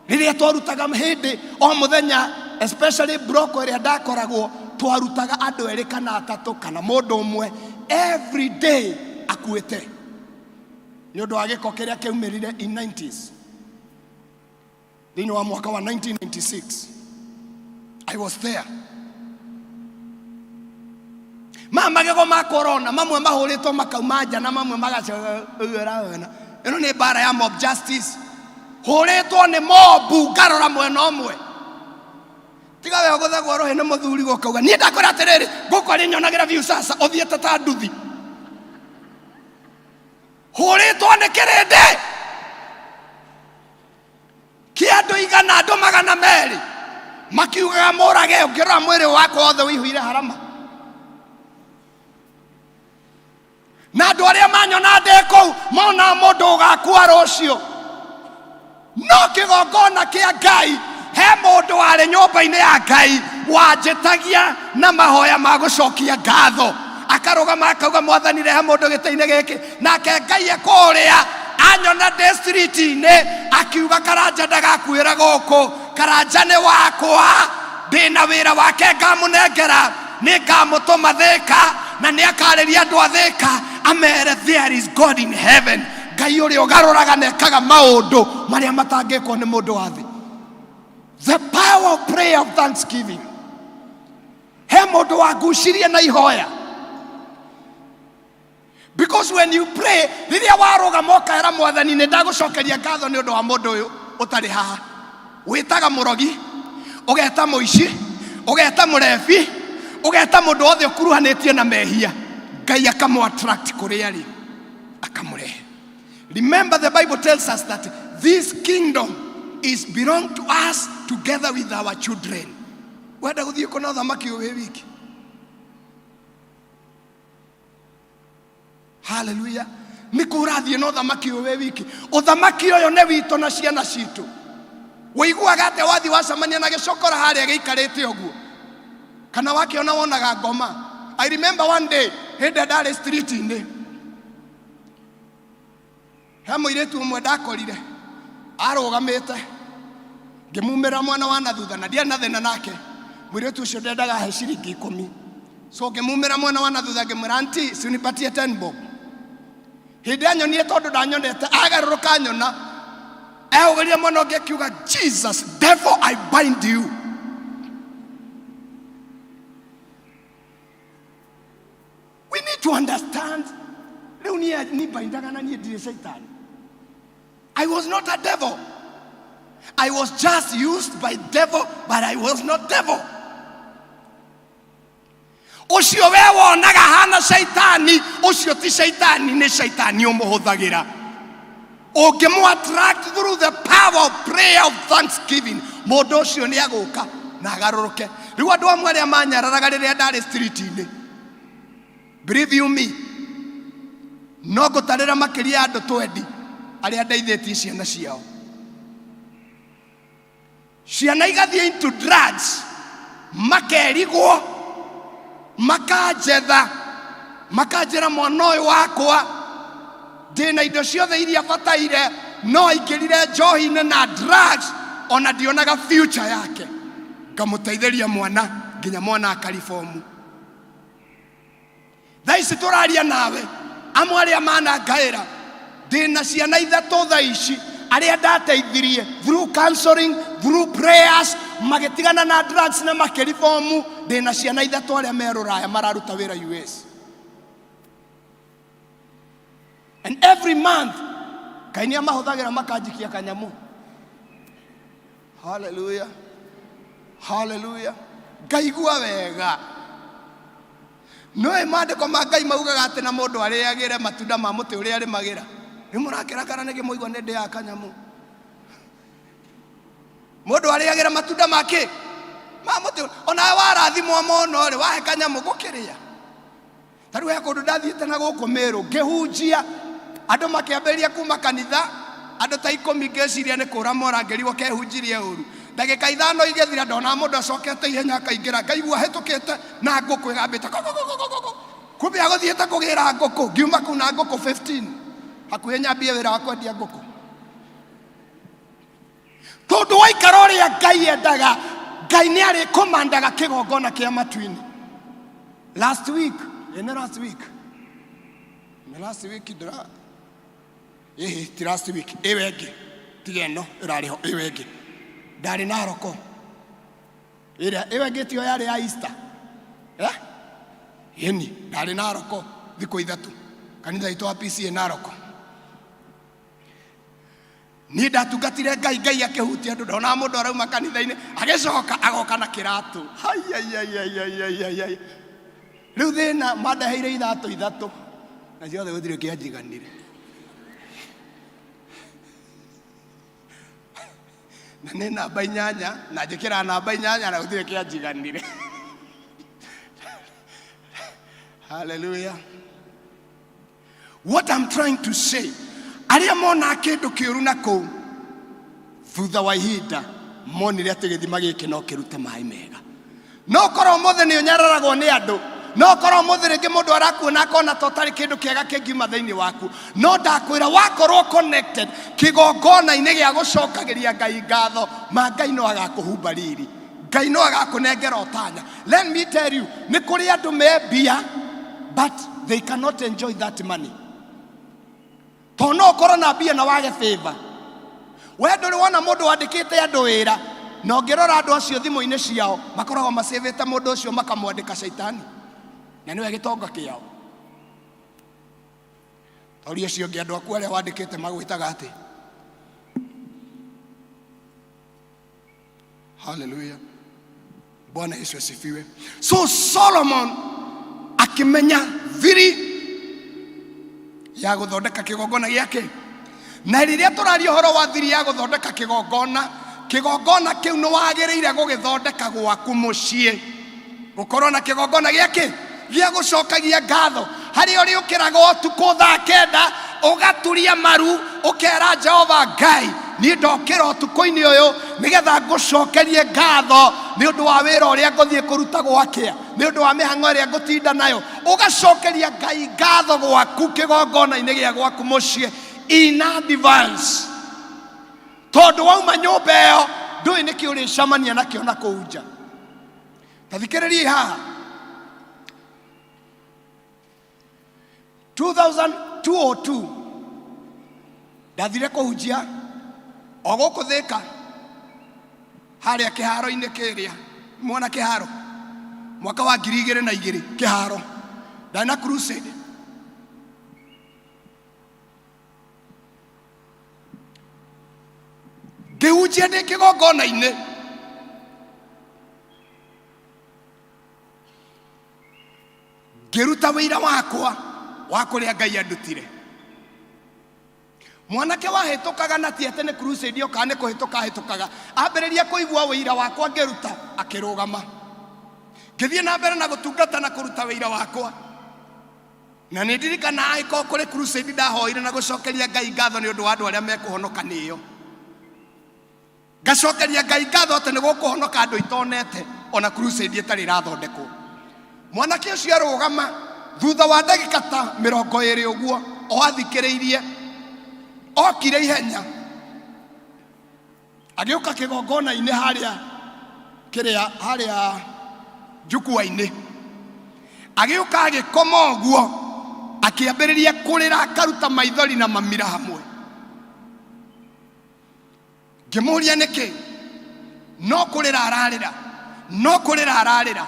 Speaker 12: rĩrĩa twarutaga hĩndĩ o mũthenya, especially block ĩrĩa ndakoragwo, twarutaga andũ erĩ kana atatũ kana mũndũ ũmwe every day akuĩte nĩ ũndũ wa gĩko kĩrĩa kĩaumĩrire in 90s. Thĩinĩ wa mwaka wa 1996 I was there. Maya magego ma corona mamwe mahũrĩtwo makauma nja na mamwe magacoka ũguo ũraona. Ĩno nĩ mbara ya mob justice. Hũrĩtwo nĩ mobu ngarora mwena ũmwe. Tiga we ũgũthagwo rũhĩ nĩ mũthuri gũkauga niĩ ndakwĩra atĩrĩrĩ ngũkũ arĩ nyonagĩra view sasa ũthiĩte ta nduthi. Hũrĩtwo nĩ kĩrĩndĩ kĩa andũ igana andũ magana merĩ makiugaga mũrage ũngĩrora mwĩrĩ wakwa wothe ũihũire harama na andũ arĩa manyona ndĩ kũu mona mũndũ ũgakua rũciũ no kĩgongona kĩa ngai he mũndũ warĩ nyũmba-inĩ ya ngai wanjĩtagia na mahoya ma gũcokia ngatho akarũgama akauga mwathani rehe mũndũ gĩtĩ-inĩ gĩkĩ nake ngai ekũrĩa anyona ndĩ street-inĩ akiuga karanja ndagakuĩra gũkũ karanja nĩ wakwa ndĩna wĩra wake ngamũnengera nĩ ngamũtũma Thĩka na nĩ akarĩria andũ a Thĩka amere there is God in heaven ngai ũrĩa ũgarũraga na ekaga maũndũ marĩa matangĩkwo nĩ mũndũ wa thĩ the power of prayer of thanksgiving he mũndũ wangucirie na ihoya because when you pray rĩrĩa warũgama ũkaĩra mwathani nĩ ndagũcokeria ngatho nĩ ũndũ wa mũndũ ũyũ ũtarĩ haha wĩtaga mũrogi ũgeta mũici ũgeta mũrebi ũgeta mũndũ wothe ũkuruhanĩtie na mehia ngai akamũ attract kũrĩa arĩ akamũrehe remember the bible tells us that this kingdom is belong to us together with our children wenda gũthiĩ kũna ũthamaki ũyũ wĩ wiki haleluya nĩ kũ ũrathiĩ na ũthamaki ũyũ wĩ wiki ũthamaki ũyũ nĩ witũ na ciana citũ ũiguaga atĩa wathiĩ wacemania na gĩcokora harĩa gĩikarĩte ũguo kana wakĩona wonaga ngoma i remember one day hĩndĩ ĩrĩa ndarĩ street-inĩ he mũirĩtu ũmwe ndakorire arũgamĩte ngĩmumĩra mwana wa na thutha na ndiarĩ na thĩna nake mũirĩtu ũcio ndendaga he ciringi ikũmi so ngĩmumĩra mwena wa na thutha ngĩmwĩra anti si unipatie 10 bob hĩndĩ anyonie tondũ ndanyonete agarũrũka nyona ehũgĩrire mwena ũngĩ akiuga jesus devil i bind you we need to understand rĩu niĩ nimbaindaga na niĩ ndirĩ shaitani i was not a devil i was just used by devil but i was not devil ũcio we wonaga hana shaitani ũcio ti shaitani nĩ shaitani ũmũhũthagĩra ũngĩmũ attract through the power of prayer of thanksgiving mũndũ ũcio nĩ agũka na agarũrũke rĩu andũ amwe arĩa manyararaga rĩrĩa ndarĩ street-inĩ believe you me no ngũtarĩra makĩria ya andũ twendi arĩa ndeithĩtie ciana ciao ciana igathiĩ into drugs makerigwo makanjetha makanjĩra mwana ũyũ wakwa ndĩna indo ciothe iria bataire no aingĩrire njohi-inĩ na drugs ona ndionaga future yake ngamũteithĩria mwana nginya mwana akaribomu thaa ici tũraria nawe amwe arĩa manangaĩra ndĩna ciana ithatũ thaa ici arĩa ndateithirie through counseling through prayers magĩtigana na drugs na makĩribomu ndĩna ciana ithatũ arĩa me rũraya mararuta wĩra US and every month ngai nĩ amahũthagĩra makanjikia kanyamũ haleluya haleluya ngaigua wega nĩũĩ maandĩko ma ngai maugaga atĩ na mũndũ arĩagĩre matunda ma mũtĩ ũrĩa arĩmagĩra nĩ mũrakĩrakara nĩkĩ mũigua nĩ ndĩaga kanyamũ mũndũ arĩagĩra matunda ma kĩ ma mũtĩ onawe warathimwo mũno rĩ wahe kanyamũ gũkĩrĩa ta rĩu he kũndũ ndathiĩte na gũkũ Meru ngĩhunjia andũ makĩambĩrĩria kuma kanitha andũ ta ikũmi ngĩciria nĩ kũra mora ngĩrigwo kehunjirie ũru ndagĩka ithano igĩthira ndona mũndũ acokete ihenya akaingĩra ngaigua hĩtũkĩte na ngũkũ ĩgambĩte kũkũkũkũkũ kumbe agũthiĩte kũgĩra ngũkũ ngiuma kũu na ngũkũ 15 hakuhĩ nyambie wĩra wa kwendia ngũkũ tondũ waikara ũrĩa ngai endaga ngai nĩ arĩkũmandaga kĩgongona kĩa matu-inĩ last week ĩ nĩ last week nĩ last week ndĩra ĩhĩ ti last week ĩyo ĩngĩ tiga ĩno ĩrarĩ ho ĩyo ĩngĩ ndarĩ Naroko ĩrĩa ĩyo ĩngĩ tiyo yarĩ ya Easter eh? Ĩni, ndarĩ Naroko thikũ ithatũ, kanitha witũ wa PCA Naroko. Niĩ ndatungatire Ngai, Ngai akĩhutia andũ, ndonaga mũndũ arauma kanitha-inĩ agĩcoka agoka na kĩratũ. Haiaiaiaiaiaiai. Rĩu thĩna mandeheire ithatũ ithatũ na ciothe gũtirĩ kĩanjiganire. Na nĩ namba 8 na njĩkĩraga namba 8 na gũtirĩ kĩanjiganire. Hallelujah. What I'm trying to say, arĩa monaga kĩndũ kĩũru na kũu, thutha wa ihinda monire atĩ gĩthima gĩkĩ no kĩrute maĩ mega. No korwo ũmũthĩ nĩ ũnyararagwo nĩ andũ, no korwo ũmũthĩ rĩngĩ mũndũ arakuona akona ta ũtarĩ kĩndũ kĩega kĩngiuma thĩinĩ waku, no ndakwĩra wakorwo connected kĩgongona-inĩ gĩa gũcokagĩria Ngai ngatho, ma Ngai no agakũhumba riri. Ngai no agakũnengera ũtanya. Let me tell you, nĩ kũrĩ andũ me mbia but they cannot enjoy that money. Tondũ no ũkorwo na mbia na wage favor. We ndũrĩ wona mũndũ wandĩkĩte andũ wĩra na ũngĩrora andũ acio thimũ-inĩ ciao makoragwo macĩvĩte mũndũ ũcio makamwandĩka caitani na nĩwe gĩtonga kĩao. Toria ũcio ũngĩ andũ aku arĩa wandĩkĩte magwĩtaga atĩ. Hallelujah. Bwana Yesu asifiwe. So Solomon akimenya thiri ya guthondeka kigongona giake. Na riria turaria uhoro wa thiri ya guthondeka kigongona, kigongona kiu ni wagiriire gugithondeka gwaku mucii. Gukorwo na kigongona giake gĩa gũcokagia ngatho harĩa ũrĩũkĩraga ũtukũ thaa 9 ũgaturia maru ũkera Jehova Ngai, niĩ ndokĩra ũtukũ-inĩ ũyũ nĩgetha ngũcokerie ngatho nĩ ũndũ wa wĩra ũrĩa ngũthiĩ kũruta gwakĩa, nĩ ũndũ wa mĩhang'o ĩrĩa ngũtinda nayo. Ũgacokeria Ngai ngatho gwaku kĩgongona-inĩ gĩa gwaku mũciĩ in advance, tondũ wauma nyũmba ĩyo ndũĩ nĩkĩ ũrĩcemania nakĩo na kũu nja. Ta thikĩrĩriai haha. 2002 ndathire kũhunjia o gũkũ Thĩka harĩa kĩharo-inĩ kĩrĩa mwona kĩharo mwaka wa 2002 kĩharo ndarĩ na crusade. Ngĩhunjia ndĩ kĩgongona-inĩ ngĩruta wĩira wakwa wa kũrĩa Ngai andutire. Mwanake wahĩtũkaga na ti atĩ nĩ crusade okaga nĩ kũhĩtũka ahĩtũkaga, ambĩrĩria kũigua wĩira wakwa ngĩruta akĩrũgama. Ngĩthiĩ na mbere na gũtungata na kũruta wĩira wakwa. Na nĩ ndirikanaga angĩkorwo kũrĩ crusade ndahoire na gũcokeria Ngai ngatho nĩ ũndũ wa andũ arĩa mekũhonoka nĩyo. Ngacokeria Ngai ngatho atĩ nĩ gũkũhonoka andũ itonete ona crusade ĩtarĩ ĩrathondekwo. Mwanake ũcio arũgama thutha wa ndagĩka ta 20 ũguo o athikĩrĩirie, okire ihenya agĩũka kĩgongona-inĩ harĩa kĩrĩa harĩa njukua-inĩ, agĩũka agĩkoma ũguo akĩambĩrĩria kũrĩra akaruta maithori na mamira hamwe. Ngĩmũria nĩkĩ, no kũrĩra ararĩra, no kũrĩra ararĩra.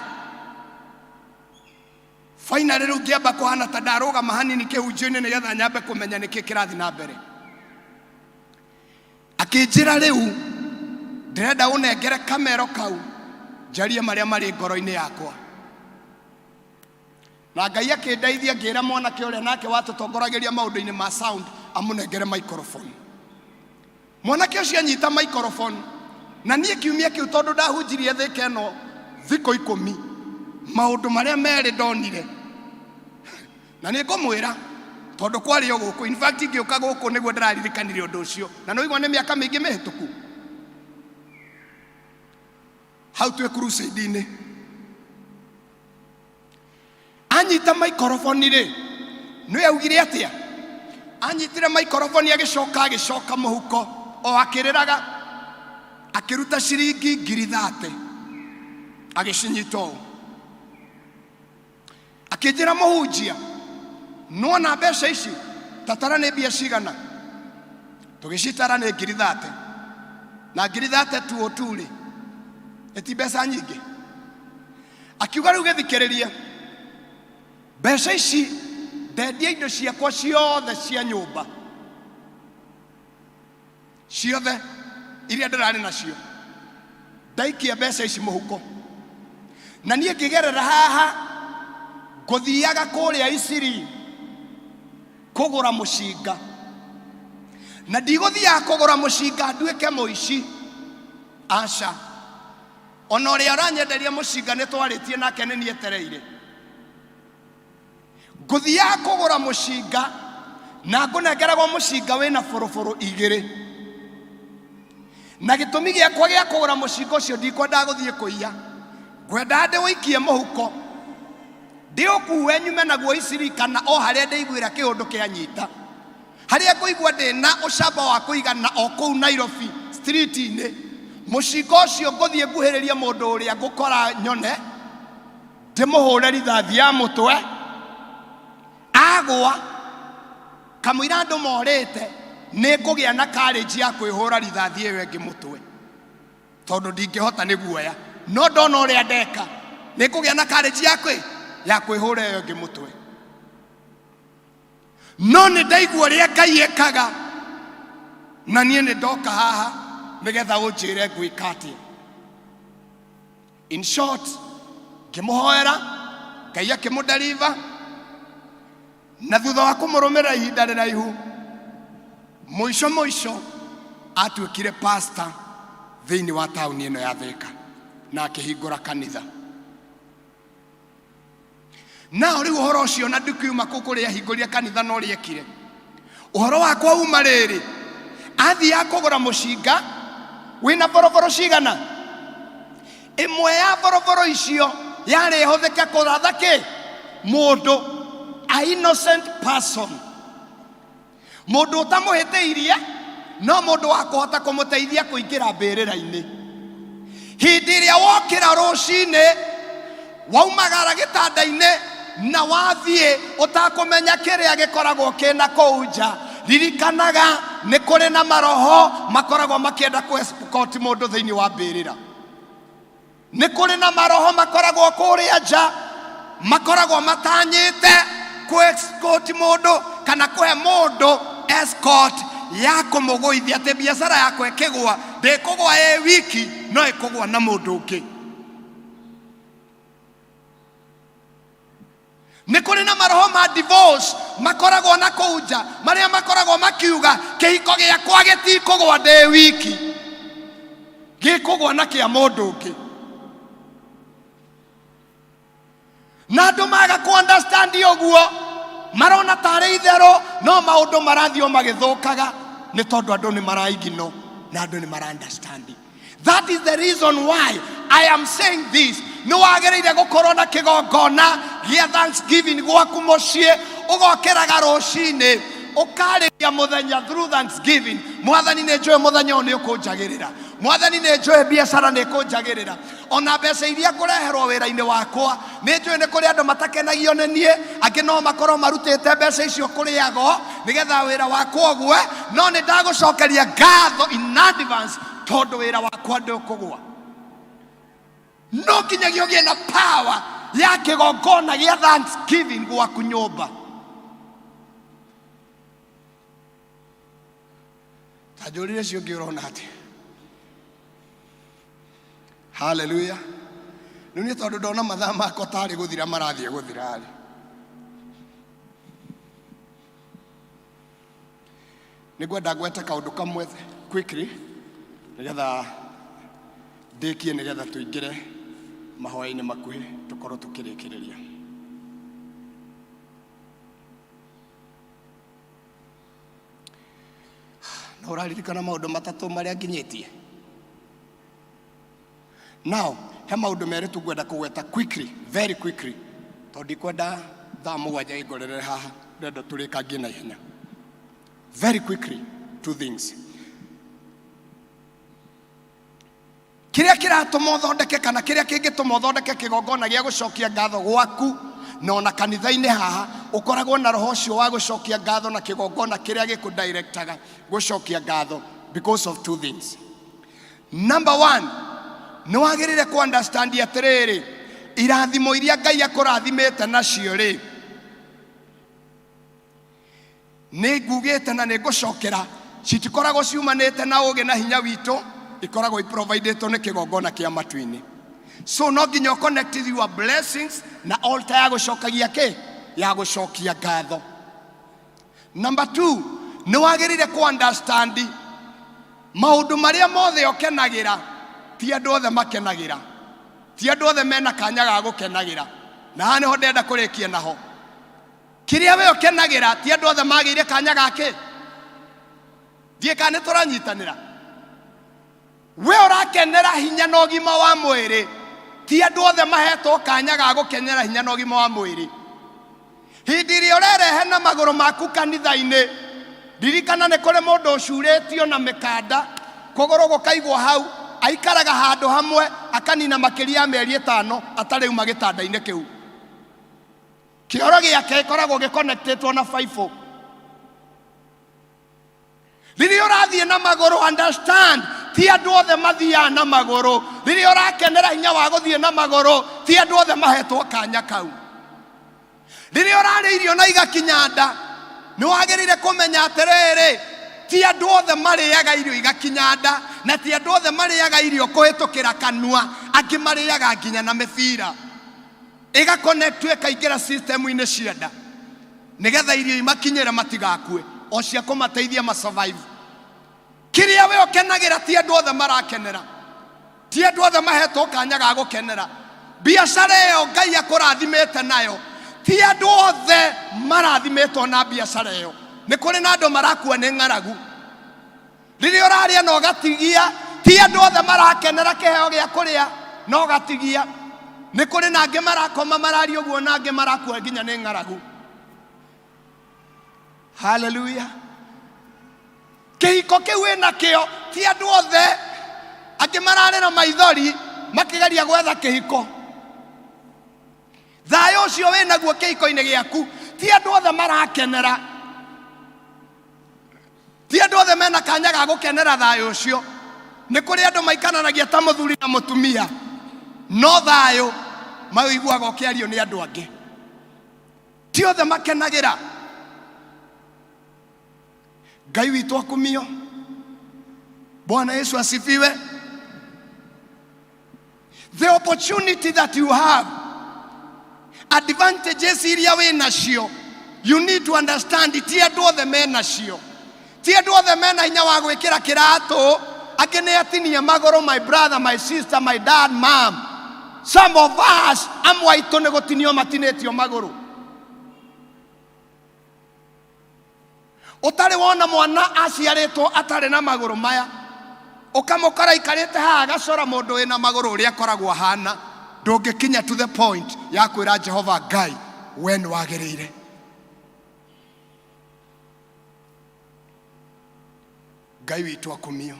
Speaker 12: Finally rĩu ngĩamba kũhana ta ndarũgama hanini kĩhunjio-inĩ nĩgetha nyambe kũmenya nĩkĩ kĩrathiĩ na mbere. Akĩnjĩra rĩu ndĩrenda ũnengere kamero kau njarie marĩa marĩ ngoro-inĩ yakwa. Na Ngai akĩndeithia ngĩra mwanake ũrĩa nake watũtongoragĩria maũndũ-inĩ ma sound amũnengere microphone. Mwanake ũcio anyita microphone na niĩ kiumia kĩu tondũ ndahunjirie Thĩka ĩno thikũ 10, maũndũ marĩa merĩ ndonire na nĩ ngũmwĩra tondũ kwarĩ o gũkũ. In fact ngĩũka gũkũ nĩguo ndĩraririkanire ũndũ ũcio, na nĩ ũigua nĩ mĩaka mĩingĩ mĩhĩtũku. Hau twĩ crusade-inĩ anyita maikoroboni rĩ, nĩ augire atĩa? Anyitire maikoroboni agĩcoka agĩcoka mũhuko o akĩrĩraga, akĩruta ciringi 30,000 agĩcinyita ũũ, akĩnjĩra mũhunjia, nĩwona mbeca ici tatara nĩ mbia cigana? Tũgĩcitara nĩ 30,000, na 30,000 tu tu rĩ, ĩti mbeca nyingĩ. Akiuga rĩu gĩthikĩrĩrie, Mbeca ici ndendia indo ciakwa ciothe cia nyũmba, ciothe iria ndĩrarĩ nacio, ndaikia mbeca ici mũhuko, na niĩ ngĩgerera haha ngũthiaga kũrĩa Isiri kũgũra mũcinga, na ndigũthiaga kũgũra mũcinga nduĩke mũici, aca. Ona ũrĩa ũranyenderia mũcinga nĩ twarĩtie nake nĩ niĩ etereire. Ngũthiaga kũgũra mũcinga na ngũnengeragwo mũcinga wĩna bũrũbũrũ igĩrĩ. Na gĩtũmi gĩakwa gĩa kũgũra mũcinga ũcio ndikwendaga gũthiĩ kũiya, ngwendaga ndĩũikie mũhuko, ndĩũkue nyume naguo Isiri kana o harĩa ndĩiguĩra kĩũndũ kĩanyita. Harĩa ngũigua ndĩ na ũcamba wa kũigana o kũu Nairobi street-inĩ, mũcinga ũcio ngũthiĩ nguhĩrĩrie mũndũ ũrĩa ngũkora nyone, ndĩmũhũre rithathi ya mũtwe, agwa, kamũira andũ morĩte, nĩ ngũgĩa na courage ya kwĩhũra rithathi ĩyo ĩngĩ mũtwe, tondũ ndingĩhota nĩ guoya. No ndona ũrĩa ndeka, nĩ ngũgĩa na courage ya kwĩ ya kwĩhũra ĩyo ĩngĩ mũtwe. No nĩ ndaigua ũrĩa Ngai ekaga, na niĩ nĩ ndoka haha nĩgetha ũnjĩre ngwĩka atĩa. In short, ngĩmũhoera Ngai akĩmũdeliver, na thutha wa kũmũrũmĩrĩra ihinda rĩraihu, mũico mũico atuĩkire pastor thĩinĩ wa taũni ĩno ya Thika na akĩhingũra kanitha. Nao rĩu ũhoro ũcio na ndikiuma kũ kũrĩa ahingũrire kanitha na ũrĩa ekire. Ũhoro wakwa uma rĩrĩ, athiaga kũgũra mũcinga wĩna boroboro cigana? Ĩmwe ya boroboro icio yarĩ ĩhũthĩke kũratha kĩ? Mũndũ, a innocent person. Mũndũ ũtamũhĩtĩirie no mũndũ wa kũhota kũmũteithia kũingĩra mbĩrĩra-inĩ. Hĩndĩ ĩrĩa wokĩra rũcinĩ, waumagara gĩtanda-inĩ na wathiĩ ũtakũmenya kĩrĩa gĩkoragwo kĩna kũu nja, ririkanaga nĩ kũrĩ na maroho makoragwo makĩenda kũ escort mũndũ thĩinĩ wa mbĩrĩra. Nĩ kũrĩ na maroho makoragwo kũrĩa nja makoragwo matanyĩte kũ escort mũndũ kana kũhe mũndũ escort ya kũmũgũithia atĩ biacara yakwa ĩkĩgũa ndĩkũgũa ĩ wiki no ĩkũgũa na mũndũ ũngĩ. Nĩ kũrĩ na maroho ma divorce makoragwo na kũu nja marĩa makoragwo makiuga kĩhiko gĩakwa gĩtikũgwa ndĩ wiki, gĩkũgwa na kĩa mũndũ ũngĩ. Na andũ maga kũ understand ũguo marona tarĩ itherũ, no maũndũ marathiĩ o magĩthũkaga nĩ tondũ andũ nĩ maraigino na andũ nĩ mara understand. That is the reason why I am saying this. Nĩ wagĩrĩire gũkorwo na kĩgongona gĩa Thanksgiving gwaku mũciĩ, ũgokĩraga rũcinĩ ũkarĩria mũthenya through Thanksgiving. Mwathani nĩ njũĩ mũthenya ũyũ nĩ ũkũnjagĩrĩra. Mwathani nĩ njũĩ biacara nĩ ĩkũnjagĩrĩra. Ona mbeca iria ngũreherwo wĩra-inĩ wakwa, nĩ njũĩ nĩ kũrĩ andũ matakenagio nĩ niĩ, angĩ no makorwo marutĩte mbeca icio kũrĩ ago nĩgetha wĩra wakwa ũgwe, no nĩ ndagũcokeria ngatho in advance tondũ wĩra wakwa ndũkũgwa. No nginyagia ũgĩe na power ya kĩgongona gĩa thanksgiving gwaku nyũmba. Ta njũrire ũcio ũngĩ ũrona atĩa? Haleluya. Rĩu nĩ tondũ ndona mathaa makwa tarĩ gũthira marathiĩ gũthira-rĩ. Nĩ ngwenda ngwete kaũndũ kamwe quickly nĩgetha ndĩkie nĩgetha tũingĩre mahoya-inĩ makuhĩ tũkorwo tũkĩrĩkĩrĩria. Na ũraririkana maũndũ matatũ marĩa nginyĩtie? Now, he maũndũ merĩ tu ngwenda kũgweta quickly, very quickly, tondũ ndikwenda thaa mũgwanja ingorerere haha, ndĩrenda tũrĩkangie na ihenya. Very quickly, two things. Kĩrĩa kĩratũma ũthondeke kana kĩrĩa kĩngĩtũma ũthondeke kĩgongona gĩa gũcokia ngatho gwaku na ona kanitha-inĩ haha ũkoragwo na roho ũcio wa gũcokia ngatho na kĩgongona kĩrĩa gĩkũdirectaga gũcokia ngatho because of two things. Number one, nĩ wagĩrĩire kũ understand atĩrĩrĩ, irathimo iria Ngai akũrathimĩte nacio rĩ, Nĩ ngugĩte na nĩ ngũcokera, citikoragwo ciumanĩte na ũgĩ na hinya witũ, ikoragwo iprovidĩtwo nĩ kĩgongona kĩa matu-inĩ. So no nginya connect your blessings na altar ya gũcokagia kĩ? Ya gũcokia ngatho. Number 2, nĩ wagĩrĩire kũ understand maũndũ marĩa mothe ũkenagĩra ti andũ othe makenagĩra, ti andũ othe mena kanya ga gũkenagĩra. Na haha nĩho ndĩrenda kũrĩkia naho. Kĩrĩa we ũkenagĩra ti andũ othe magĩire kanya gake. Ndiĩ kana nĩ tũranyitanĩra. We ũrakenera hinya na ũgima wa mwĩrĩ, ti andũ othe mahetwo kanya ga gũkenera hinya na ũgima wa mwĩrĩ. Hĩndĩ ĩrĩa ũrerehe na magũrũ maku kanitha-inĩ, ririkana nĩ kũrĩ mũndũ ũcurĩtio na mĩkanda, kũgũrũ gũkaigwo hau, aikaraga handũ hamwe akanina makĩria ya mĩeri 5 atarĩ uma gĩtanda-inĩ kĩu. Kĩoro gĩake gĩkoragwo gĩconnectĩtwo na baibũ. Rĩrĩa ũrathiĩ na magũrũ, understand, ti andũ othe mathiaga na magũrũ. Rĩrĩa ũrakenera hinya wa gũthiĩ na magũrũ, ti andũ othe mahetwo kanya kau. Rĩrĩa ũrarĩa irio na igakinya nda, nĩ wagĩrĩire kũmenya atĩrĩrĩ, ti andũ othe marĩaga irio igakinya nda, na ti andũ othe marĩaga irio kũhĩtũkĩra kanua, angĩ marĩaga nginya na mĩbira. Ĩgaconnectwo ĩkaingĩra system-inĩ cia nda, nĩgetha irio imakinyĩre matigakue, o cia kũmateithia ma survive. Kĩrĩa we ũkenagĩra ti andũ othe marakenera, ti andũ othe mahetwo kanya ga gũkenera. Biacara ĩyo Ngai akũrathimĩte nayo, ti andũ othe marathimĩtwo na biacara ĩyo. Nĩ kũrĩ na andũ marakua nĩ ng'aragu. Rĩrĩa ũrarĩa na ũgatigia, ti andũ othe marakenera kĩheo gĩa kũrĩa na ũgatigia. Nĩ kũrĩ na angĩ marakoma mararia ũguo na angĩ marakua nginya nĩ ng'aragu. Hallelujah. Kĩhiko kĩu wĩnakĩo ti andũ othe, angĩ mararĩra maithori makĩgeria gwetha kĩhiko. Thayũ ũcio wĩnaguo kĩhiko-inĩ gĩaku ti andũ othe marakenera, ti andũ othe mena kanya ga gũkenera thayũ ũcio. Nĩ kũrĩ andũ maikaranagia ta mũthuri na mũtumia, no thayũ maũiguaga ũkĩario nĩ andũ angĩ, ti othe makenagĩra. Ngai witũ akumio. Bwana Yesu asifiwe. The opportunity that you have, advantages iria wĩ nacio, you need to understand ti andũ othe me nacio, ti andũ othe mena hinya wa gwĩkĩra kĩratũ, angĩ nĩ atinie magũrũ. My brother, my sister, my dad, mom, some of us, amwe aitũ nĩ gũtinio matinĩtio magũrũ. Ũtarĩ wona mwana aciarĩtwo atarĩ na magũrũ maya, ũkamũkora aikarĩte haha agacora mũndũ wĩna magũrũ ũrĩa akoragwo ahana, ndũngĩkinya to the point ya kwĩra Jehova Ngai we nĩ wagĩrĩire. Ngai witũ akumio.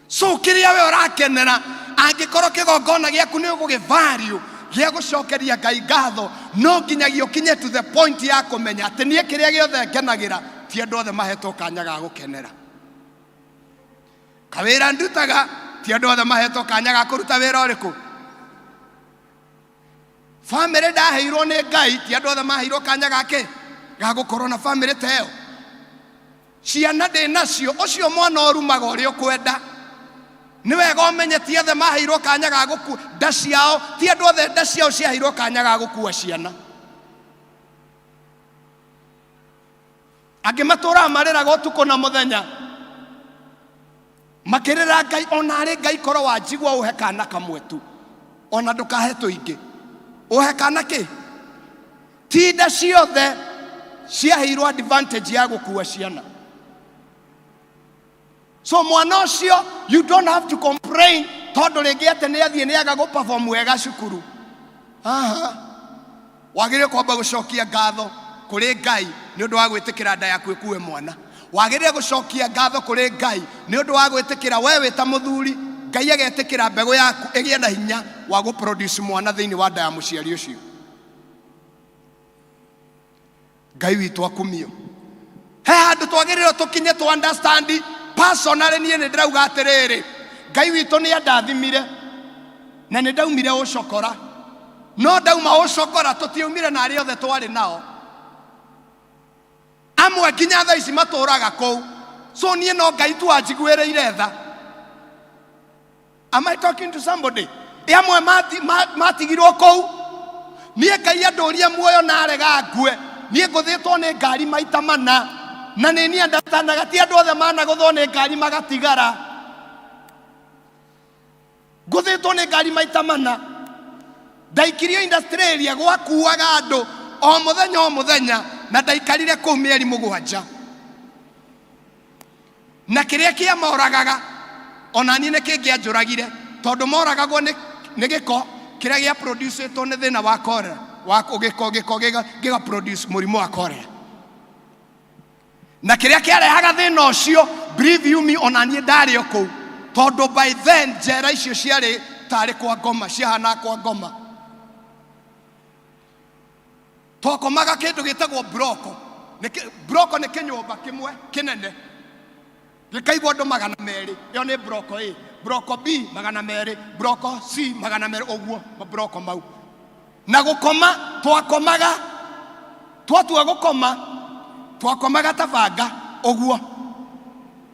Speaker 12: So kĩrĩa we ũrakenera, angĩkorwo kĩgongona gĩaku nĩ ũgũgĩ value gĩa gũcokeria Ngai ngatho, no nginyagia ũkinye to the point ya kũmenya atĩ niĩ kĩrĩa gĩothe ngenagĩra ti andũ othe mahetwo kanya ga gũkenera. Kawĩra ndutaga ti andũ othe mahetwo kanya ga kũruta wĩra ũrĩkũ. Bamĩrĩ ndaheirwo nĩ Ngai ti andũ othe maheirwo kanya gake ga gũkorwo na bamĩrĩ ta ĩyo. Ciana ndĩ nacio, ũcio mwana ũrumaga ũrĩa ũkwenda. Nĩ wega ũmenye ti othe maheirwo kanya ga gũkua nda ciao, ti andũ othe nda ciao ciaheirwo kanya ga gũkua ciana. Angĩ matũraga marĩraga ũtukũ na mũthenya makĩrĩra Ngai, ona arĩ Ngai korwo wanjigua ũhe kana kamwe tu, ona ndũkahe tũingĩ, ũhe kana kĩ. Ti nda ciothe ciaheirwo advantage ya gũkua ciana. So mwana ũcio you don't have to complain tondũ rĩngĩ atĩ nĩ athiĩ nĩ aga gũ perform wega cukuru. Aha. Wagĩrĩire kwamba gũcokia ngatho kũrĩ Ngai nĩ ũndũ wa gwĩtĩkĩra nda yaku ĩkue mwana. Wagĩrĩire gũcokia ngatho kũrĩ Ngai nĩ ũndũ wa gwĩtĩkĩra we wĩ ta mũthuri, Ngai agetĩkĩra mbegũ yaku ĩgĩe na hinya wa gũ produce mwana thĩinĩ wa nda ya mũciari ũcio. Ngai witũ akumio. He handũ twagĩrĩirwo tũkinye tũ understand personally. Niĩ nĩ ndĩrauga atĩrĩrĩ, Ngai witũ nĩ andathimire na nĩ ndaumire ũcokora, no ndauma ũcokora tũtiaumire na arĩa othe twarĩ nao. Amwe nginya thaa ici matũraga kũu. So niĩ no Ngai tu anjiguĩrĩire tha. Am I talking to somebody? Ĩ amwe matigirwo kũu. Niĩ Ngai andũrie muoyo na arega ngue. Niĩ ngũthĩtwo nĩ ngari maita mana. Na nĩ niĩ ndatanaga, ti andũ othe managũthwo nĩ ngari magatigara. Ngũthĩtwo nĩ ngari maita mana. Ndaikirio industrial area gwakuaga andũ o mũthenya o mũthenya, na ndaikarire kũu mĩeri 7. Na kĩrĩa kĩamoragaga ona niĩ nĩ kĩngĩanjũragire, tondũ moragagwo nĩ gĩko kĩrĩa gĩa producetwo nĩ thĩna wa cholera, wa gĩko, gĩko gĩga produce mũrimũ wa cholera. Na kĩrĩa kĩarehaga thĩna ũcio, believe you me, ona niĩ ndarĩ o kũu, tondũ by then njera icio ciarĩ tarĩ kwa ngoma, ciahanaga kwa ngoma. Twakomaga kĩndũ gĩtagwo broko. Broko nĩ kĩnyũmba kĩmwe kĩnene gĩkaigwo andũ 200. Ĩyo nĩ broko A, broko B 200, broko C 200, ũguo mabroko mau. Na gũkoma twakomaga, twatua gũkoma twakomaga ta banga ũguo,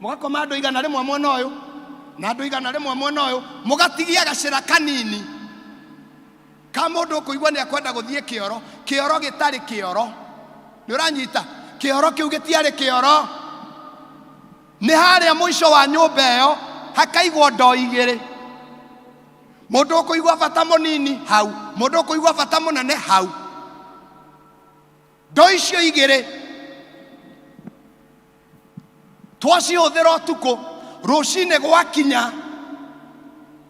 Speaker 12: mũgakoma andũ 100 mwena ũyũ na andũ 100 mwena ũyũ, mũgatigia gacĩra kanini ka mũndũ ũkũigua nĩ akwenda gũthiĩ kĩoro, kĩoro gĩtarĩ kĩoro. Nĩ ũranyita? Kĩoro kĩu gĩtiarĩ kĩoro. Nĩ harĩa mũico wa nyũmba ĩyo hakaigwo ndoo igĩrĩ. Mũndũ ũkũigua bata mũnini hau, mũndũ ũkũigua bata mũnene hau. Ndoo icio igĩrĩ twacihũthĩra ũtukũ, rũcinĩ gwakinya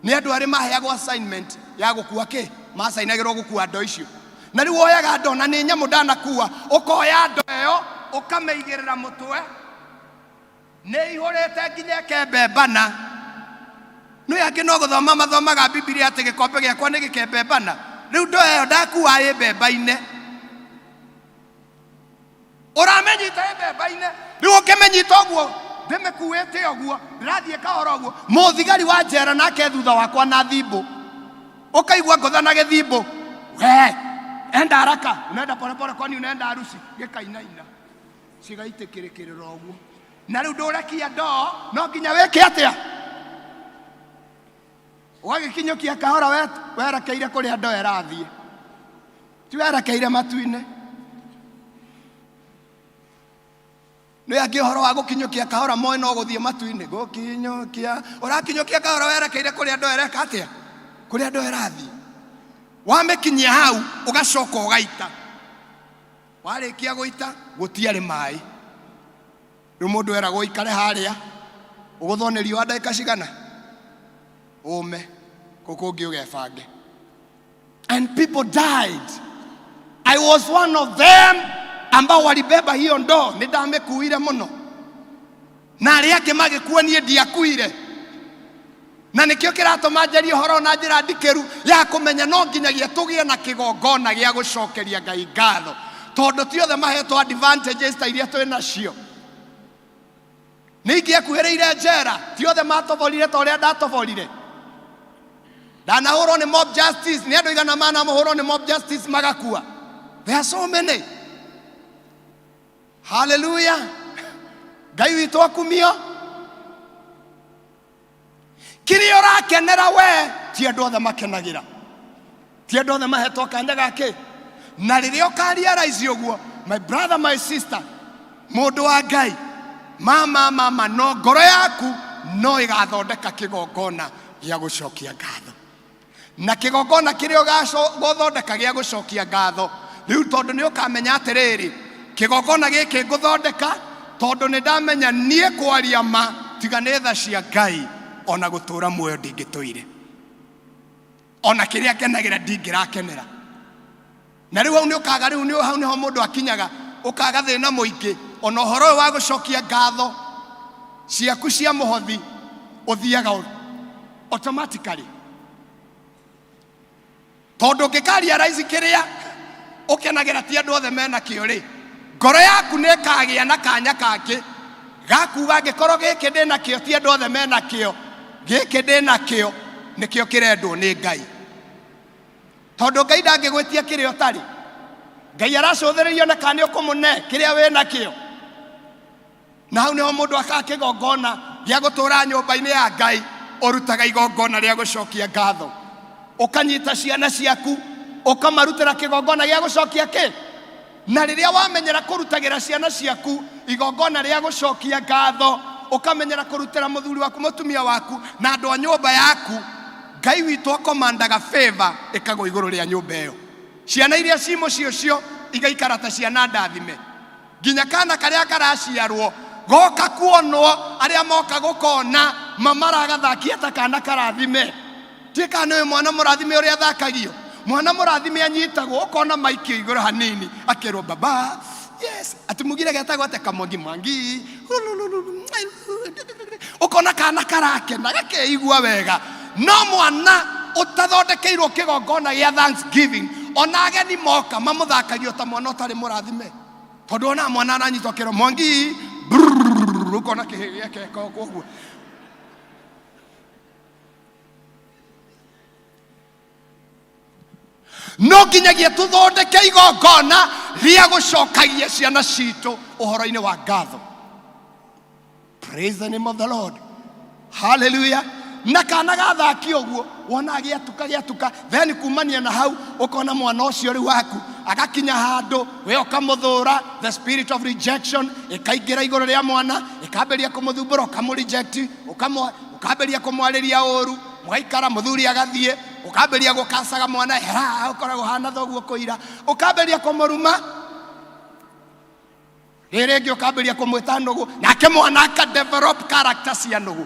Speaker 12: nĩ andũ arĩa maheagwo assignment ya gũkua kĩ, macainagĩrwo gũkua ndoo icio. Na rĩu woyaga ndoo, na nĩ nyamũ ndanakua, ũkoya ndoo ĩyo ũkamĩigĩrĩra mũtwe, nĩ ihũrĩte nginya ĩkembembana. Nĩ angĩ no gũthoma mathomaga Bibilia atĩ gĩkombe gĩakwa nĩ gĩkembembana. Rĩu ndoo ĩyo ndakua ĩ mbemba-inĩ, ũramĩnyita ĩ mbemba-inĩ. Rĩu ũkĩmĩnyita ũguo, ndĩmĩkuĩte ũguo, ndĩrathiĩ kahora ũguo, mũthigari wa njera nake thutha wakwa na thimbũ, ũkaigua ngũtha na gĩthimbũ, we enda haraka, unaenda polepole, kwani unaenda harusi? Gĩkainaina cigaitĩkĩrĩkĩrĩra ũguo. Na rĩu ndũrekia ndoo, no nginya wĩke atĩa? Ũgagĩkinyũkia kahora werekeire kũrĩa ndoo ĩrathiĩ, ti werekeire matu-inĩ. Nĩ angĩ ũhoro wa gũkinyũkia kahora moĩ no gũthiĩ matu-inĩ, gũkinyũkia, ũrakinyũkia kahora werekeire kũrĩa ndoo ĩreka atĩa? Kũrĩa ndoo ĩrathiĩ. Wamĩkinyia hau ũgacoka ũgaita. Warĩkia gũita gũtiarĩ maĩ. Rĩu mũndũ eragwo ũikare harĩa ũgũthwo nĩ riũa ndagĩka cigana ũme, kũu kũngĩ ũgebange. And people died. I was one of them ambao walibeba hiyo ndoo. Nĩ ndamĩkuire mũno, na arĩa angĩ magĩkua, niĩ ndiakuire. Na nĩkĩo kĩratũma njarie ũhoro na njĩra ndikĩru ya kũmenya no nginyagia tũgĩe na kĩgongona gĩa gũcokeria Ngai ngatho, tondũ ti othe mahetwo advantages ta iria twĩ nacio. Nĩ ingĩekuhĩrĩire njera, ti othe matoborire ta ũrĩa ndatoborire. Ndanahũrwo nĩ mob justice, nĩ andũ igana manamũhũrwo nĩ mob justice magakua. There are so many. Hallelujah. Ngai witũ akumio. Kĩrĩa ũrakenera we ti andũ othe makenagĩra, ti andũ othe mahetwo kanya gake. Na rĩrĩa ũkarealize ũguo, my brother, my sister, mũndũ wa Ngai, mama, mama, no ngoro yaku no ĩgathondeka kĩgongona gĩa gũcokia ngatho. Na kĩgongona kĩrĩa ũgathondeka gĩa gũcokia ngatho rĩu, tondũ nĩ ũkamenya atĩrĩrĩ, kĩgongona gĩkĩ ngũthondeka tondũ nĩ ndamenya niĩ kwaria ma, tiga nĩ tha cia Ngai, ona gũtũra muoyo ndingĩtũire, ona kĩrĩa ngenagĩra ndingĩrakenera. Na rĩu hau nĩ ũkaga, rĩu nĩ hau nĩho mũndũ akinyaga, ũkaga thĩna mũingĩ. Ona ũhoro ũyũ wa gũcokia ngatho ciaku cia mũhothi ũthiaga automatically, tondũ ũngĩkarealize kĩrĩa ũkenagĩra ti andũ othe mena kĩo rĩ, ngoro yaku nĩ ĩkagĩa na kanya kangĩ gakuga, angĩkorwo gĩkĩ ndĩ nakĩo ti andũ othe mena kĩo, gĩkĩ ndĩ nakĩo nĩkĩo kĩrendwo nĩ Ngai. Tondũ Ngai ndangĩgwĩtia kĩrĩa ũtarĩ. Ngai aracũthĩrĩria ona kana nĩ ũkũmũne kĩrĩa wĩ nakĩo. Na hau nĩho mũndũ akaga kĩgongona gĩa gũtũũra nyũmba-inĩ ya Ngai, ũrutaga igongona rĩa gũcokia ngatho. Ũkanyita ciana ciaku, ũkamarutĩra kĩgongona gĩa gũcokia kĩ? Na rĩrĩa wamenyera kũrutagĩra ciana ciaku igongona rĩa gũcokia ngatho, ũkamenyera kũrutĩra mũthuri waku, mũtumia waku, na andũ a nyũmba yaku, Ngai witũ akomandaga favor ĩkagwa igũrũ rĩa nyũmba ĩyo. Ciana iria ci mũciĩ ũcio igaikara ta ciana ndathime. Nginya kana karĩa karaciarwo goka kuonwo, arĩa moka gũkona mamaragathakia ta kana karathime. Ti kana nĩũĩ mwana mũrathime ũrĩa athakagio? Mwana mũrathime anyitagwo ũkona maikio igũrũ hanini akerwo baba yes, ati mugire getagwo atĩa? Kamwangi mwangi. Ũkona kana karakena gakeigua wega. No mwana ũtathondekeirwo kĩgongona gĩa thanksgiving, ona ageni moka mamũthakagio ta mwana ũtarĩ mũrathime. Tondũ ona mwana aranyitwo akĩrwo mwangi brrrr, ũkona kĩhĩ gĩake ũguo. No nginyagia tũthondeke igongona rĩa gũcokagia ciana citũ ũhoro-inĩ wa ngatho. Praise the name of the Lord. Hallelujah. Na kana gathaki ũguo wona gĩatuka gĩatuka, then kumania na hau ũkona mwana ũcio rĩu waku agakinya handũ we ũkamũthũra, the spirit of rejection ĩkaingĩra igũrũ rĩa mwana, ĩkambĩrĩria kũmũthumbũra, ũkamũreject, ũkambĩrĩria kũmwarĩria ũru, mũgaikara mũthuri agathiĩ, ũkambĩrĩria gũkacaga mwana, hera ũkoragwo hana thoguo kũira, ũkambĩrĩria kũmũruma. Rĩrĩ rĩngĩ ũkambĩrĩria kũmwĩta nũgũ, nake mwana aka develop character cia nũgũ,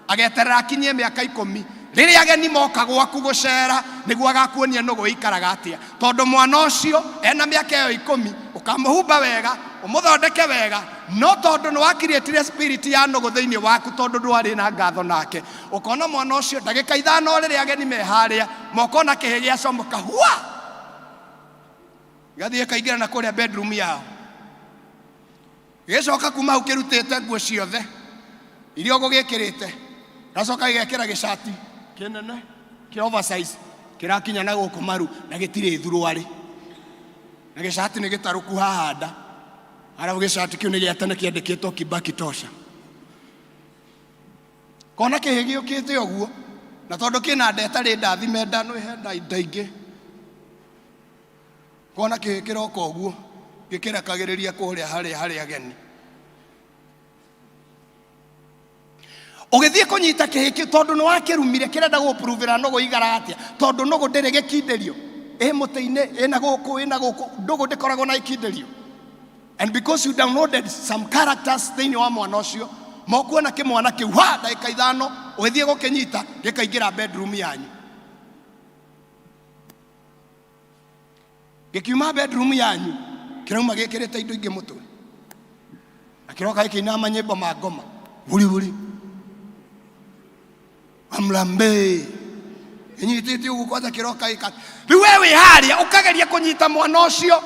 Speaker 12: ageterera akinyie mĩaka 10, rĩrĩa ageni moka gwaku gũcera nĩguo agakuonia nũgũ ĩikaraga atĩa. Tondũ mwana ũcio ena mĩaka ĩyo 10, ũkamũhumba wega, ũmũthondeke wega, no tondũ nĩ wakiriĩtire spirit ya nũgũ thĩinĩ waku, tondũ ndwarĩ na ngatho nake, ũkona mwana ũcio ndagĩka 5 rĩrĩa ageni me harĩa, mokona kĩhĩ gĩacomoka hua, gathiĩ kaingĩra na kũrĩa bedroom yao, gĩcoka kuma hau kĩrutĩte nguo ciothe iria ũgũgĩkĩrĩte, gacoka gĩgekĩra gĩcati kĩnene kĩa oversize kĩrakinya na gũkũ maru, na gĩtirĩ thuruarĩ, na gĩcati nĩ gĩtarũku haha nda, arabu gĩcati kĩu nĩ gĩa tene kĩandĩkĩtwo Kibaki tosha. Kona kĩhĩ gĩũkĩte ũguo, na tondũ kĩna nda ĩtarĩ ndathime, nda no ĩhe nda ingĩ. Kona kĩhĩ kĩroka ũguo gĩkĩrekagĩrĩria kũrĩa harĩa harĩ ageni. Ũgĩthiĩ kũnyita kĩhĩ kĩu tondũ nĩ wakĩrumire, kĩrenda gũgũpuruvĩra nũgũ igara atĩa, tondũ nũgũ ndĩrĩ gĩkindĩrio, ĩ mũtĩ-inĩ, ĩna gũkũ, ĩna gũkũ, ndũgũ ndĩkoragwo na gĩkindĩrio. And because you downloaded some characters thĩinĩ wa mwana ũcio, mokuona kĩmwana kĩu ha ndagĩka 5 ũgĩthiĩ gũkĩnyita gĩkaingĩra bedroom yanyu. Gĩkiuma bedroom yanyu kĩrauma gĩkĩrĩte indo ingĩ mũtwe, na kĩroka gĩkĩinaga manyĩmbo ma ngoma buri buri amlambe ĩnyitĩte ũguo kwanza kĩroka gĩka. Rĩu we wĩ harĩa ũkageria kũnyita mwana ũcio,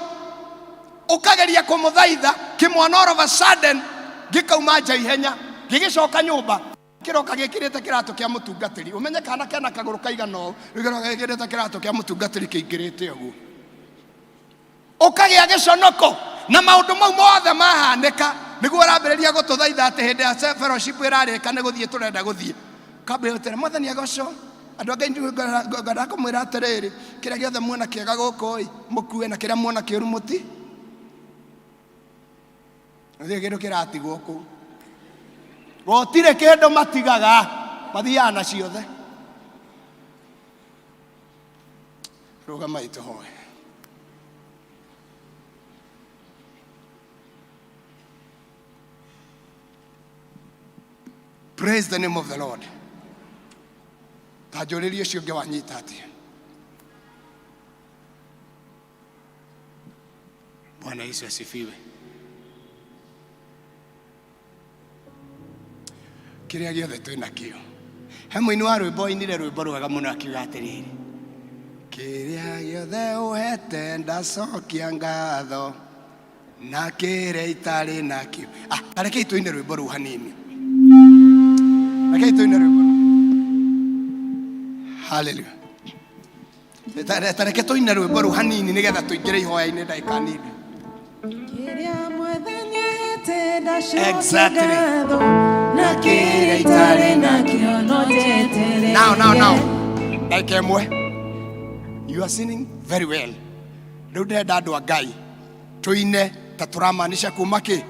Speaker 12: ũkageria kũmũthaitha, kĩmwana all of a sudden gĩkauma nja ihenya, gĩgĩcoka nyũmba kĩroka gĩkĩrĩte kĩratũ kĩa mũtungatĩri. Ũmenye kana kena kagũrũ kaigana ũũ, rĩu kĩroka gĩkĩrĩte kĩratũ kĩa mũtungatĩri kĩingĩrĩte ũguo, ũkagĩa gĩconoko. Na maũndũ mau mothe mahanĩka nĩguo ũrambĩrĩria gũtũthaitha atĩ hĩndĩ ya fellowship ĩrarĩka nĩ gũthiĩ tũrenda gũthiĩ. Ũkambĩrĩria gũtĩra mwathani agocwo. Andũ a Ngai, ngwenda kũmwĩra atĩrĩrĩ, kĩrĩa gĩothe muona kĩega gũkũ ĩ mũkue, na kĩrĩa muona kĩũru mũti, gũtirĩ kĩndũ kĩratigwo kũu, gũtirĩ kĩndũ matigaga, mathiaga na ciothe. Rũgamai tũhoe. Praise the name of the Lord. Ta njũrĩrie ũcio ũngĩ wanyita atĩa. Bwana Yesu asifiwe. Kĩrĩa gĩothe twĩ nakĩo, he mũini wa rwĩmbo oinire rwĩmbo rwega mũno akiuga atĩrĩrĩ, kĩrĩa gĩothe ũhete ndacokia ngatho, na kĩrĩa itarĩ nakĩo. Ta rekei tũine rwĩmbo rũu hanini, rekei tũine rwĩmbo rũu. Hallelujah. Ta reke tũine rwĩmbo rũu hanini nĩgetha tũingĩre ihoya-inĩ ndagĩka nini.
Speaker 3: Kĩrĩa mwathani ahete Ndacokia
Speaker 11: Exactly.
Speaker 3: ngatho na kĩrĩa itarĩ nakĩo no njetereire.
Speaker 11: Now, now, now. Ndagĩka ĩmwe. You are singing very well. Rĩu ndĩrenda andũ a Ngai tũine ta tũramaanisha kuma kĩ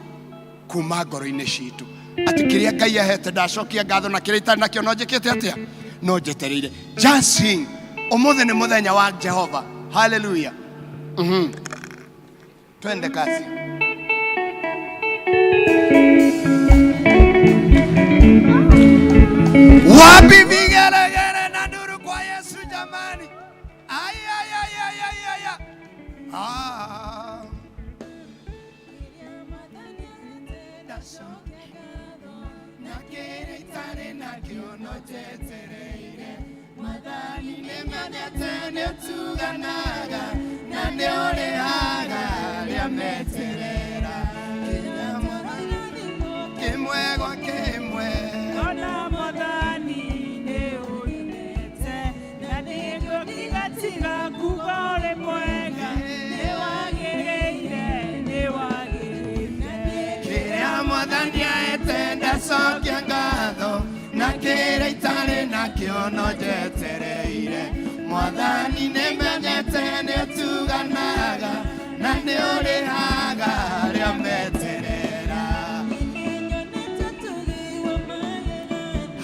Speaker 11: kuma ngoro-inĩ citũ atĩ kĩrĩa Ngai ahete ndacokia ngatho na kĩrĩa itarĩ nakĩo no njĩkĩte atĩa no njetereire. Just sing. Ũmũthĩ nĩ mũthenya wa Jehova. Hallelujah. Twende kazi. Wapi vigelegele na nduru kwa Yesu jamani? Ay, ay, ay, ay, ay, ay, ay. Ah. Na kĩrĩa itarĩ nakĩo no njetereire. Mwathani nĩmenyete nĩũtuganaga na nĩũrĩhaga arĩa meterera. Kĩrĩa kĩmwe gwa kĩmwe.
Speaker 1: Ona mwathani nĩ ũrĩmĩte na nĩngũtigatiga kuga ũrĩ mwega nĩ wagĩrĩire nĩ wagĩrĩire
Speaker 11: Kĩrĩa mwathani ahete ndacokia ngatho na kĩrĩa itarĩ nakĩo no njetereire mwathani nĩmenyete nĩũtuganaga na nĩũrĩhaga arĩa meterera.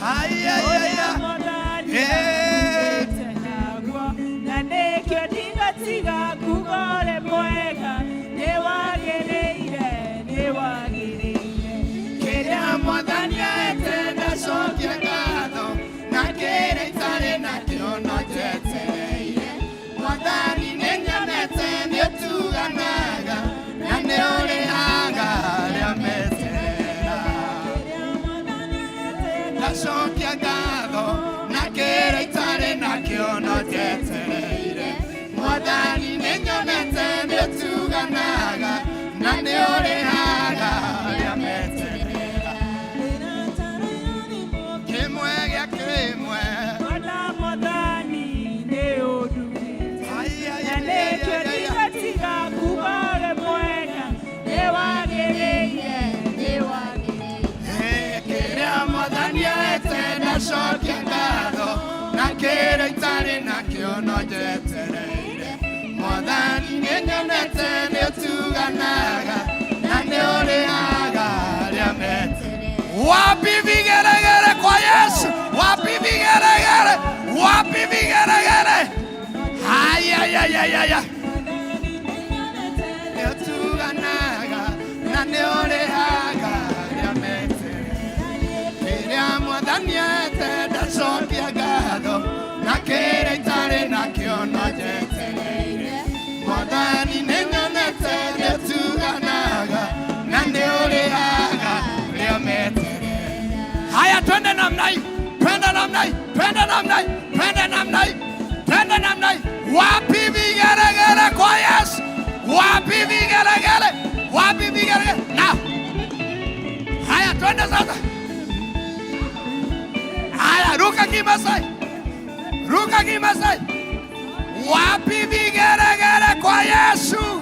Speaker 11: Haya,
Speaker 1: Ũrĩa
Speaker 11: haya.
Speaker 1: mwathani
Speaker 11: Eh.
Speaker 1: ahete naguo na nĩkĩo ndigatiga kuga ũrĩ mwega nĩ wagĩrĩire nĩ wagĩrĩire
Speaker 11: Kĩrĩa mwathani ahete ndacokia ngatho na kĩrĩa itarĩ nakĩo no njetereire mwathani nĩnyonete nĩũtuganaga na nĩũrĩhaga arĩa meterera ndacokia ngatho na kĩrĩa itarĩ nakĩo no njetereire mwathani nĩnyonete nĩũtuganaga na nĩũrĩhaga arĩa meterera kĩmwe gĩa kĩmwe.
Speaker 1: Ona mwathani nĩ ũndumĩte
Speaker 11: Ai, ai,
Speaker 1: na
Speaker 11: ai,
Speaker 1: nĩkĩo
Speaker 11: ai, ai, ai.
Speaker 1: ndigatiga kuga ũrĩ mwega nĩ wagĩrĩire nĩ wagĩrĩire
Speaker 11: Kĩrĩa mwathani ahete ndacokia ngatho na kĩrĩa itarĩ nakĩo no njetereire mwathani nĩnyonete nĩũtuganaga na nĩũrĩhaga arĩa metereire. Wapi vigelegele kwa Yesu? Wapi vigelegele? Wapi vigelegele? Haya ya ya ya ya. Nĩũtuganaga na nĩũrĩhaga arĩa metereire kĩrĩa mwathani ahete ndacokia ngatho na kĩrĩa itarĩ nakĩo no njetereire mwathani nĩnyonete nĩũtuganaga na nĩũrĩhaga arĩa metereire. Haya, twende namna hii, twende namna hii, twende namna hii, twende namna hii, twende namna hii. Wapi vigelegele kwa Yesu? Wapi vigelegele? Wapi vigelegele? Now, haya, twende sasa. Haya, ruka kimasai, ruka kimasai. Wapi vigelegele kwa Yesu?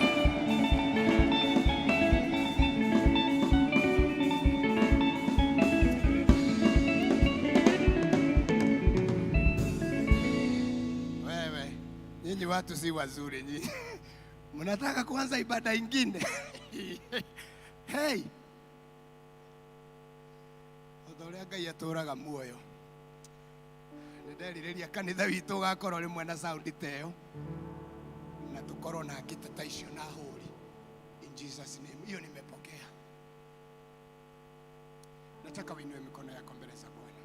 Speaker 11: Wewe, nyinyi watu si wazuri nyinyi. Mnataka kuanza ibada ingine. Hey. Ũndũ ũrĩa Ngai atũraga muoyo. Nĩ nderirĩria kanitha witũ ũgakorwo rĩmwe na sound ta ĩyo na tũkorwo na ngita ta icio na hũri. In Jesus name. Hiyo nimepokea. Nataka uinue mikono yako mbele za Bwana.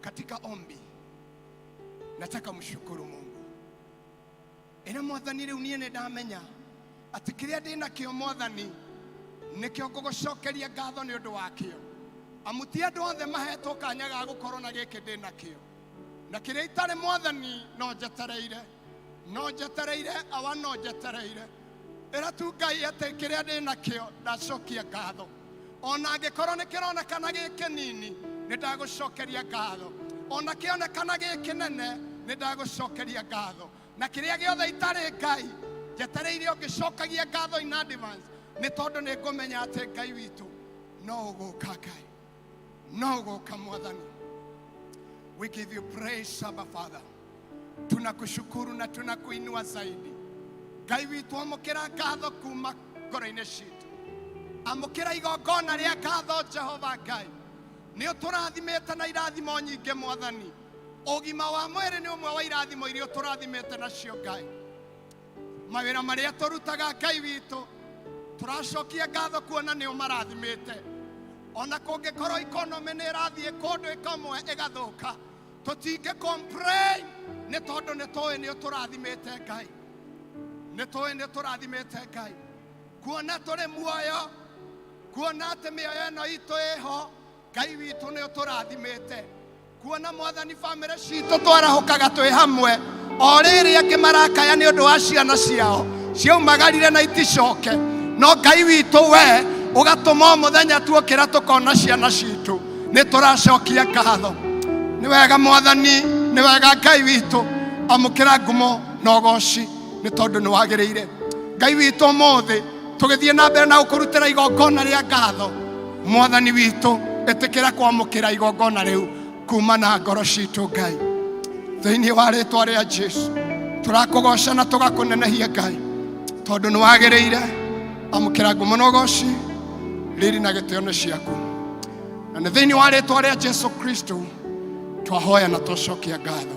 Speaker 11: Katika ombi nataka mshukuru Mungu. Ĩra mwathani rĩu niĩ nĩ ndamenya atĩ kĩrĩa ndĩ nakĩo mwathani nĩkĩo ngũgũcokeria ngatho nĩ ũndũ wakĩo amu ti andũ othe mahetwo kanya ga gũkorwo na gĩkĩ ndĩ nakĩo na kĩrĩa itarĩ mwathani no njetereire no njetereire awa no njetereire ĩra tu Ngai atĩ kĩrĩa ndĩ nakĩo ndacokia ngatho ona angĩkorwo nĩ kĩronekana gĩ kĩnini nĩ ndagũcokeria ngatho ona kĩonekana gĩ kĩnene nĩ ndagũcokeria ngatho na kĩrĩa gĩothe itarĩ Ngai njetereire ũngĩcokagia ngatho in advance Nĩ tondũ nĩ ngũmenya atĩ Ngai witũ no ũgũka Ngai, no ũgũka Mwathani. We give you praise, Abba Father. Tunakushukuru na tunakuinua zaidi. Ngai witũ, amũkĩra ngatho kuma ngoro-inĩ citũ, amũkĩra igongona rĩa ngatho. Jehova Ngai, nĩ ũtũrathimĩte na irathimo nyingĩ. Mwathani, ũgima wa mwĩrĩ nĩ ũmwe wa irathimo iria ũtũrathimĩte nacio. Ngai, mawĩra marĩa tũrutaga, Ngai witũ, tũracokia ngatho kuona nĩ ũmarathimĩte. Ona kũngĩkorwo economy nĩ ĩrathiĩ kũndũ ĩkamwe ĩgathũka, tũtingĩ complain nĩ tondũ nĩ tũĩ nĩ ũtũrathimĩte. Ngai, nĩ tũĩ nĩ ũtũrathimĩte. Ngai, kuona tũrĩ muoyo, kuona atĩ mĩoyo ĩno itũ ĩho, Ngai witũ, nĩ ũtũrathimĩte. Kuona, Mwathani, bamĩrĩ citũ twarahũkaga twĩ hamwe, o rĩrĩ angĩ marakaya nĩ ũndũ wa ciana ciao ciaumagarire na iticoke, no Ngai witũ, we ũgatũma o mũthenya tuokĩra tũkona ciana citũ. Nĩ tũracokia ngatho. Nĩ wega, Mwathani, nĩ wega. Ngai witũ, amũkĩra ngumo na ũgoci nĩ tondũ nĩ wagĩrĩire. Ngai witũ, ũmũthĩ tũgĩthiĩ na mbere na gũkũrutĩra igongona rĩa ngatho, Mwathani witũ, ĩtĩkĩra kwamũkĩra igongona rĩu kuma na ngoro citũ. Ngai, thĩinĩ wa rĩtwa rĩa Jesu, tũrakũgoca na tũgakũnenehia, Ngai, tondũ nĩ wagĩrĩire. Amũkĩra ngumo na ũgoci, riri na gĩtĩo nĩ ciaku, na nĩ thĩinĩ wa rĩtwa rĩa Jesu Kristo twahoya na twacokia ngatho.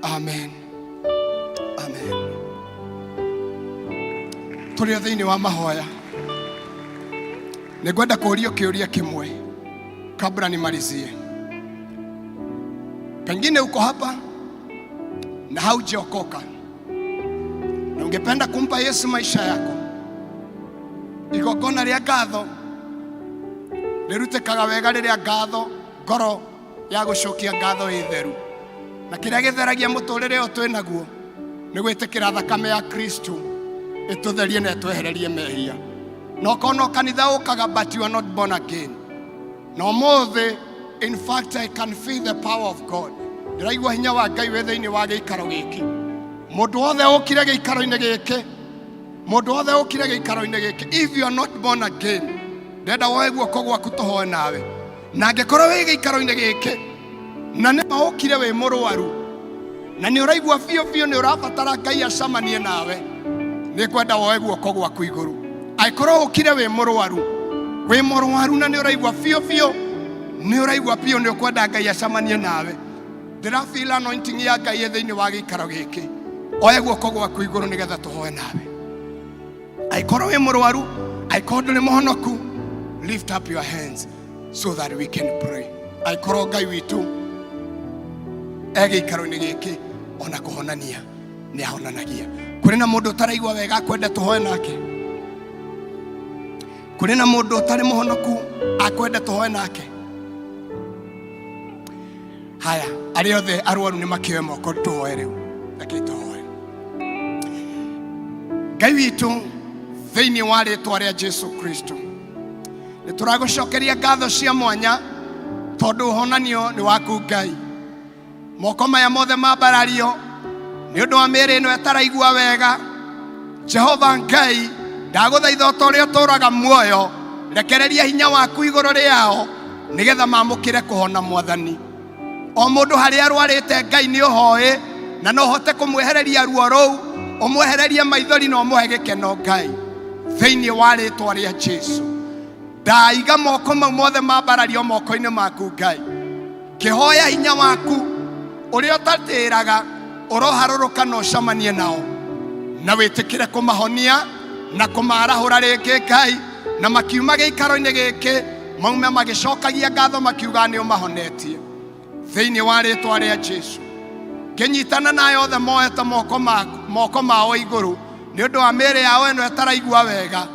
Speaker 11: Amen, amen. Tũrĩ o thĩinĩ wa mahoya, nĩ ngwenda kũũrio kĩũria kĩmwe kabla nimalizie. Pengine uko hapa na haujaokoka na ungependa kumpa Yesu maisha yako. Igongona rĩa ngatho rĩrutĩkaga wega rĩrĩa ngatho ngoro ya gũcokia ngatho ĩ theru, na kĩrĩa gĩtheragia mũtũrĩre ũyũ twĩ naguo nĩ gwĩtĩkĩra thakame ya Kristo ĩtũtherie na ĩtwehererie mehia. Na okorwo no kanitha ũkaga but you are not born again, na ũmũthĩ, in fact, I can feel the power of God. Ndĩraigua hinya wa Ngai wĩ thĩinĩ wa gĩikaro gĩkĩ. Mũndũ wothe ũkire gĩikaro-inĩ gĩkĩ, mũndũ wothe ũkire gĩikaro-inĩ gĩkĩ, if you are not born again, ndenda woe guoko gwaku tũhoe nawe. Na angĩkorwo wĩ gĩikaro-inĩ gĩkĩ na nĩ ma ũkire wĩ mũrwaru na nĩ ũraigua biũ biũ nĩ ũrabatara Ngai acamanie nawe, nĩ ngwenda woe guoko gwaku igũrũ. Angĩkorwo ũkire wĩ mũrwaru, wĩ mũrwaru na nĩ ũraigua biũ biũ, nĩ ũraigua biũ nĩ ũkwenda Ngai acamanie nawe, ndĩra feel anointing ya Ngai ĩ thĩinĩ wa gĩikaro gĩkĩ, oya guoko gwaku igũrũ nĩgetha tũhoe nawe. Angĩkorwo wĩ mũrwaru, angĩkorwo ndũrĩ mũhonoku, lift up your hands so that we can pray. Angĩkorwo Ngai witũ e gĩikaro-inĩ gĩkĩ, ona kũhonania nĩ ahonanagia. Kũrĩ na mũndũ ũtaraigua wega akwenda tũhoe nake? Kũrĩ na mũndũ ũtarĩ mũhonoku akwenda tũhoe nake? Haya, arĩa othe arwaru nĩ makĩoe moko tũhoe rĩu. Reke tũhoe. Ngai witũ, thĩinĩ wa rĩtwa rĩa Jesu Kristo, nĩ tũragũcokeria ngatho cia mwanya tondũ ũhonanio nĩ waku. Ngai, moko maya mothe mambarario nĩ ũndũ wa mĩĩrĩ ĩno ĩtaraigua wega, Jehova Ngai, ndagũthaitha o ta ũrĩa ũtũũraga muoyo, rekereria hinya waku igũrũ rĩao nĩgetha mamũkĩre kũhona. Mwathani, o mũndũ harĩa arwarĩte, Ngai, nĩ ũhoĩ na no ũhote kũmwehereria ruo rũu, ũmwehererie maithori na ũmũhe gĩkeno. Ngai, thĩinĩ wa rĩtwa rĩa Jesu, ndaiga moko mau mothe mambarario moko-inĩ maku. Ngai, ngĩhoya hinya waku ũrĩa ũtatĩraga ũroharũrũka na ũcemanie nao na wĩtĩkĩre kũmahonia na kũmarahũra rĩngĩ. Ngai, na makiuma gĩikaro-inĩ gĩkĩ maume magĩcokagia ngatho makiuga nĩ ũmahonetie. Thĩinĩ wa rĩtwa rĩa Jesu, ngĩnyitana na othe moete moko mao igũrũ nĩ ũndũ wa mĩĩrĩ yao ĩno ĩtaraigua wega,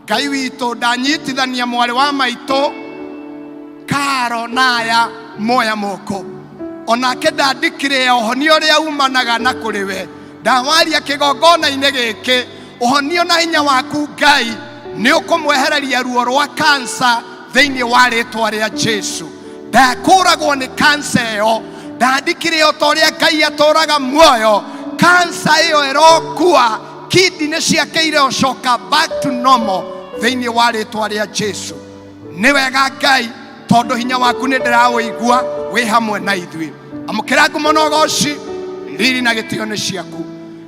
Speaker 11: Ngai witũ, ndanyitithania mwarĩ wa maitũ Karo na aya moya moko onake, ndandikire ũhonio ũrĩa umanaga na kũrĩ we. Ndawaria kĩgongona-inĩ gĩkĩ ũhonio na hinya waku. Ngai, nĩ ũkũmwehereria ruo rwa kansa thĩinĩ wa rĩtwa rĩa Jesu. Ndakũragwo nĩ kansa ĩyo. Ndandikire o ta ũrĩa Ngai atũraga muoyo, kansa ĩyo ĩrokua.
Speaker 12: Kidney ciake irocoka back to normal thĩinĩ wa rĩtwa rĩa Jesu. Nĩ wega Ngai, tondũ hinya waku nĩ ndĩrawĩigua wĩ hamwe na ithuĩ. Amũkĩra ngumo na ũgoci, riri na gĩtĩo nĩ ciaku,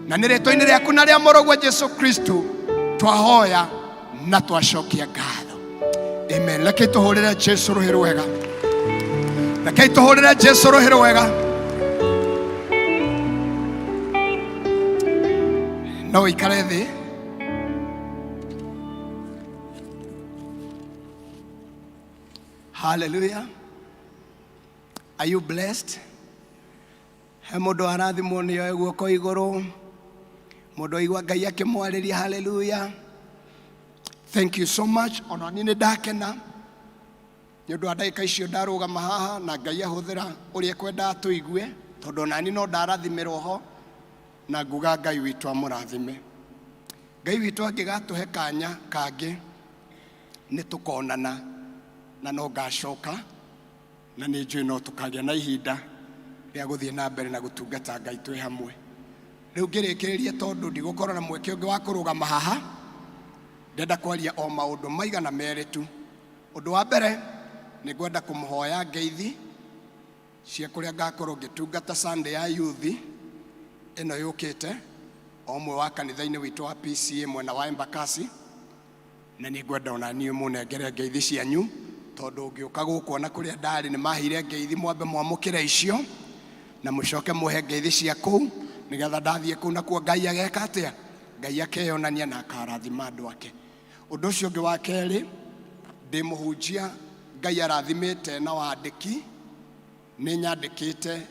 Speaker 12: na nĩ rĩtwa-inĩ rĩaku na rĩa mũrũguo Jesu Kristo twahoya na twacokia ngatho. Amen. Reke tũhũrĩre Jesu rũhĩ rwega. Reke tũhũrĩre Jesu rũhĩ rwega. No ũikare thĩ. Hallelujah. Are you blessed? He mũndũ arathimwo nĩ oe guoko igũrũ. Mũndũ aigua Ngai akĩmwarĩria. Hallelujah. Thank you so much. Ona niĩ nĩ ndakena nĩ ũndũ wa ndagĩka icio ndarũgama haha na Ngai ahũthĩra ũrĩa ekwendaga tũigue, tondũ ona niĩ no ndarathimĩrwo ho, na nguga Ngai witũ amũrathime. Ngai witũ angĩgatũhe kanya kangĩ nĩ tũkonana, na no ngacoka, na nĩ njũĩ no tũkagĩa na ihinda rĩa gũthiĩ na mbere na gũtungata Ngai twĩ hamwe. Rĩu ngĩrĩkĩrĩria, tondũ ndigũkorwo na mweke ũngĩ wa kũrũgama haha, ndenda kwaria o maũndũ maigana merĩ tu. Ũndũ wa mbere, nĩ ngwenda kũmũhoya ngeithi cia kũrĩa ngakorwo ngĩtungata Sunday ya youth ĩno yũkĩte, o ũmwe wa kanitha-inĩ witũ wa PCA mwena wa Embakasi, na nĩ ngwenda ona niĩ mũnengere ngeithi cianyu, tondũ ngĩũka gũkũ ona kũrĩa ndarĩ nĩ maheire ngeithi, mwambe mwamũkĩre icio na mũcoke mũhe ngeithi cia kũu, nĩgetha ndathiĩ kũu nakuo Ngai ageka atĩa? Ngai akeyonania na akarathima andũ ake. Ũndũ ũcio ũngĩ wa kerĩ, ndĩ mũhunjia Ngai arathimĩte na wandĩki, nĩ nyandĩkĩte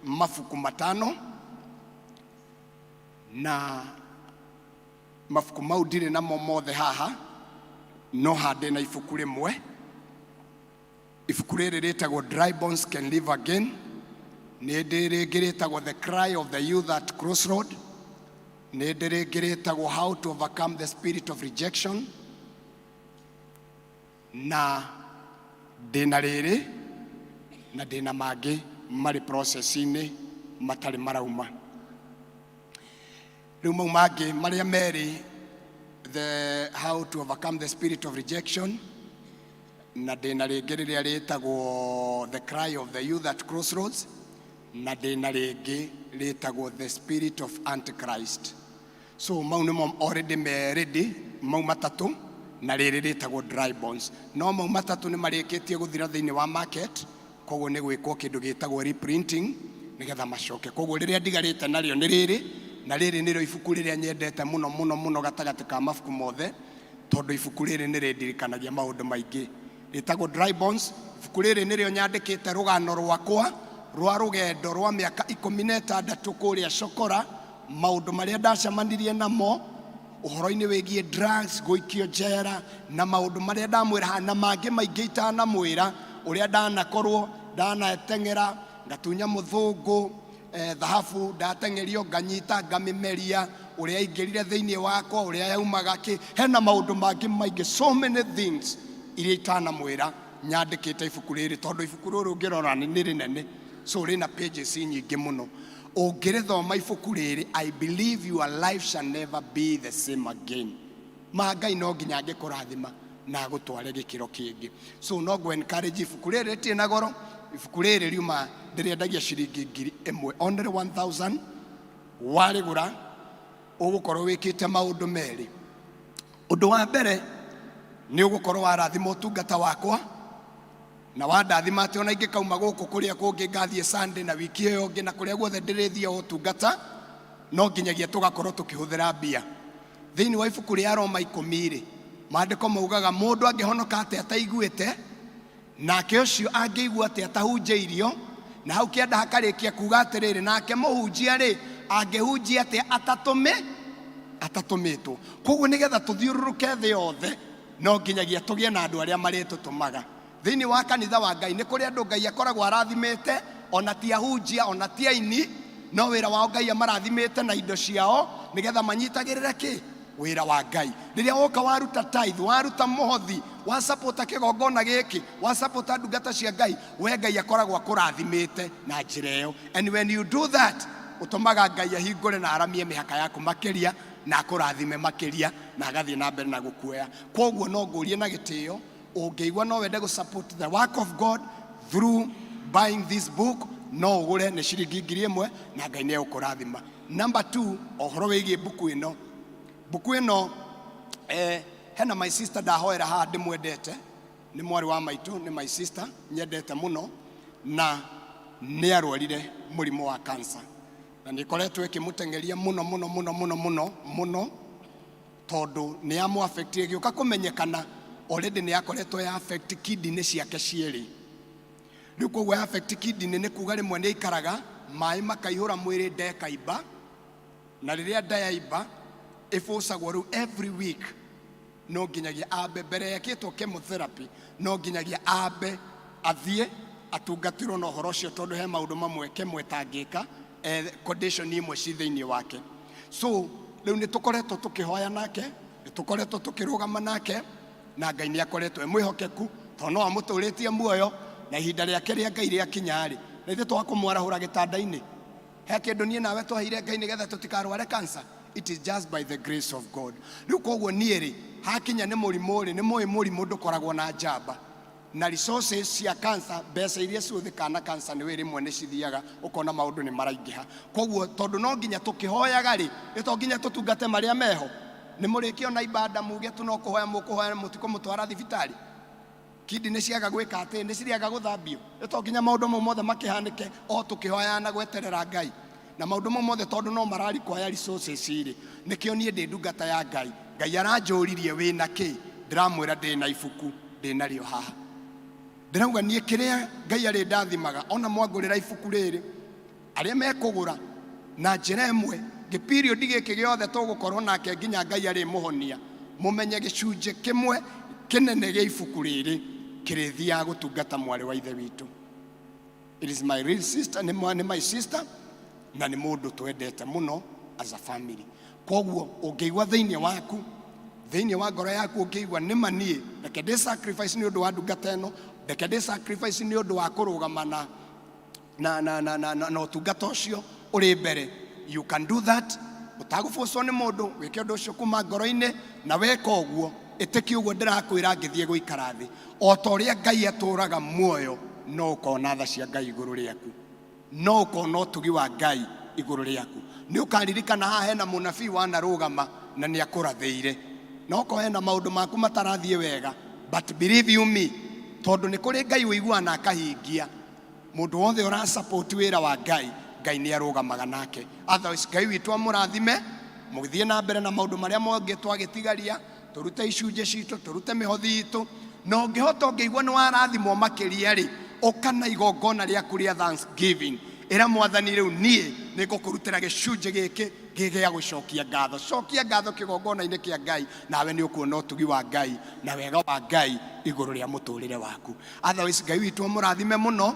Speaker 12: mabuku matano, na mabuku mau ndirĩ namo mothe haha, no handĩ na ibuku rĩmwe. Ibuku rĩrĩ rĩtagwo Dry Bones Can Live Again. Nĩ ndĩ rĩngĩ rĩtagwo The Cry of the Youth at Crossroad. Nĩ ndĩ rĩngĩ rĩtagwo How to Overcome the Spirit of Rejection, na ndĩna rĩrĩ na ndĩna mangĩ marĩ process-inĩ matarĩ marauma. Rĩu mau mangĩ marĩa merĩ, the How to Overcome the Spirit of Rejection, na ndĩna rĩngĩ rĩrĩa rĩtagwo The Cry of the Youth at Crossroads, na ndĩna rĩngĩ rĩtagwo The Spirit of Antichrist. So mau nĩmo already me ready, mau matatũ na rĩrĩ rĩtagwo Dry Bones. No mau matatũ nĩ marĩkĩtie gũthira thĩinĩ wa market, koguo nĩ gwĩkwo kĩndũ gĩtagwo reprinting nĩgetha macoke. Koguo rĩrĩa ndigarĩte narĩo nĩ rĩrĩ, na rĩrĩ nĩrĩo ibuku rĩrĩa nyendete mũno mũno mũno gatagatĩ ka mabuku mothe, tondũ ibuku rĩrĩ nĩ rĩndirikanagia maũndũ maingĩ. Rĩtagwo Dry Bones. Ibuku rĩrĩ nĩrĩo nyandĩkĩte rũgano rwakwa rwa rũgendo rwa mĩaka 16 kũrĩa Cokora, maũndũ marĩa ndacemanirie namo ũhoro-inĩ wĩgiĩ drugs, gũikio njera, na maũndũ marĩa ndamwĩra haha, na mangĩ maingĩ itanamwĩra, ũrĩa ndanakorwo ndanateng'era ngatunya mũthũngũ thahabu, ndateng'erio nganyita ngamĩmeria, ũrĩa aingĩrire thĩinĩ wakwa, ũrĩa yaumaga kĩ, hena maũndũ mangĩ maingĩ, so many things iria itanamwĩra nyandĩkĩte ibuku rĩrĩ, tondũ ibuku rĩrĩ ũngĩrora nĩ rĩnene, so rĩna pages nyingĩ mũno. Ũngĩrĩthoma ibuku rĩrĩ, I believe your life shall never be the same again. Ma Ngai no nginya angĩkũrathima na agũtware gĩkĩro kĩngĩ. So no ngũ encourage, ibuku rĩrĩ rĩtirĩ na goro. Ibuku rĩrĩ riuma ndĩrĩendagia ciringi 1000, only 1000. Warĩgũra ũgũkorwo wĩkĩte maũndũ merĩ. Ũndũ wa mbere, nĩ ũgũkorwo warathima ũtungata wakwa na wandathima, atĩ ona ingĩkauma gũkũ kũrĩa kũngĩ ngathiĩ Sunday na wiki ĩyo ĩngĩ na kũrĩa guothe ndĩrĩthiaga ũtungata, no nginyagia tũgakorwo tũkĩhũthĩra mbia. Thĩinĩ wa ibuku rĩa Roma 10 rĩ, maandĩko maugaga mũndũ angĩhonoka atĩa ataiguĩte, nake ũcio angĩigua atĩa atahunjĩirio? Na hau kĩanda hakarĩkia kuga atĩrĩrĩ, nake mũhunjia rĩ, angĩhunjia atĩa atatũmĩtwo? Koguo nĩgetha tũthiũrũrũke thĩ yothe, no nginyagia tũgĩe na andũ arĩa marĩtũtũmaga. Thĩinĩ wa kanitha wa Ngai nĩ kũrĩ andũ Ngai akoragwo arathimĩte, ona ti ahunjia, ona ti aini, no wĩra wao Ngai amarathimĩte na indo ciao nĩgetha manyitagĩrĩre kĩ wĩra wa Ngai. Rĩrĩa woka waruta tithe, waruta mũhothi, wasapota kĩgongona gĩkĩ, wasapota ndungata cia Ngai, we Ngai akoragwo akũrathimĩte na njĩra ĩyo. And when you do that, ũtũmaga Ngai ahingũre na aramie mĩhaka yaku makĩria.
Speaker 11: na akũrathime makĩria na agathiĩ na mbere na gũkuoya. Kwoguo no ngũrie na gĩtĩo, ũngĩigua no wende gũ support the work of God through buying this book, no ũgũre nĩ ciringi 1000 na Ngai nĩ egũkũrathima. Number 2, ũhoro wĩgiĩ mbuku ĩno, mbuku ĩno hena my sister ndahoera haha ndĩmwendete, nĩ mwarĩ wa maitũ, nĩ my sister nyendete mũno, na nĩ arwarire mũrimũ wa cancer na nĩ ĩkoretwo ĩkĩmũteng'eria mũno mũno mũno mũno mũno mũno, tondũ nĩ yamũ affect. Ĩgĩũka kũmenyekana already nĩ yakoretwo ya affect kidney ciake cierĩ. Rĩu koguo ya affect kidney nĩ kuga rĩmwe nĩ aikaraga maĩ makaihũra mwĩrĩ, nda ĩkaimba, na rĩrĩa nda yaimba ĩbũcagwo rĩu every week, no nginyagia ambe mbere yekĩtwo chemotherapy, no nginyagia ambe athiĩ atungatĩrwo na ũhoro ũcio, tondũ he maũndũ mamwe chemo ĩtangĩka, condition imwe ci thĩinĩ wake. So rĩu nĩ tũkoretwo tũkĩhoya nake, nĩ tũkoretwo tũkĩrũgama nake, na Ngai nĩ akoretwo e mwĩhokeku, tondũ no amũtũrĩtie muoyo, na ihinda rĩake rĩa Ngai rĩakinya rĩ, na ithuĩ twakũmwarahũra gĩtanda-inĩ. He kĩndũ niĩ nawe twaheire Ngai nĩgetha tũtikarware cancer? It is just by the grace of God. Rĩu koguo niĩ rĩ, hakinya nĩ mũrimũ rĩ, nĩ mũĩ mũrimũ ndũkoragwo na njamba, na resources cia cancer, mbeca iria cihũthĩkaga na cancer nĩ wĩ rĩmwe nĩ cithiaga ũkona maũndũ nĩ maraingĩha. Koguo tondũ no nginya tũkĩhoyaga rĩ, nĩ to nginya tũtungate marĩa meho. Nĩ mũrĩkĩona ibada muge tu no kũhoya mũkũhoya, mũtikũmũtwara thibitarĩ. Kidney ciaga gwĩka atĩ nĩ ciriaga gũthambio, nĩ to nginya maũndũ mau mothe makĩhanĩke o tũkĩhoyaga na gweterera Ngai. Na maũndũ mau mothe tondũ no mara require resources rĩ, nĩkĩo niĩ ndĩ ndungata ya Ngai. Ngai aranjũririe wĩna kĩ, ndĩramwĩra ndĩna ibuku, ndĩnarĩo haha. Ndĩrauga niĩ kĩrĩa Ngai arĩ ndathimaga, ona mwangũrĩra ibuku rĩrĩ, arĩa mekũgũra na njĩra ĩmwe gĩ period gĩkĩ gĩothe tũgũkorwo nake nginya Ngai arĩmũhonia, mũmenye gĩcunjĩ kĩmwe kĩnene gĩa ibuku rĩrĩ kĩrĩthiaga gũtungata mwarĩ wa ithe witũ. It is my real sister, nĩ my sister, na nĩ mũndũ twendete mũno as a family. Koguo ũngĩigua thĩinĩ waku, thĩinĩ wa ngoro yaku, ũngĩigua nĩma niĩ reke ndĩ sacrifice nĩ ũndũ wa ndungata ĩno, reke ndĩ sacrifice nĩ ũndũ wa kũrũgama na ũtungata ũcio ũrĩ mbere, you can do that ũtagũbũcwo nĩ mũndũ. Wĩke ũndũ ũcio kuma ngoro-inĩ, na weka ũguo, ĩtĩkia ũguo ndĩrakwĩra ngĩthiĩ gũikara thĩ, o ta ũrĩa Ngai atũraga muoyo, no ũkona tha cia Ngai igũrũ rĩaku, no ũkona ũtugi wa Ngai igũrũ rĩaku. Nĩ ũkaririkana haha hena mũnabii wanarũgama na nĩ akũrathĩire, na okorwo hena maũndũ maku matarathiĩ wega, but believe you me, tondũ nĩ kũrĩ Ngai ũiguaga na akahingia. Mũndũ wothe ũra support wĩra wa Ngai, Ngai nĩ arũgamaga nake. Otherwise Ngai witũ amũrathime mũgĩthiĩ na mbere na maũndũ marĩa mangĩ twagĩtigaria, tũrute icunjĩ citũ, tũrute mĩhothi itũ, na ũngĩhota, ũngĩigua nĩ warathimwo makĩria rĩ, ũka na igongona rĩaku rĩa thanksgiving. Ĩra Mwathani, rĩu niĩ nĩ ngũkũrutĩra gĩcunjĩ gĩkĩ gĩ gĩa gũcokia ngatho. Cokia ngatho kĩgongona-inĩ kĩa Ngai, nawe nĩ ũkuona ũtugi wa Ngai na wega wa Ngai igũrũ rĩa mũtũrĩre waku. Otherwise Ngai witũ amũrathime mũno.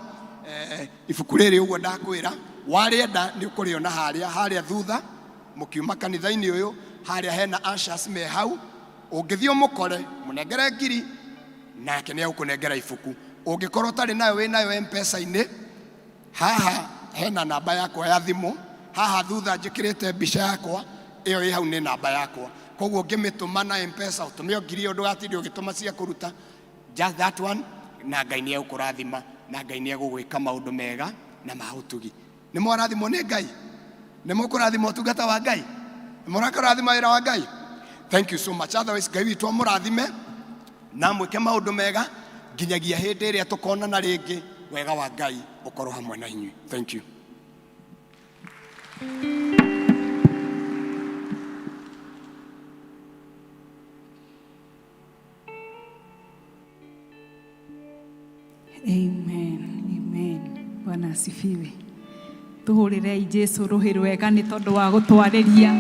Speaker 11: Ibuku rĩrĩ ũguo ndakwĩra, warĩenda nĩ ũkũrĩona harĩa harĩa thutha mũkiuma kanitha-inĩ ũyũ, harĩa hena ushers me hau. Ũngĩthiĩ ũmũkore, mũnengere ngiri, nake nĩ egũkũnengera ibuku. Ũngĩkorwo ũtarĩ nayo, wĩ nayo M-Pesa-inĩ, haha hena namba yakwa ya thimũ haha thutha njĩkĩrĩte mbica yakwa ĩyo ĩ hau, nĩ namba yakwa. Koguo ũngĩmĩtũma na M-Pesa, ũtũme o ngiri ĩyo, ndũgatinde ũgĩtũma cia kũruta, just that one, na Ngai nĩ egũkũrathima na Ngai nĩ egũgwĩka maũndũ mega na ma ũtugi. Nĩ mwarathimwo nĩ Ngai, nĩ mũkũrathima ũtungata wa Ngai, nĩ mũrakũrathima wĩra wa Ngai. Thank you so much. Otherwise Ngai witũ amũrathime na mwĩke maũndũ mega nginyagia hĩndĩ ĩrĩa tũkonana rĩngĩ. Wega wa Ngai ũkorwo hamwe na inyuĩ. Thank you.
Speaker 1: Amen. Amen. Bwana asifiwe. Tuhũrĩrei Jesu rũhĩ rwega nĩ tondũ wa gũtwarĩria.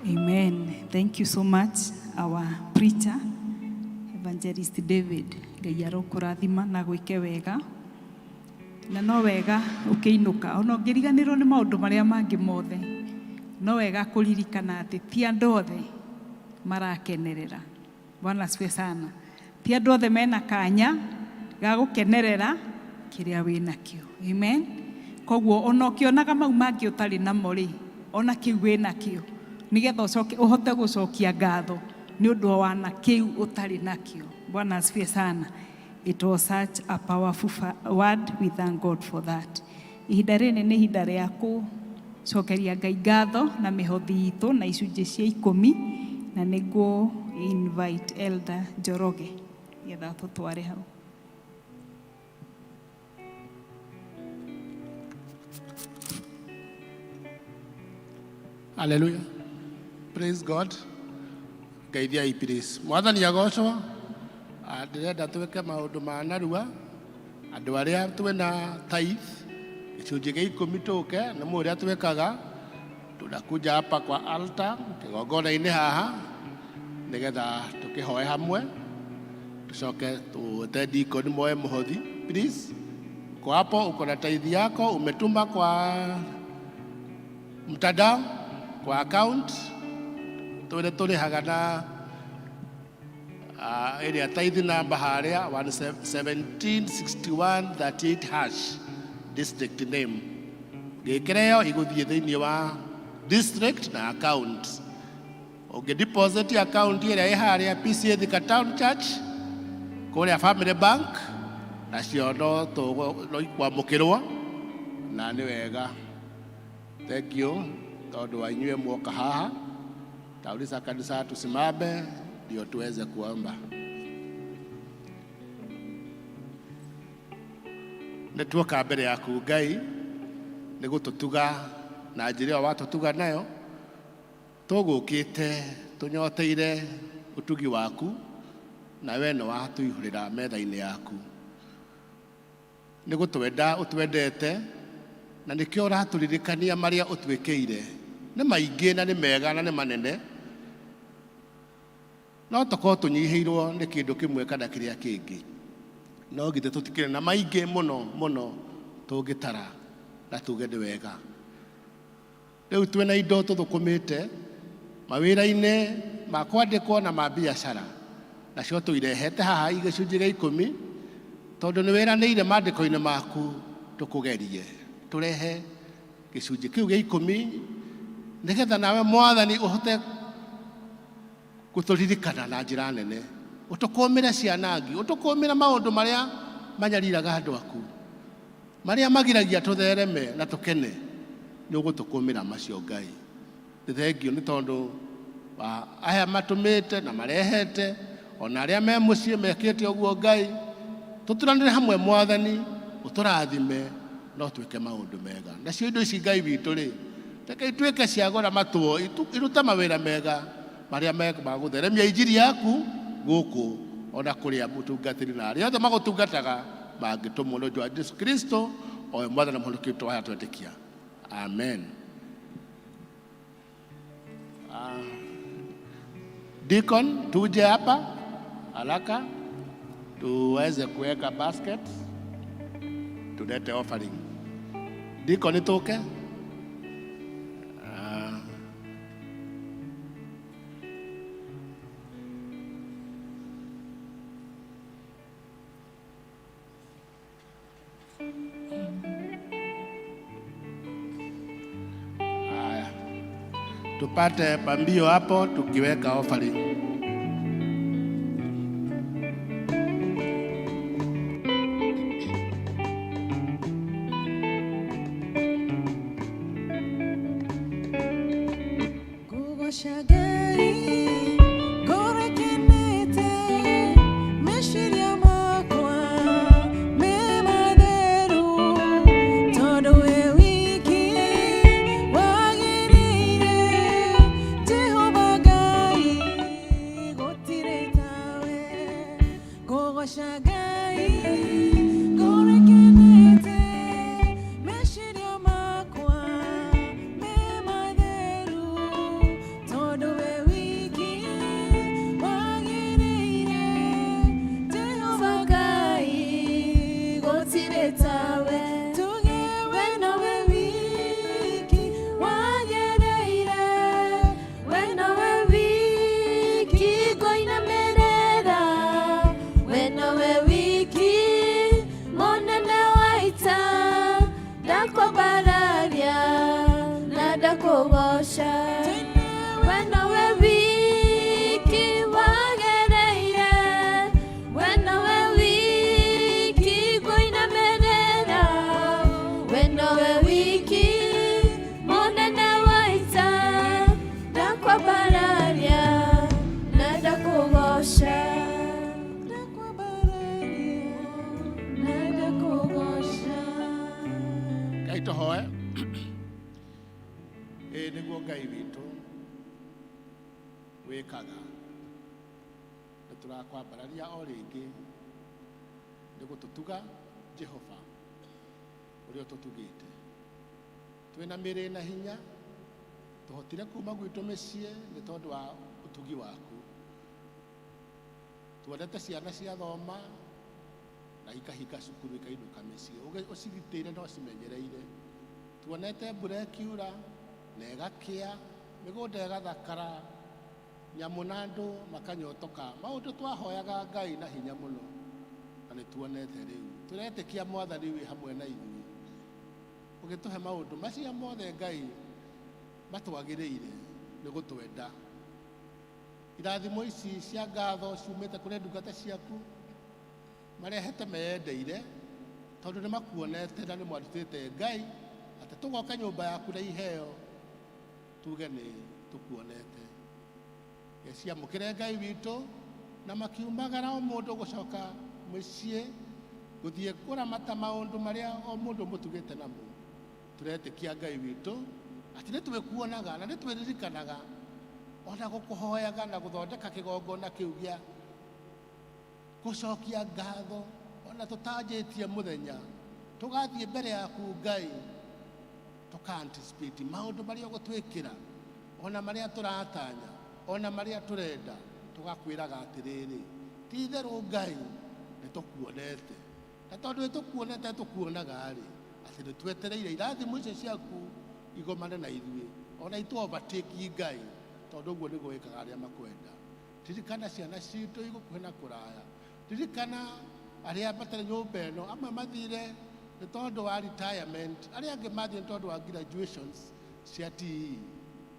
Speaker 1: Amen. Thank you so much, our preacher, Evangelist David. Ngai arokũrathima na gwĩke wega. Na no wega ũkĩinũka, ona ũngĩriganĩrwo nĩ maũndũ marĩa mangĩ mothe, no wega kũririkana atĩ ti andũ othe marakenerera. Bwana asifiwe sana. Ti andũ othe mena kanya ga gũkenerera kĩrĩa wĩ nakĩo. Amen. Koguo ona ũkĩonaga mau mangĩ ũtarĩ namo rĩ, Ona kĩu wĩnakĩo, nĩgetha ũcoke ũhote gũcokia ngatho nĩ ũndũ wa na kĩu ũtarĩ nakĩo. Bwana asifiwe sana. It was such a powerful word. We thank God for that. Ihinda rĩrĩ nĩ ihinda rĩa gũcokeria Ngai ngatho na mĩhothi itũ na icunjĩ cia ikũmi, na nĩguo invite Elder Njoroge nĩgetha tũtware hau.
Speaker 13: Hallelujah. Praise God. Ngeithiai please. Mwathani agocwo. Ah, ndĩrenda twĩke maũndũ ma narua. Andũ arĩa twĩna tithe gĩcunjĩ gĩa ikũmi tũke nĩ mũĩ ũrĩa twĩkaga. Tunakuja hapa kwa altar kĩgongona-inĩ haha nĩgetha tũkĩhoe hamwe tucoke tuete deacon moe mũhothi. Please. Uko hapo uko na tithe yako umetuma kwa mtandao kwa account tũrĩa tũrĩhaga na ĩrĩa tithe namba harĩa 176138 hash district name ngĩkĩra ĩyo igũthiĩ thĩinĩ wa district na account. Ũngĩ deposit account ĩrĩa ĩ harĩa PCEA Thika Town Church kũrĩa Family Bank nacio no no ikwamũkĩrwo na nĩ wega. Thank you tondũ wa inyuĩ muoka haha. Tauliza kanisa tusimame ndio tuweze kuomba. Nĩ tuoka mbere yaku Ngai nĩ gũtũtuga na njĩra ĩyo watũtuga nayo. Tũgũkĩte tũnyoteire ũtugi waku na we nĩ watũihũrĩra metha-inĩ yaku. Nĩ gũtwenda ũtwendete na nĩkĩo ũratũririkania marĩa ũtwĩkĩire. Nĩ maingĩ na nĩ mega na nĩ manene, no tokorwo tũnyihĩirwo nĩ kĩndũ kĩmwe kana kĩrĩa kĩngĩ, no githĩ tũtikĩrĩ na maingĩ mũno mũno tũngĩtara na tuge nĩ wega. Rĩu twĩna indo tũthũkũmĩte mawĩra-inĩ ma kwandĩkwo na ma biacara, nacio tũirehete haha gĩcunjĩ gĩa ikũmi tondũ nĩ wĩranĩire maandĩko-inĩ maku tũkũgerie tũrehe gĩcunjĩ kĩu gĩa ikũmi nĩgetha nawe Mwathani ũhote gũtũririkana na njĩra nene, ũtũkũmĩre cianangi, ũtũkũmĩre maũndũ marĩa manyariraga andũ aku, marĩa magiragia tũthereme na tũkene, nĩ ũgũtũkũmĩra macio Ngai. Nĩ thengio nĩ tondũ wa aya matũmĩte na marehete, ona arĩa me mũciĩ mekĩte ũguo Ngai, tũturanĩre hamwe Mwathani, ũtũrathime no twĩke maũndũ mega. Nacio indo ici Ngai witũ rĩ, reke ituĩke cia gora matwo, irute mawĩra mega marĩa ma gũtheremia injiri yaku gũkũ ona kũrĩa mũtungatĩri na arĩa othe magũtungataga mangĩtũmwo nĩ ũndũ wa Jesu Kristo, o we Mwathani na Mũhonokia witũ wa twetĩkia. Amen. Deacon, tuje hapa haraka tuweze kuweka basket tulete offering. Deacon, tuke. Haya, tupate pambio hapo tukiweka offering.
Speaker 3: Ngũgoca Ngai ngoro ĩkenete, meciria makwa me matheru, tondũ we wiki wagĩrĩire. Jehova Ngai, gũtirĩ tawe. Ngũgoca Ngai ngoro ĩkenete, meciria makwa me matheru, tondũ we wiki wagĩrĩire. Jehova Ngai, gũtirĩ tawe. Tuge we nowe wiki wagĩrĩire,
Speaker 2: We nowe wiki ngũinamĩrĩra, we nowe wiki.
Speaker 13: Rekei tũhoe. Ĩĩ nĩguo Ngai witũ wĩkaga. Nĩ tũrakwambararia o rĩngĩ nĩ gũtũtuga Jehova ũrĩa ũtũtugĩte. Twĩna mĩĩrĩ ĩna hinya, tũhotire kuma gwitũ mĩciĩ nĩ tondũ wa ũtugi waku. Tuonete ciana ciathoma na ikahinga cukuru ikainũka mĩciĩ. Ũcigitĩire na ũcimenyereire. Tuonete mbura ĩkiura na ĩgakĩa, mĩgũnda ĩgathakara, nyamũ na andũ makanyotoka. Maũndũ twahoyaga Ngai na hinya mũno na nĩ tuonete rĩu. Tũretĩkia Mwathani wĩ hamwe na ithuĩ. Ũgĩtũhe maũndũ macio mothe Ngai matwagĩrĩire nĩ gũtwenda. Irathimo ici cia ngatho ciumĩte kũrĩ ndungata ciaku marehete meyendeire tondũ nĩ makuonete na nĩ mwarutĩte Ngai atĩ tũgoka nyũmba yaku na iheo tuge nĩ tũkuonete. Ciamũkĩre Ngai witũ na makiumagara o mũndũ gũcoka mũciĩ gũthiĩ kũramata maũndũ marĩa o mũndũ mũtugĩte namo. Tũretĩkia Ngai witũ atĩ nĩ twĩkuonaga na nĩ twĩririkanaga ona gũkũhoyaga na gũthondeka kĩgongona kĩu gĩa gũcokia ngatho ona tũtanjĩtie mũthenya tũgathiĩ mbere yaku Ngai tũka anticipate maũndũ marĩa ũgũtwĩkĩra ona marĩa tũratanya ona marĩa tũrenda tũgakwĩraga atĩrĩrĩ ti itherũ Ngai nĩ tũkuonete na tondũ nĩ tũkuonete tũkuonaga rĩ atĩ nĩ twetereire irathimo icio ciaku igomane na ithuĩ ona itũ overtake Ngai tondũ ũguo nĩguo wĩkaga arĩa makwenda. Ririkana ciana citũ igũkuhĩ na kũraya. Ririkana arĩa matarĩ nyũmba ĩno, amwe mathire nĩ tondũ wa retirement, arĩa angĩ mathire nĩ tondũ wa graduations cia TE.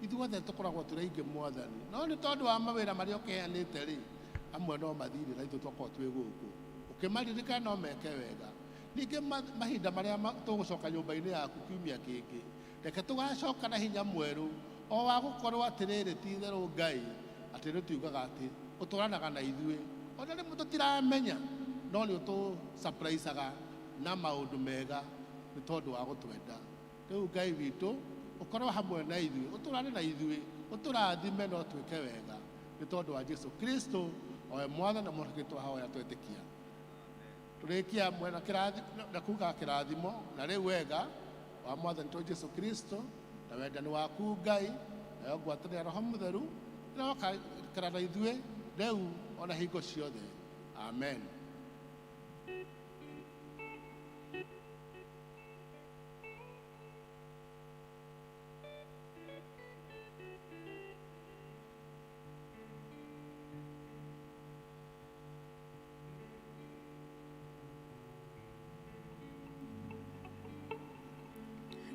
Speaker 13: Ithuothe tũkoragwo tũrĩ aingĩ Mwathani, no nĩ tondũ wa mawĩra marĩa ũkĩheanĩte rĩ, amwe no mathire na ithuĩ twakorwo twĩ gũkũ. Ũkĩmaririkana no meke wega. Ningĩ mahinda marĩa tũgũcoka nyũmba-inĩ yaku kiumia kĩngĩ, reke tũgacoka na hinya mwerũ o wa gũkorwo atĩrĩrĩ ti itherũ Ngai atĩ nĩ tugaga atĩ ũtũranaga na ithuĩ ona rĩmwe tũtiramenya no nĩ ũtũ-surprisaga na maũndũ mega nĩ tondũ wa gũtwenda. Rĩu Ngai witũ ũkorwo hamwe na ithuĩ, ũtũrane na ithuĩ, ũtũrathime na ũtwĩke wega nĩ tondũ wa Jesu Kristo owe Mwathani na Mũhonokia twahoya twetĩkia. Tũrĩkia mwena na kuga kĩrathimo na rĩu wega wa Mwathani witũ Jesu Kristo na wendani waku Ngai nayo ngwatanĩro ya Roho Mũtheru ĩroka na ithuĩ rĩu ona hingo ciothe. Amen.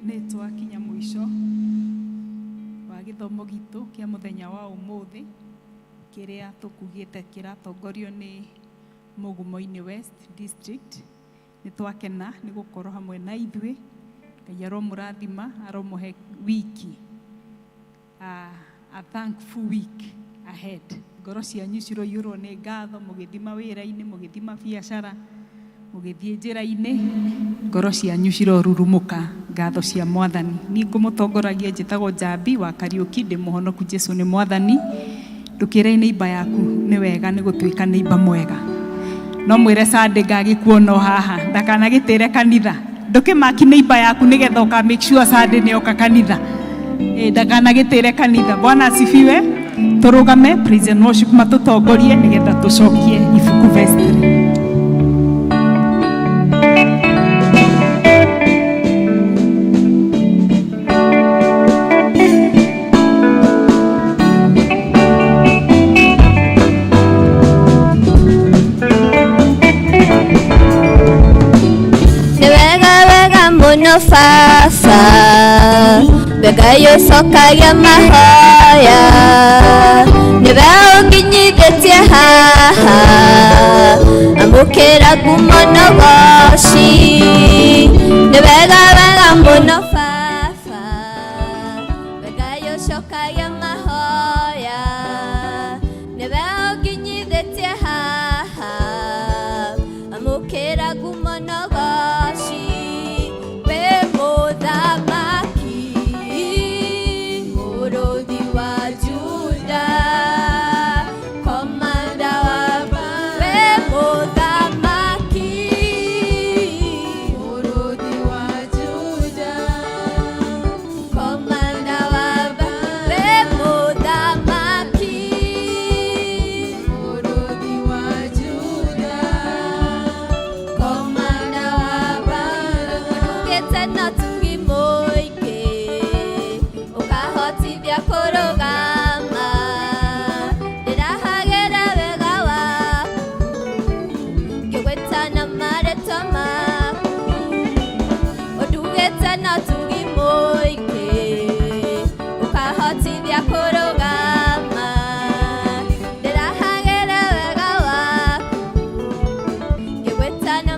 Speaker 1: Nĩ twakinya mũico wa gĩthomo gitũ kĩa mũthenya wa ũmũthĩ kĩrĩa tũkugĩte kĩratongorio nĩ Mugumoini West District. Nĩ twakena nĩ gũkorwo hamwe na ithuĩ. Ngai aromũrathima, aromũhe wiki, a thankful week ahead. Ngoro cianyu ciroiyũrwo nĩ ngatho mũgĩthiĩ mawĩra-inĩ, mũgĩthiĩ mabiacara, mũgĩthiĩ njĩra-inĩ, ngoro cianyu cirorurumũka ngatho cia Mwathani. Niĩ ngũmũtongoragia njĩtagwo Njambi wa Kariũki, ndĩ mũhonoku, Jesu nĩ Mwathani. Ndũkĩre neighbor yaku nĩ wega nĩ gũtuĩka neighbor mwega. No mwĩre Sunday ngagĩkuona o haha, ndakanagĩtĩre kanitha. Ndũkĩmaki neighbor yaku nĩgetha ũka make sure Sunday nĩ oka kanitha. Ndakanagĩtĩre kanitha. Bwana asifiwe. Tũrũgame praise and worship matũtongorie nĩgetha tũcokie ibuku vestry.
Speaker 14: Nĩ wega wega mũno baba, wega ũcokagia mahoya, nĩwe ũnginyithĩtie haha, amũkĩra ngumo na ũgoci. Nĩ wega wega mũno baba, wega ũcokagia mahoya, nĩwe ũnginyithĩtie haha, amũkĩra ngumo na ũgoci. Wĩ mũthaka. Na ũtugi mũingĩ ũkahotithia kũrũgama. Ndĩrahagĩra wega waku ngĩgwĩta na